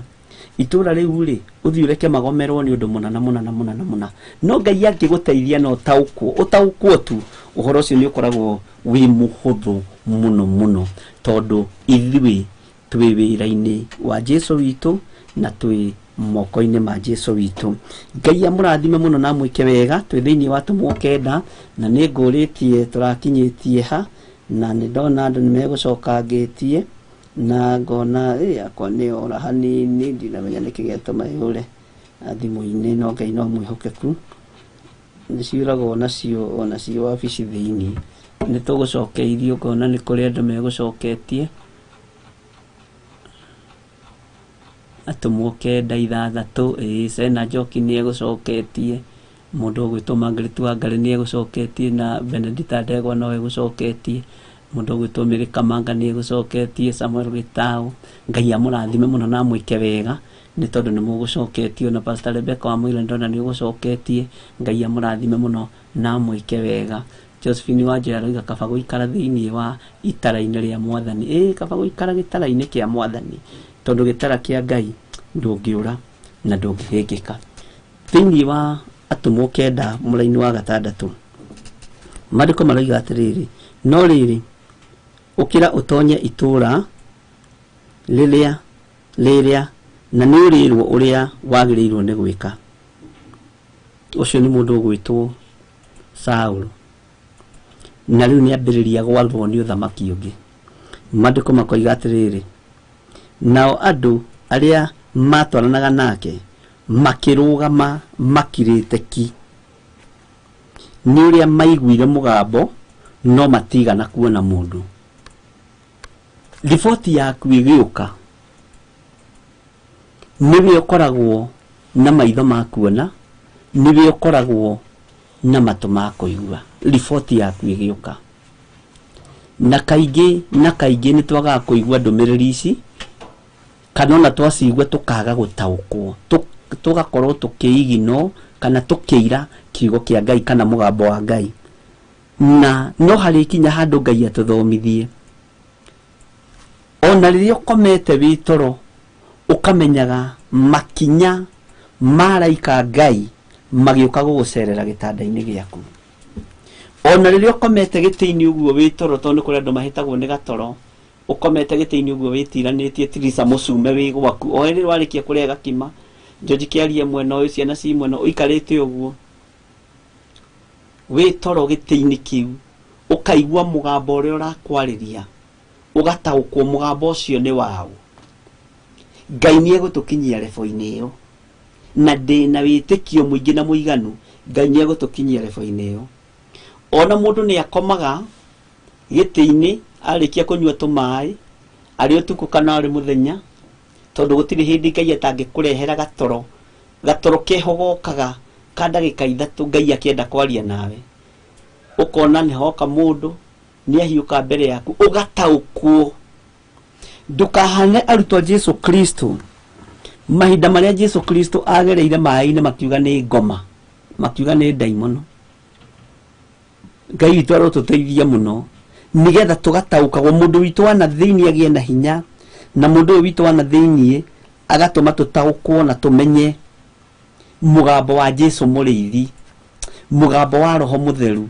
Itũra rĩu rĩ, ũthiĩ ũreke magomerwo nĩ ũndũ mũna na mũna na mũna na mũna. No Ngai angĩgũteithia na ũtaũkwo, ũtaũkwo tu, ũhoro ũcio nĩ ũkoragwo wĩ mũhũthũ mũno mũno, tondũ ithuĩ twĩ wĩra-inĩ wa Jesu witũ na twĩ moko-inĩ ma Jesu witũ. Ngai amũrathime mũno na amwĩke wega. Twĩ thĩinĩ wa Atũmwo 9, na nĩ ngũrĩtie tũrakinyĩtie ha, na nĩ ndona andũ nĩ megũcokangĩtie, na ngona yakwa nĩ ora hanini, ndinamenya nĩkĩ gĩatũma yũre thimũ-inĩ, no Ngai no mwĩhokeku, nĩ ciũragwo nacio onacio wabici thĩinĩ. Nĩ tũgũcokeirio, ngona nĩ kũrĩ andũ megũcoketie. Atũmwo 9:6, ĩĩ, Sena Njoki nĩ egũcoketie, mũndũ ũgwĩtwo Margaret Wangari nĩ egũcoketie, na Benedita Ndegwa no egũcoketie, mũndũ ũgwĩtwo Mary Kamanga nĩ egũcoketie, Samuel Gĩtaũ. Ngai amũrathime mũno na amwĩke wega nĩ tondũ nĩ mũgũcoketio, na Pastor Rebecca wa Mũira ndona nĩ ũgũcoketie. Ngai amũrathime mũno na amwĩke wega. Josephine Wanjoya aroiga kaba gũikara thĩinĩ wa itara-inĩ rĩa Mwathani. Ĩĩ, kaba gũikara gĩtara-inĩ kĩa Mwathani, tondũ gĩtara kĩa Ngai ndũngĩũra na ndũngĩhĩngĩka. Thĩinĩ wa Atũmwo 9 mũraini wa 6, maandĩko maroiga atĩrĩrĩ, "No rĩrĩ, ũkĩra ũtonye itũũra rĩrĩa rĩrĩa, na nĩ ũrĩrwo ũrĩa wagĩrĩirwo nĩ gwĩka." Ũcio nĩ mũndũ ũgwĩtwo Saũlũ, na rĩu nĩ ambĩrĩria gwathwo nĩ ũthamaki ũngĩ. Maandĩko makoiga atĩrĩrĩ, "Nao andũ arĩa matwaranaga nake makĩrũgama makirĩte ki nĩ ũrĩa maiguire mũgambo, no matigana kuona mũndũ." Riboti yaku ĩgĩũka, nĩwe ũkoragwo na maitho ma kuona, nĩwe ũkoragwo na matũ ma kũigua. Riboti yaku ĩgĩũka, na kaingĩ na kaingĩ nĩ twagaga kũigua ndũmĩrĩri ici, kana ona twacigua tũkaga gũtaũkwo, tũgakorwo tũkĩigino kana tũkĩira kiugo kĩa Ngai kana mũgambo wa Ngai. Na no harĩkinya handũ Ngai atũthomithie, ona rĩrĩa ũkomete wĩ toro, ũkamenyaga makinya ma araika Ngai magĩũka gũgũcerera gĩtanda-inĩ gĩaku. Ona rĩrĩa ũkomete gĩtĩ-inĩ ũguo wĩ toro, tondũ nĩ kũrĩ andũ mahĩtagwo nĩ gatoro, ũkomete gĩtĩ-inĩ ũguo wĩtiranĩtie tirisa mũcume wĩ gwaku, o rĩrĩ warĩkia kũrĩa gakima, George kĩarie mwena ũyũ, ciana ci mwena, ũikarĩte ũguo. Wĩ toro gĩtĩ-inĩ kĩu ũkaigua mũgambo ũrĩa ũrakwarĩria, ũgataũkwo mũgambo ũcio nĩ waũ. Ngai nĩ egũtũkinyia rebo-inĩ ĩyo, na ndĩna wĩtĩkio mũingĩ na mũiganu Ngai nĩ egũtũkinyia rebo-inĩ ĩyo. Ona mũndũ nĩ akomaga gĩtĩ-inĩ arĩkia kũnyua tũmaĩ, arĩ ũtukũ kana arĩ mũthenya, tondũ gũtirĩ hĩndĩ Ngai atangĩkũrehera gatoro, gatoro keho gokaga ka ndagĩka ithatũ Ngai akĩenda kwaria nawe. Ũkona nĩ hoka mũndũ nĩ ahiũka mbere yaku, ũgataũkwo. Ndũkahane arutwo a Jesu Kristo mahinda marĩa Jesu Kristo agereire maĩ-inĩ makiuga nĩ ngoma, makiuga nĩ ndaimono. Ngai witũ arotũteithia mũno nĩgetha tũgataũkagwo, mũndũ witũ wa na thĩinĩ agĩe na hinya, na mũndũ ũyũ witũ wa na thĩinĩ agatũma tũtaũkwo na tũmenye mũgambo wa Jesu mũrĩithi, mũgambo wa Roho Mũtheru.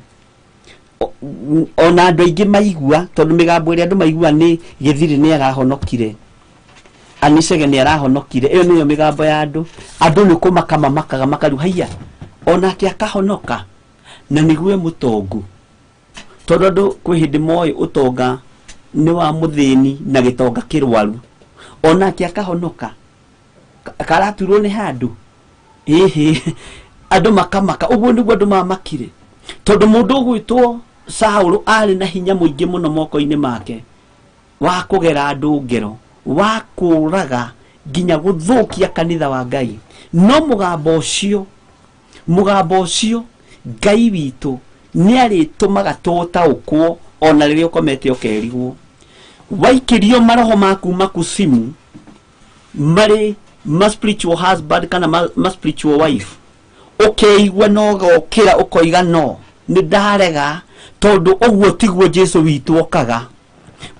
Ona andũ aingĩ maigua, tondũ mĩgambo ĩrĩa andũ maigua nĩ Gĩthiri nĩ arahonokire, Anicege nĩ arahonokire, ĩyo nĩyo mĩgambo ya andũ. Andũ nĩ kũmaka mamakaga makaru haiya onake akahonoka na nĩguo mũtongu, tondũ andũ kwĩ hĩndĩ moĩ ũtonga nĩ wa mũthĩni na gĩtonga kĩrwaru, onake akahonoka karaturwo nĩ handũ ĩhĩ, andũ makamaka. Ũguo nĩguo andũ mamakire, tondũ mũndũ ũgwĩtwo Saũlũ arĩ na hinya mũingĩ mũno moko-inĩ make wa kũgera andũ ngero, wa kũraga nginya gũthũkia kanitha wa Ngai. No mũgambo ũcio Ngai witũ nĩ arĩtũmaga tũtaũkwo ona rĩrĩa ũkomete ũkerigwo. Waikĩrio maroho maku makusimu marĩ ma spiritual husband kana ma spiritual wife, ũkeigua no ũgokĩra ũkoiga no nĩ ndarega, tondũ ũguo tiguo Jesu witũ okaga,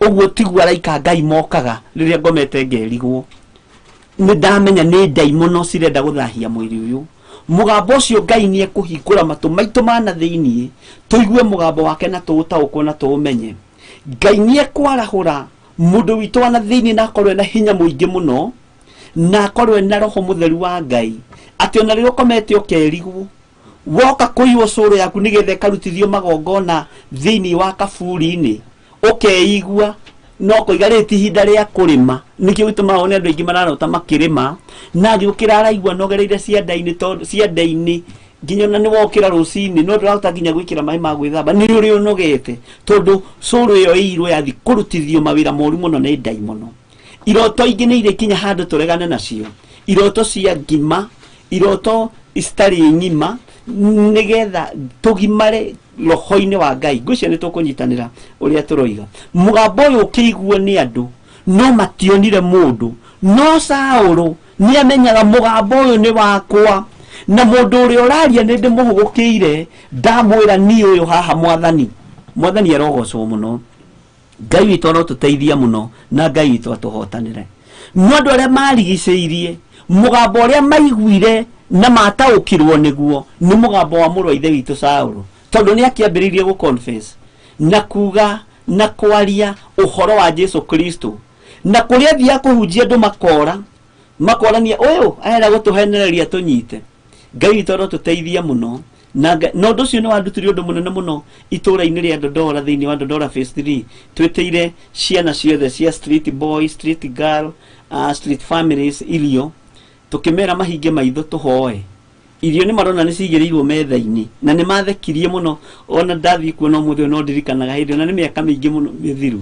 ũguo tiguo araika Ngai mokaga rĩrĩa ngomete ngerigwo. Nĩ ndamenya nĩ ndaimono cirenda gũthahia mwĩrĩ ũyũ. Mũgambo ũcio Ngai nĩ ekũhingũra matũ maitũ ma na thĩinĩ, tũigue mũgambo wake na tũũtaũkwo na tũũmenye. Ngai nĩ ekwarahũra mũndũ witũ wa na thĩinĩ na akorwo ena hinya mũingĩ mũno, na akorwo ena Roho Mũtheru wa Ngai, atĩ ona rĩrĩa ũkomete ũkerigwo, woka kũiywo cũrũ yaku nĩgetha ĩkarutithio magongona thĩinĩ wa kaburi-inĩ, ũkeigua no kũiga rĩrĩ ti ihinda rĩa kũrĩma. Nĩkĩo gĩtũmaga wone andũ aingĩ mararota makĩrĩma, na agĩũkĩra araigua nogereire cianda-inĩ, tondũ cianda-inĩ nginya ona nĩ wokĩra rũcinĩ no ndũrahota nginya gwĩkĩra maĩ ma gwĩthamba, nĩ ũrĩ ũnogete, tondũ cũrũ ĩyo ĩirwo yathi kũrutithio mawĩra moru mũno nĩ ndaimono. Iroto ingĩ nĩ irĩkinya handũ tũregane nacio, iroto cia ngima, iroto citarĩ ng'ima, nĩgetha tũgimare roho-inĩ wa Ngai. Ngwĩciria nĩ tũkũnyitanĩra ũrĩa tũroiga. Mũgambo ũyũ ũkĩiguo nĩ andũ no mationire mũndũ, no Saũlũ nĩ amenyaga mũgambo ũyũ nĩ wakwa, na mũndũ ũrĩa ũraria nĩ ndĩmũhũgũkĩire, ndamwĩra niĩ ũyũ haha Mwathani. Mwathani arogocwo mũno. Ngai witũ arotũteithia mũno, na Ngai witũ atũhotanĩre. No andũ arĩa marigicĩirie mũgambo ũrĩa maiguire na mataũkirwo nĩguo nĩ mũgambo wa mũrũ wa ithe witũ Saũlũ, tondũ nĩ akĩambĩrĩirie gũ confess na kuga na kwaria ũhoro wa Jesu Kristo, na kũrĩa athiaga kũhunjia andũ makora, makorania ũyũ arenda gũtũhenereria tũnyite. Ngai witũ arotũteithia mũno. Na ũndũ ũcio nĩ wandutire ũndũ mũnene mũno itũũra-inĩ rĩa Dodora, thĩinĩ wa Dodora Phase 3. Twĩtĩire ciana ciothe cia street boy, street girl, street families irio, tũkĩmera mahinge maitho tũhoe. Irio nĩ marona nĩ cigĩrĩirwo metha-inĩ, na nĩ mathekirie mũno. Ona ndathiĩ kuona ũmũthĩ ũyũ no ndirikanaga hĩndĩ ĩyo, na nĩ mĩaka mĩingĩ mũno mĩthiru.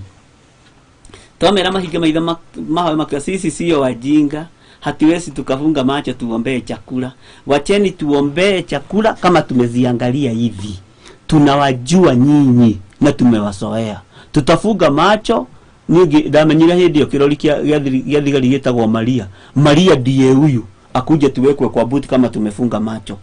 Twamera mahinge maitho mahoe makiuga, sisi sio wajinga, hatuwezi tukafunga macho tuombee chakula. Wacheni tuombee chakula kama tumeziangalia hivi. Tunawajua nyinyi na tumewazoea. Tutafunga macho. Nyingi ndamenyire hĩndĩ ĩyo kĩrori gĩa thigari gĩtagwo Maria. Maria ndiye huyu, akuje tuwekwe kwa buti kama tumefunga macho.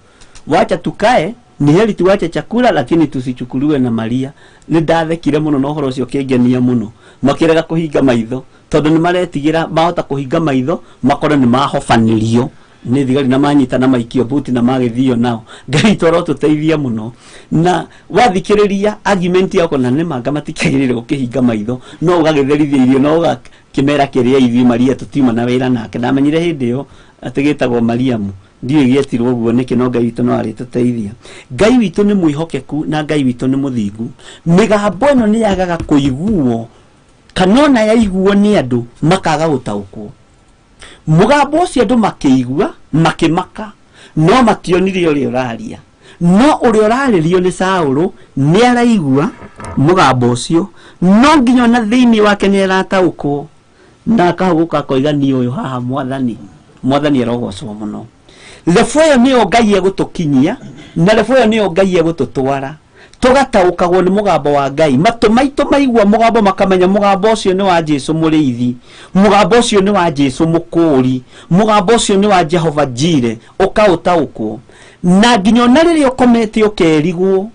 Wacha tukae, ni heri tuache chakula lakini tusichukuliwe na Maria. Nĩ ndathekire mũno na ũhoro ũcio ũkĩngenia mũno. Makĩrega kũhinga maitho, tondũ nĩ maretigĩra mahota kũhinga maitho makorwo nĩ mahobanĩrio nĩ thigari na manyita na maikio buti na magĩthio nao. Ngai witũ arotũteithia mũno. Na wathikĩrĩria argument yakwa, na nĩ manga matikĩagĩrĩire gũkĩhinga maitho, no ũgagĩtherithia irio, no ũgakĩmera kĩrĩa ithuĩ Maria tũtiuma na wĩra nake. Ndamenyire hĩndĩ ĩyo atĩ gĩtagwo Mariamu. Ndiũĩ gĩetirwo ũguo nĩkĩ, no Ngai witũ no arĩtũteithia. Ngai witũ nĩ mwĩhokeku na Ngai witũ nĩ mũthingu. Mĩgambo ĩno nĩ yagaga kũiguo kana ona yaiguo nĩ andũ makaga gũtaũkwo. Mũgambo ũcio andũ makĩigua makĩmaka, no mationire ũrĩa ũraria. No ũrĩa ũrarĩrio nĩ Saũlũ nĩ araigua mũgambo ũcio, no nginya ona thĩinĩ wake nĩ arataũkwo, na akahũgũka akoiga niĩ ũyũ haha Mwathani. Mwathani arogocwo mũno. Lebo ĩyo nĩyo Ngai egũtũkinyia, na lebo ĩyo nĩyo Ngai egũtũtwara. Tũgataũkagwo nĩ mũgambo wa Ngai. Matũ maitũ maigua mũgambo makamenya mũgambo ũcio nĩ wa Jesu mũrĩithi, mũgambo ũcio nĩ wa Jesu mũkũũri, mũgambo ũcio nĩ wa Jehova Jire, ũkaũtaũkwo. Na nginya ona rĩrĩa ũkomete ũkerigwo,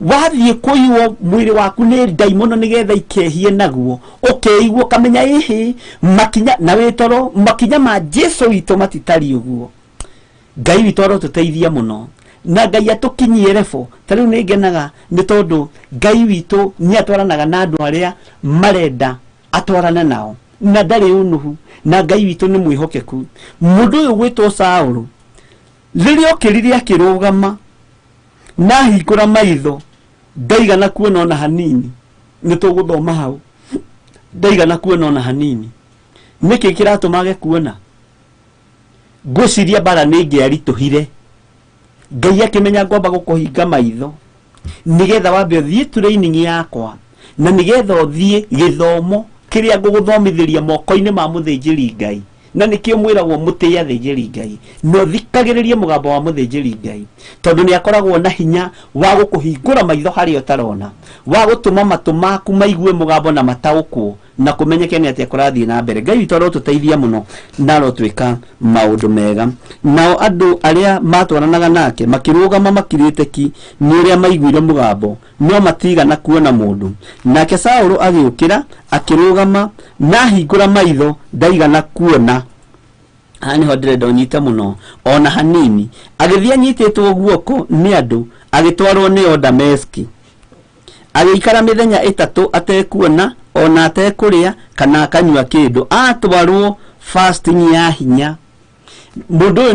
wathiĩ kũiywo mwĩrĩ waku nĩ ndaimono nĩgetha ikehie naguo, ũkeigua ũkamenya ĩhĩ makinya na wĩtoro, makinya ma Jesu witũ matitariĩ ũguo. Ngai witũ arotũteithia mũno na Ngai atũkinyie rebo. Ta rĩu nĩ ngenaga nĩ tondũ Ngai witũ nĩ atwaranaga na andũ arĩa marenda atwarane nao, na ndarĩ ũnũhu, na Ngai witũ nĩ mwĩhokeku. Mũndũ ũyũ gwĩtwo Saũlũ rĩrĩa okĩrire akĩrũgama na ahingũra maitho, ndaigana kuona ona hanini. Nĩ tũgũthoma hau, ndaigana kuona ona hanini. Nĩkĩ kĩratũma age kuona? Ngwĩciria mbara nĩ ĩngĩaritũhire. Ngai akĩmenya ngwamba gũkũhinga maitho nĩgetha wambe ũthiĩ training yakwa, na nĩgetha ũthiĩ gĩthomo kĩrĩa ngũgũthomithĩria moko-inĩ ma mũthĩnjĩri Ngai. Na nĩkĩo mwĩragwo mũtĩe athĩnjĩri Ngai, na ũthikagĩrĩrie mũgambo wa mũthĩnjĩri Ngai, tondũ nĩ akoragwo na hinya wa gũkũhingũra maitho harĩa ũtarona, wa gũtũma matũ maku maigue mũgambo na mataũkwo, na kũmenyeke nĩ atĩa kũrathiĩ na mbere. Ngai witũ arotũteithia mũno na arotwĩka maũndũ mega. Nao andũ arĩa matwaranaga nake makĩrũgama makirĩte ki nĩ ũrĩa maiguire mũgambo, no matigana kuona mũndũ. Nake Saũlũ agĩũkĩra akĩrũgama, na ahingũra maitho ndaigana kuona. Haha nĩho ndĩrenda ũnyite mũno ona hanini. Agĩthiĩ anyitĩtwo guoko nĩ andũ, agĩtwarwo nĩo Dameski. Agĩikara mĩthenya ĩtatũ atekuona ona atekũrĩa kana akanyua kĩndũ. Atwarwo fasting ya hinya. Mũndũ ũyũ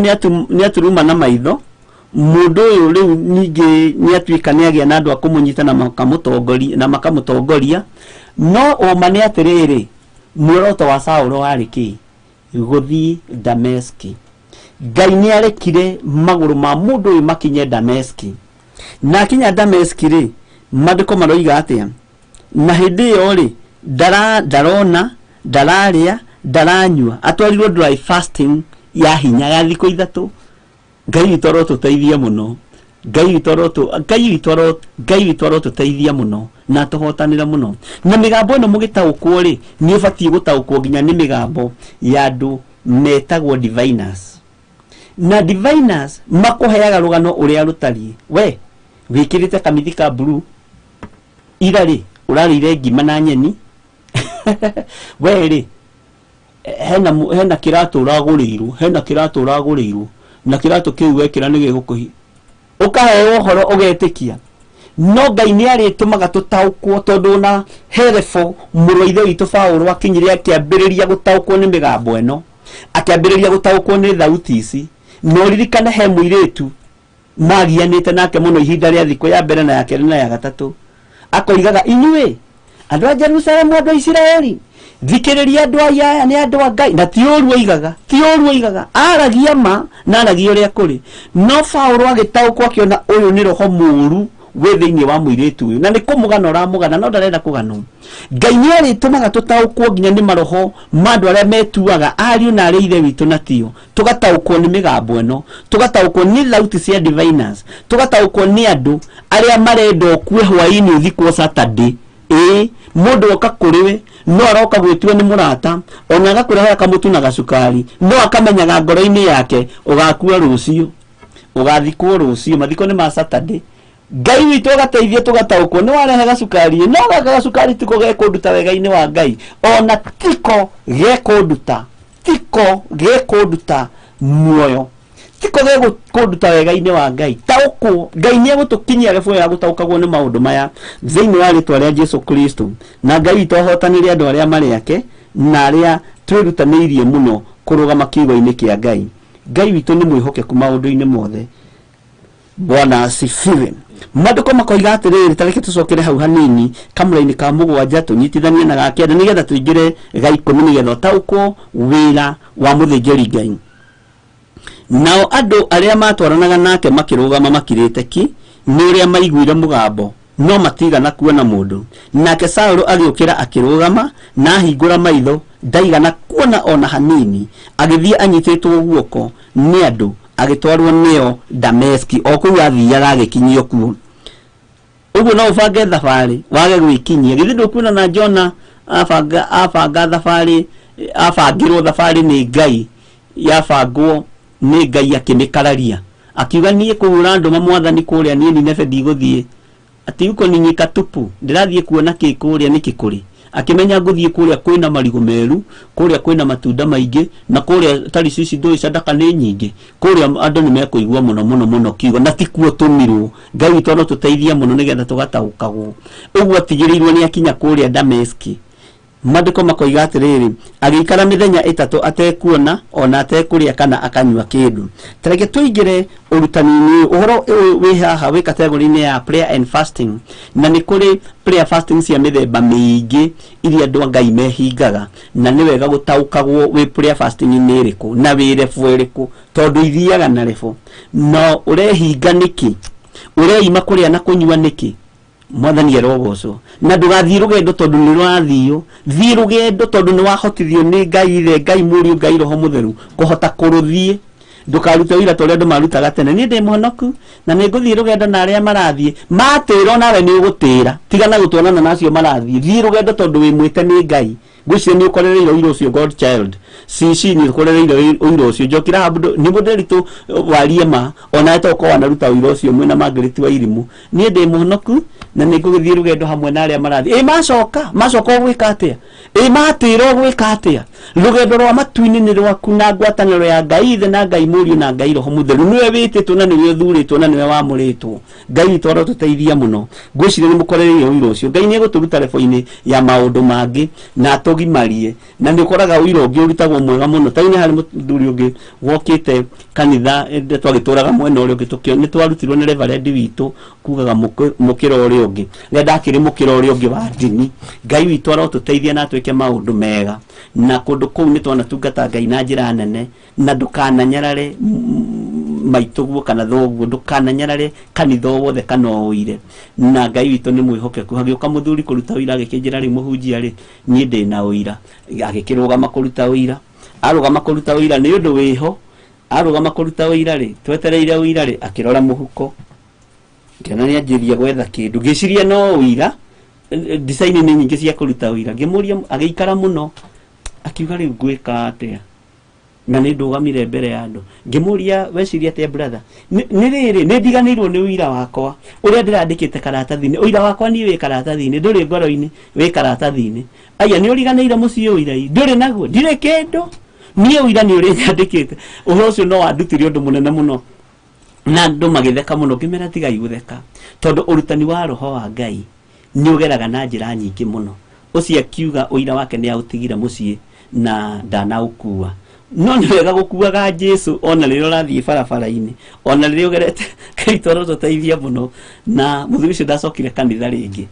nĩ aturuma na maitho. Mũndũ ũyũ rĩu ningĩ nĩ atuĩka nĩ agĩa na andũ a kũmũnyita na makamũtongoria, na makamũtongoria. No ũma nĩ atĩrĩrĩ, muoroto wa Saũlũ warĩ kĩ? Gũthiĩ Dameski. Ngai nĩ arekire magũrũ ma mũndũ ũyũ makinye Dameski. Na akinya Dameski rĩ, maandĩko maroiga atĩa? Na hĩndĩ ĩyo rĩ, ndarona, ndararĩa, ndaranyua. Atwarirwo dry fasting ya hinya ya thikũ ithatũ. Ngai witũ arotũteithia mũno. Ngai witũ arotu, Ngai witũ aro, Ngai witũ arotũteithia mũno na atũhotanĩre mũno. Na mĩgambo ĩno mũgĩtaũkwo rĩ, nĩ ũbatiĩ gũtaũkwo nginya nĩ mĩgambo ya andũ metagwo diviners. Na diviners makũheaga rũgano ũrĩa rũtariĩ. We wĩkĩrĩte kamithi ka blue, ira rĩ ũrarĩire ngima na nyeni. We rĩ hena kĩratũ ũragũrĩirwo, hena kĩratũ ũragũrĩirwo, na kĩratũ kĩu wekĩra nĩ gĩgũkũhi. Ũkaheo ũhoro ũgetĩkia. No Ngai nĩ arĩtũmaga tũtaũkwo, tondũ ona Herefo mũrũ wa ithe witũ Paũlũ akinyire akĩambĩrĩria gũtaũkwo nĩ mĩgambo ĩno, akĩambĩrĩria gũtaũkwo nĩ thauti ici. Na ũririkane he mũirĩtu magianĩte nake mũno ihinda rĩa thikũ ya mbere na ya kerĩ na ya gatatũ, akoigaga inyuĩ andũ a Jerusalemu, andũ a Isiraeli, thikĩrĩria andũ aya nĩ andũ a Ngai. Na ti ũru oigaga, ti ũru oigaga, aragia ma na aragia ũrĩa kũrĩ. No Paũlũ agĩtaũkwo akĩona ũyũ nĩ roho mũũru wĩ thĩinĩ wa mũirĩtu ũyũ, na nĩ kũmũgana ũramũgana, no ndarenda kũganwo. Ngai nĩ arĩtũmaga tũtaũkwo nginya nĩ maroho ma andũ arĩa metuaga ariũ na arĩa ithe witũ na tio. Tũgataũkwo nĩ mĩgambo ĩno, tũgataũkwo nĩ thauti cia diviners, tũgataũkwo nĩ andũ arĩa marenda ũkue hwaĩ-inĩ ũthikwo Saturday. Ĩĩ, mũndũ oka kũrĩ we no aroka gwĩtua nĩ mũrata, ona agakũrehera kamũtu na gacukari, no akamenyaga ngoro-inĩ yake ũgakua rũciũ, ũgathikwo rũciũ, mathiko nĩ ma Saturday. Ngai witũ agateithia tũgataũkwo nĩ warehe gacukari, no gaka gacukari tiko gekũnduta wega-inĩ wa Ngai, ona tiko gekũnduta, tiko gekũnduta muoyo, tiko gekũnduta wega-inĩ wa Ngai. Taũkwo, Ngai nĩ egũtũkinyia rebo ya gũtaũkagwo nĩ maũndũ maya thĩinĩ wa rĩtwa rĩa Jesu Kristo. Na Ngai witũ ahotanĩre andũ arĩa marĩ ake na arĩa twĩrutanĩirie mũno kũrũgama kiugo-inĩ kĩa Ngai. Ngai witũ nĩ mwĩhokeku maũndũ-inĩ mothe. Bwana asifiwe. Maandĩko makoiga atĩrĩrĩ, ta reke tũcokere hau hanini kamũra-inĩ ka 7 tũnyitithanie na ga 9 nĩgetha tũingĩre ga 10 nĩgetha ũtaũkwo wĩra wa mũthĩnjĩri Ngai. Nao andũ arĩa matwaranaga nake makĩrũgama makirĩte ki nĩ ũrĩa maiguire mũgambo, no matigana kuona mũndũ. Nake Saũlũ agĩũkĩra akĩrũgama, na ahingũra maitho ndaigana kuona ona hanini, agĩthiĩ anyitĩtwo guoko nĩ andũ, agĩtwarwo nĩo Dameski, o kũu athiaga agĩkinyio kuo. Ũguo no ũbange thabarĩ wage gwĩkinyia. Githĩ ndũkuona na Jona abanga thabarĩ, abangĩrwo thabarĩ nĩ Ngai, yabangwo nĩ Ngai akĩmĩkararia, akiuga niĩ kũhũra ndũma mwathani kũrĩa niĩ Nineve ndigũthiĩ, ati uko ni nyika tupu, ndĩrathiĩ kuona kĩ kũrĩa nĩkĩ kũrĩ. Akĩmenya ngũthiĩ kũrĩa kwĩna marigũ meru, kũrĩa kwĩna matunda maingĩ, na kũrĩa Tarishishi ndũĩ sadaka nĩ nyingĩ, kũrĩa andũ nĩ mekũigua mũno mũno mũno kiugo, na ti kuo tũmirwo. Ngai witũ no tũteithie mũno nĩgetha tũgataũkagwo. Ũguo atigĩrĩirwo nĩ akinya kũrĩa Dameski. Maandĩko makoiga atĩrĩrĩ, agĩikara mĩthenya 3 atekuona ona atekũrĩa kana akanyua kĩndũ. Ta reke tũingĩre ũrutani-inĩ ũhoro ũyũ wĩ haha wĩ category-inĩ ya prayer and fasting, na nĩ kũrĩ prayer fasting cia mĩthemba mĩingĩ iria andũ a Ngai mehingaga, na nĩ wega gũtaũkagwo wĩ prayer fasting nĩ ĩrĩkũ na wĩ level ĩrĩkũ, tondũ ithiaga na level. No ũrehinga nĩkĩ? Ũreima kũrĩa na kũnyua nĩkĩ? Mwathani arogocwo. Na ndũgathiĩ rũgendo tondũ nĩ rũrathio, thiĩ rũgendo tondũ nĩ wahotithio nĩ Ngai Ithe, Ngai Mũriũ, Ngai Roho Mũtheru kũhota kũrũthiĩ. Ndũkarute ũira ta ũrĩa andũ marutaga tene, niĩ ndĩ mũhonoku na nĩ ngũthiĩ rũgendo na arĩa marathiĩ. Matĩra onawe nĩ ũgũtĩra, tigana gũtwarana na acio marathiĩ. Thiĩ rũgendo tondũ wĩ mwĩte nĩ Ngai. Ngwĩciria nĩ ũkorereire ũira ũcio God child. Cici nĩ ũkorereire ũira ũcio. Njoki Rahab nĩ mũndũ warie ma, onawe to ũkorwo wanaruta ũira ũcio mwĩna Margaret wa Irimũ. Niĩ ndĩ mũhonoku na nĩ ngũgĩthiĩ rũgendo hamwe na arĩa marathiĩ. Ĩ macoka, macoka ũgwĩka atĩa? Ĩ matĩra ũgwĩka atĩa? Rũgendo rwa matu-inĩ nĩ rwaku na ngwatanĩro ya Ngai Ithe na Ngai Mũriũ na Ngai Roho Mũtheru. Nĩwe wĩtĩtwo na nĩwe ũthurĩtwo na nĩwe wamũrĩtwo. Ngai witũ arotũteithia mũno. Ngwĩciria nĩ mũkorereire ũira ũcio. Ngai nĩ egũtũruta lebo-inĩ ya maũndũ mangĩ na atũgimarie. Na nĩ ũkoraga ũira ũngĩ ũrutagwo mwega mũno. Ta nĩ harĩ mũthuri ũngĩ wokĩte kanitha, twagĩtũraga mwena ũrĩa ũngĩ, nĩ twarutirwo nĩ reverend witũ kugaga mũkĩra ũrĩa ũngĩ. Rĩrĩa ndakĩrĩ mũkĩra ũrĩa ũngĩ wa ndini. Ngai witũ arotũteithia na atwĩke maũndũ mega. Na kũndũ kũu nĩ twanatungata Ngai na njĩra nene, na ndũkananyarare maitũguo kana thoguo, ndũkananyarare kanitha o wothe kana ũire. Na Ngai witũ nĩ mwĩhokeku. Hagĩũka mũthuri kũruta ũira, agĩkĩnjĩra rĩu mũhunjia rĩ, niĩ ndĩna ũira. Agĩkĩrũgama kũruta ũira. Arũgama kũruta ũira nĩ ũndũ wĩho. Arũgama kũruta ũira rĩ, twetereire ũira rĩ, akĩrora mũhuko. Ngĩona nĩ anjĩria gwetha kĩndũ. Ngĩciria no ũira, design nĩ nyingĩ cia kũruta ũira. Ngĩmũria, agĩikara mũno, akiuga rĩu ngwĩka atĩa? Na nĩ ndũgamire mbere ya andũ. Ngĩmũria, weciria atĩa brother? Nĩ rĩrĩ, nĩ ndiganĩirwo nĩ ũira wakwa ũrĩa ndĩrandĩkĩte karatathi-inĩ. Ũira wakwa niĩ wĩ karatathi-inĩ, ndũrĩ ngoro-inĩ, wĩ karatathi-inĩ. Aya, nĩ ũriganĩire mũciĩ ũira ĩ? Ndũrĩ naguo, ndirĩ kĩndũ. Niĩ ũira nĩ ũrĩa nyandĩkĩte. Ũhoro ũcio no wandutire ũndũ mũnene mũno. Na andũ magĩtheka mũno, ngĩmera tigai gũtheka, tondũ ũrutani wa Roho wa Ngai nĩ ũgeraga na njĩra nyingĩ mũno. Ũcio akiuga ũira wake nĩ aũtigire mũciĩ na ndanaũkua. No nĩ wega gũkuaga Jesu ona rĩrĩa ũrathiĩ barabara-inĩ, ona rĩrĩa ũgerete. Ngai tũteithie mũno. Na mũthuri ũcio ndacokire kanitha rĩngĩ,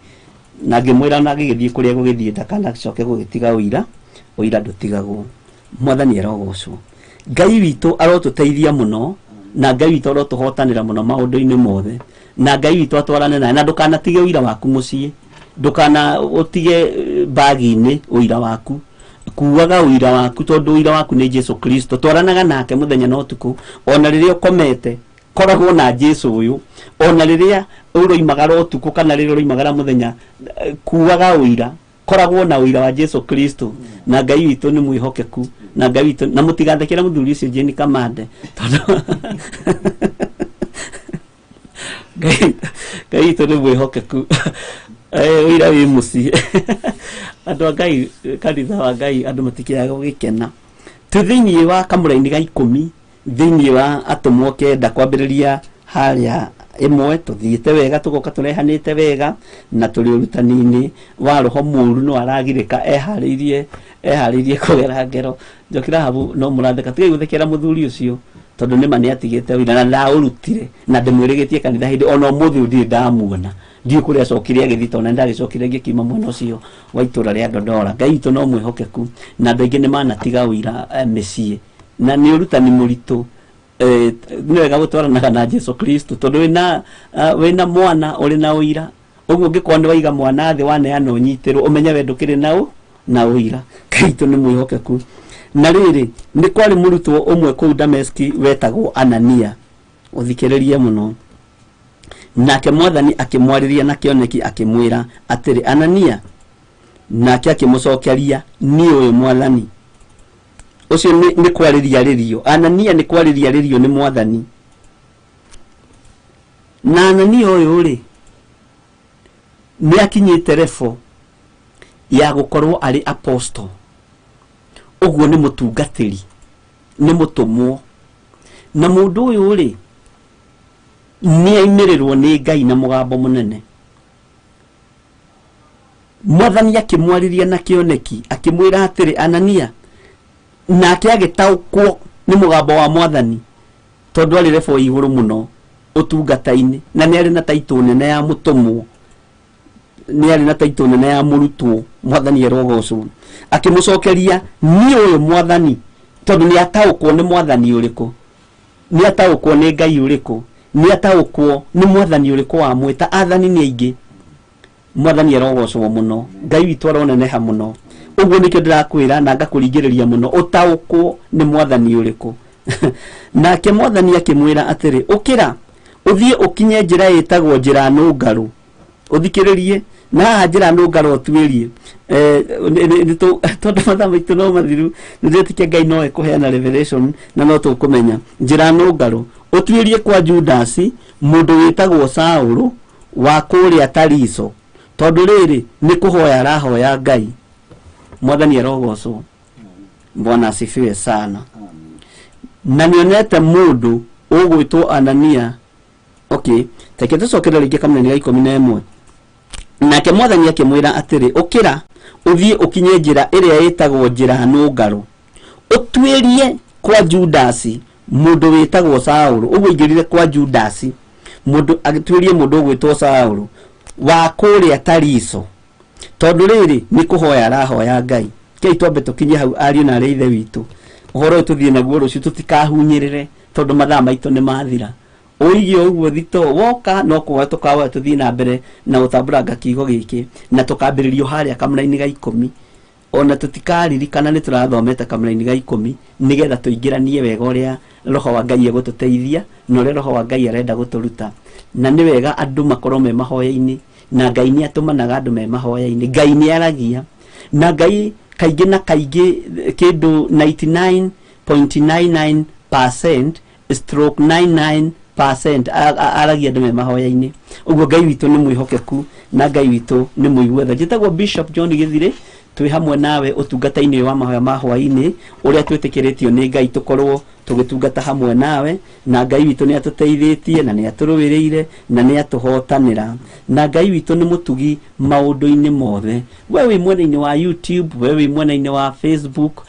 na ngĩmwĩra na agĩgĩthiĩ kũrĩa gũgĩthiĩ ndakanacoke gũgĩtiga ũira. Ũira ndũtigagwo. Mwathani arogocwo. Ngai witũ arotũteithia mũno, na Ngai witũ arotũhotanĩra mũno maũndũ-inĩ mothe, na Ngai witũ atwarane nawe. Na ndũkanatige ũira waku mũciĩ, ndũkana ũtige bagi-inĩ ũira waku. Kuaga ũira waku, tondũ ũira waku nĩ Jesu Kristo. Twaranaga nake mũthenya na ũtukũ, ona rĩrĩa ũkomete koragwo na Jesu ũyũ. Ona rĩrĩa ũroimagara ũtukũ kana rĩrĩa ũroimagara mũthenya, kuaga ũira, koragwo na ũira wa Jesu Kristo. Na Ngai witũ nĩ mwĩhokeku, na Ngai witũ, na mũtigathekere mũthuri ũcio Jane Kamande, tondũ Ngai witũ nĩ mwĩhokeku. Ũira wĩ mũciĩ. Andũ a Ngai, kanitha wa Ngai, andũ matikĩaga gũgĩkena. Twĩ thĩinĩ wa kamũra-inĩ ga 10 thĩinĩ wa atũmwo 9 kwambĩrĩria harĩa ĩmwe tũthiĩte wega tũgoka tũrehanĩte wega na tũrĩ ũrutani-inĩ wa roho mũru no aragirĩka eharĩirie kũgera ngero. Njoki Rahabu no mũratheka, tigai gũthekera mũthuri ũcio tondũ nĩma nĩatigĩte wĩra na ndaũrutire na ndĩmwĩrĩgĩtie kanitha hĩndĩ ona ũmũthĩ ũyũ ndirĩ ndamuona, ndiũĩ kũrĩa acokire agĩthiĩ tondũ nĩ ndagĩcokire ngĩkiuma mwena ũcio wa itũra rĩa Dodora. Ngai witũ no mwĩhokeku na andũ aingĩ nĩ manatiga ũira mĩciĩ na nĩ ũrutani mũritũ. Nĩ wega gũtwaranaga na Jesu Kristo tondũ wĩna mwana ũrĩ na ũira. Ũguo ũngĩkorwo nĩ waiga mwana thĩ waneana ũnyitĩrwo ũmenye we ndũkĩrĩ na ũira. Ngai witũ nĩ mwĩhokeku. Na rĩrĩ nĩ kwarĩ mũrutwo ũmwe kũu Dameski wetagwo Anania, ũthikĩrĩrie mũno. Nake mwathani akĩmwarĩria na kĩoneki akĩmwĩra atĩrĩ, Anania. Nake akĩmũcokeria, niĩ ũyũ mwathani. Ũcio nĩ kwarĩria rĩrio. Anania nĩ kwarĩria rĩrio nĩ mwathani. Na Anania ũyũ rĩ nĩ akinyĩte rebo ya gũkorwo arĩ apostle. Ũguo nĩ mũtungatĩri, nĩ mũtũmwo. Na mũndũ ũyũ rĩ nĩ aimĩrĩrwo nĩ Ngai na mũgambo mũnene. Mwathani akĩmwarĩria na kĩoneki akĩmwĩra atĩrĩ, Anania. Nake agĩtaũkwo nĩ mũgambo wa mwathani tondũ arĩ rebo igũrũ mũno ũtungata-inĩ na nĩ arĩ na taitũ nene ya mũtũmwo, nĩ arĩ na taitũ nene ya mũrutwo. Mwathani erogocwo. Akĩmũcokeria, niĩ ũyũ mwathani, tondũ nĩ ataũkwo nĩ mwathani ũrĩkũ, nĩ ataũkwo nĩ Ngai ũrĩkũ, nĩ ataũkwo nĩ mwathani ũrĩkũ wamwĩta. Athani nĩ aingĩ. Mwathani erogocwo mũno. Ngai witũ aroneneha mũno. Ũguo nĩkĩo ndĩrakwĩra na ngakũringĩrĩria mũno ũtaũkwo nĩ mwathani ũrĩkũ. Nake mwathani akĩmwĩra atĩrĩ, ũkĩra ũthiĩ ũkinye njĩra ĩtagwo njĩra nũngarũ. Ũthikĩrĩrie na haha njĩra nũngarũ ũtuĩrie. Tondũ mathaa maitũ no mathiru, nĩndĩretĩkia Ngai no ekũheana revelation na no tũkũmenya. Njĩra nũngarũ ũtuĩrie kwa Judasi mũndũ wĩtagwo Saũlũ wa kũrĩa Tariso, tondũ rĩrĩ nĩ kũhoya arahoya Ngai. Mwathani arogocwo. Bwana asifiwe sana. Na nĩonete mũndũ ũgwĩtwo Anania. Okay, reke tũcokere rĩngĩ kamũnene ga 11. Nake mwathani akĩmwĩra atĩrĩ, ũkĩra ũthiĩ ũkinye njĩra ĩrĩa ĩtagwo njĩra nũngarũ, ũtuĩrie kwa Judasi mũndũ wĩtagwo Saũlũ. Ũguo aingĩrire kwa Judasi mũndũ agĩtuĩrie mũndũ ũgwĩtwo Saũlũ wa kũrĩa Tariso, tondũ rĩrĩ nĩ kũhoya arahoya Ngai. Kei twambe tũkinye hau ariũ na arĩ ithe witũ. Ũhoro ũyũ tũthiĩ naguo rũciũ, tũtikahunyĩrĩre tondũ mathaa maitũ nĩ mathira. Ũige ũguo thito woka no kuoya tũkawoya tũthiĩ na mbere na gũtambũranga kiugo gĩkĩ na tũkambĩrĩrio harĩa kamũrainĩ ga 10. Ona tũtikaririkana nĩ tũrathomete kamũrainĩ ga 10 nĩgetha tũingĩranie wega ũrĩa roho wa Ngai egũtũteithia na ũrĩa roho wa Ngai arenda gũtũruta. Na nĩ wega andũ makorwo me mahoya-inĩ, na Ngai nĩ atũmanaga andũ me mahoya-inĩ. Ngai nĩ aragia na Ngai kaingĩ na kaingĩ kĩndũ 99.99% stroke 99% aragia andũ me mahoya-inĩ. Ũguo Ngai witũ nĩ mwĩhokeku na Ngai witũ nĩ mũigua tha. Njĩtagwo Bishop John Gĩthirĩ, twĩ hamwe nawe ũtungata-inĩ wa mahoya ma hwaĩ-inĩ ũrĩa twĩtĩkĩrĩtio nĩ Ngai tũkorwo tũgĩtungata hamwe nawe, na Ngai witũ nĩ atũteithĩtie na nĩ atũrũĩrĩire na nĩ atũhotanĩra, na Ngai witũ nĩ mũtugi maũndũ-inĩ mothe. We wĩ mwena-inĩ wa YouTube, we wĩ mwena-inĩ wa Facebook,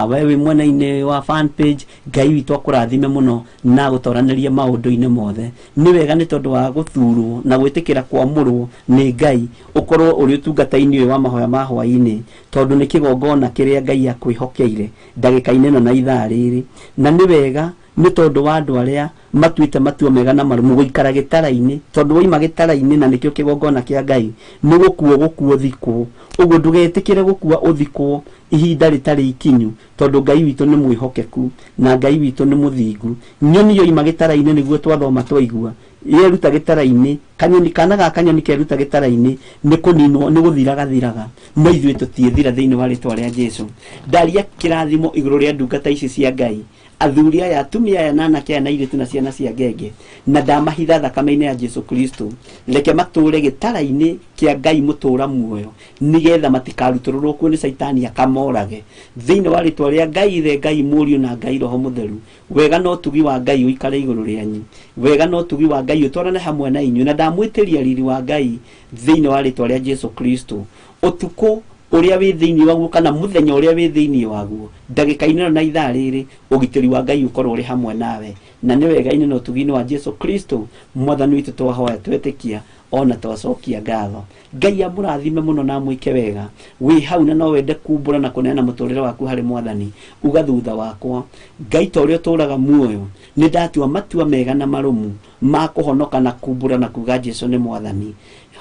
we wĩ mwena-inĩ wa fan page, Ngai witũ akũrathime mũno na agũtoranĩrie maũndũ-inĩ mothe. Nĩ wega nĩ tondũ wa gũthurwo na gwĩtĩkĩra kwamũrwo nĩ Ngai ũkorwo ũrĩ ũtungata-inĩ ũyũ wa mahoya ma hwaĩ-inĩ, tondũ nĩ kĩgongona kĩrĩa Ngai akwĩhokeire ndagĩka-inĩ ĩno na ithaa rĩrĩ. Na nĩ wega nĩ tondũ wa andũ arĩa matuĩte matua mega na marũmu gũikara gĩtara-inĩ, tondũ waima gĩtara-inĩ na nĩkĩo kĩgongona kĩa Ngai nĩ gũkuo gũkuo ũthikwo. Ũguo ndũgetĩkĩre gũkua ũthikwo ihinda rĩtarĩ ikinyu, tondũ Ngai witũ nĩ mwĩhokeku na Ngai witũ nĩ mũthingu. Nyoni yoima gĩtara-inĩ nĩguo twathoma twaigua, yeruta gĩtara-inĩ Kanyoni kana ga kanyoni keruta gĩtara-inĩ nĩ kũninwo, nĩ gũthira gathiraga, no ithuĩ tũtiĩthira thĩinĩ wa rĩtwa rĩa Jesu. Ndaria kĩrathimo igũrũ rĩa ndungata ici cia Ngai, athuri aya, atumia aya, na anake aya, na airĩtu, na ciana cia ngenge, na ndamahitha thakame-inĩ ya Jesu Kristo. Reke matũre gĩtara-inĩ kĩa Ngai mũtũra muoyo, nĩgetha matikarutũrũrwo kuo nĩ Caitani akamorage. Thĩinĩ wa rĩtwa rĩa Ngai Ithe, Ngai Mũriũ, na Ngai Roho Mũtheru, wega na ũtugi wa Ngai ũikare igũrũ rĩanyu, wega na ũtugi wa Ngai ũtwarane hamwe na inyuĩ, na ndamwĩtĩria riri wa Ngai thĩinĩ wa rĩtwa rĩa Jesu Kristo. Ũtukũ ũrĩa wĩ thĩinĩ waguo kana mũthenya ũrĩa wĩ thĩinĩ waguo, ndagĩka-inĩ ĩno na ithaa rĩrĩ, ũgitĩri wa Ngai ũkorwo ũrĩ hamwe nawe, na nĩ wega-inĩ na ũtugi-inĩ wa Jesu Kristo Mwathani witũ twahoya, twetĩkia ona twacokia ngatho. Ngai amũrathime mũno na amwĩke wega. Wĩ hau na no wende kumbũra na kũneana mũtũrĩre waku harĩ Mwathani, uga thutha wakwa, Ngai ta ũrĩa ũtũraga muoyo, nĩ ndatua matua mega na marũmu ma kũhonoka na kumbũra na kuga Jesu nĩ Mwathani.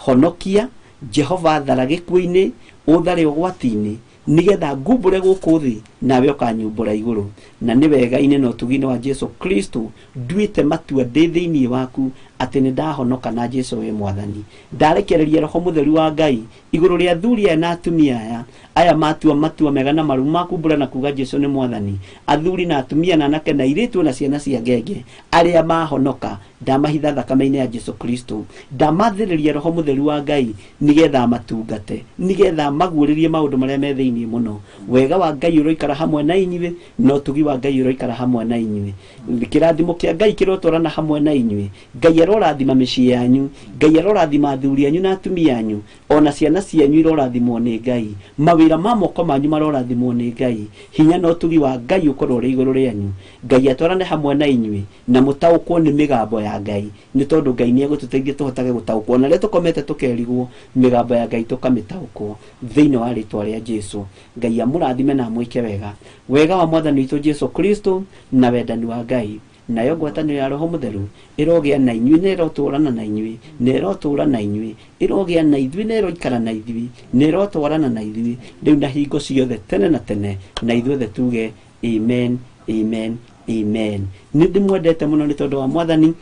Honokia Jehova, thara gĩkuũ-inĩ, ũthare ũgwati-inĩ, nĩgetha ngumbũre gũkũ thĩ nawe ũkanyumbũra igũrũ. Na nĩ wega-inĩ na ũtugi-inĩ wa Jesu Kristo nduĩte matua ndĩ thĩinĩ waku atĩ nĩ ndahonoka na Jesu wĩ Mwathani. Ndarekereria Roho Mũtheru wa Ngai igũrũ rĩa athuri aya na atumia aya, aya matua matua mega na marũmu ma kumbũra na kuga Jesu nĩ Mwathani. Athuri na atumia na anake na airĩtu na ciana cia ngenge arĩa mahonoka, ndamahitha thakame-inĩ ya Jesu Kristo. Ndamathĩrĩria Roho Mũtheru wa Ngai nĩgetha matungate, nĩgetha maguũrĩrie maũndũ marĩa me thĩinĩ mũno. Wega wa Ngai ũroikara hamwe na inyuĩ, na ũtugi wa Ngai ũroikara hamwe na inyuĩ. Kĩrathimo kĩa Ngai kĩrotwarana hamwe na inyuĩ. Ngai arorathima mĩciĩ yanyu, Ngai arorathima athuri anyu na atumia anyu, ona ciana cianyu irorathimwo nĩ Ngai. Mawĩra ma moko manyu marorathimwo nĩ Ngai. Hinya na ũtugi wa Ngai ũkorwo ũrĩ igũrũ rĩanyu. Ngai atwarane hamwe na inyuĩ, na mũtaũkwo nĩ mĩgambo ya Ngai, nĩ tondũ Ngai nĩ egũtũteithia tũhotage gũtaũkwo, na rĩrĩa tũkomete tũkerigwo mĩgambo ya Ngai tũkamĩtaũkwo thĩinĩ wa rĩtwa rĩa Jesu. Ngai amũrathime na amwĩke wega. Wega wa Mwathani witũ Jesu Kristo na wendani wa Ngai nayo ngwatanĩro ya Roho Mũtheru ĩrogĩa na inyuĩ, na ĩrotũrana na inyuĩ, na ĩrotũra na inyuĩ, ĩrogĩa na ithuĩ, na ĩroikara na ithuĩ, na ĩrotwarana na ithuĩ rĩu na hingo ciothe tene na tene, na ithuothe tuge amen, amen, amen. Nĩ ndĩmwendete mũno nĩ tondũ wa Mwathani.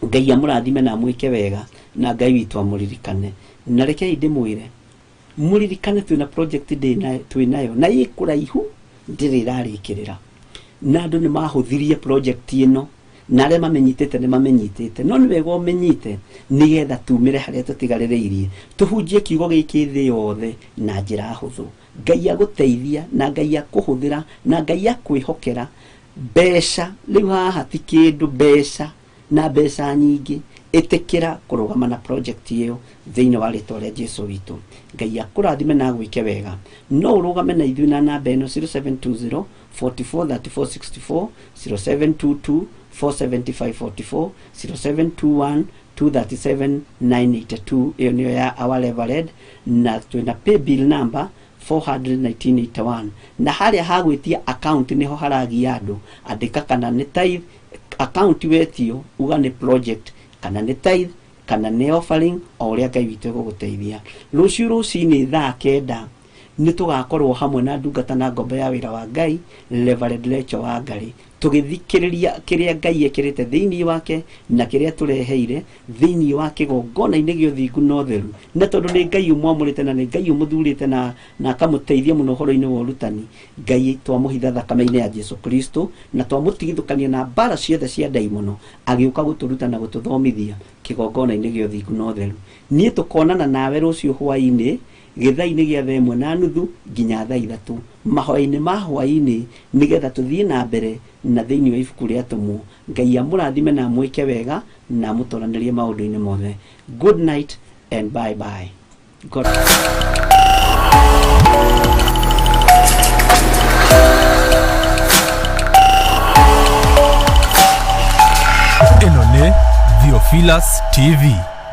Ngai amũrathime na amwĩke wega, na Ngai witũ amũririkane. Na rekei ndĩmwĩre mũririkane twĩna project twĩnayo na ĩ kũraihu, ndĩrĩ ĩrarĩkĩrĩra, na andũ nĩ mahũthirie project ĩno, na arĩa mamenyitĩte nĩ mamenyitĩte, no nĩ wega ũmenyite nĩgetha tumĩre harĩa tũtigarĩrĩirie, tũhunjie kiugo gĩkĩ thĩ yothe na njĩra hũthũ. Ngai agũteithia na Ngai akũhũthĩra na Ngai akwĩhokera mbeca. Rĩu haha ti kĩndũ, mbeca na mbeca nyingĩ. Ĩtĩkĩra kũrũgama na project ĩyo thĩinĩ wa rĩtwa rĩa Jesu witũ. Ngai akũrathime na agwĩke wega. No ũrũgame na ithuĩ na namba ĩno 0720 44 34 64, 0722 475 44, 0721 237 982. Ĩyo nĩyo ya our Reverend, na twĩna pay bill number 41981, na harĩa hagwĩtia account nĩho haragia andũ. Andĩka kana nĩ tithe account wetio, uga nĩ project, kana nĩ tithe, kana nĩ offering, o ũrĩa Ngai witũ egũgũteithia. Rũciũ rũcinĩ thaa 9 nĩ tũgakorwo hamwe na ndungata na ngombo ya wĩra wa Ngai Reverend Rachel Wangari, tũgĩthikĩrĩria kĩrĩa Ngai ekĩrĩte thĩinĩ wake na kĩrĩa tũreheire thĩinĩ wa kĩgongona-inĩ gĩa ũthingu na ũtheru. Na tondũ nĩ Ngai ũmwamũrĩte na nĩ Ngai ũmũthurĩte na akamũteithia mũno ũhoro-inĩ wa ũrutani, Ngai twamũhitha thakame-inĩ ya Jesu Kristo na twamũtigithũkania na mbara ciothe cia ndaimono, agĩũka gũtũruta na gũtũthomithia kĩgongona-inĩ gĩa ũthingu na ũtheru. Niĩ tũkonana nawe rũciũ hwaĩ-inĩ gĩthaa-inĩ gĩa thaa 1:30 nginya thaa 3, mahoya-inĩ ma hwaĩ-inĩ, nĩgetha tũthiĩ na mbere na thĩinĩ wa ibuku rĩa Atũmwo. Ngai amũrathime na amwĩke wega na amũtoranĩrie maũndũ-inĩ mothe. Good night and bye bye. God. Ĩno nĩ Theophilus TV.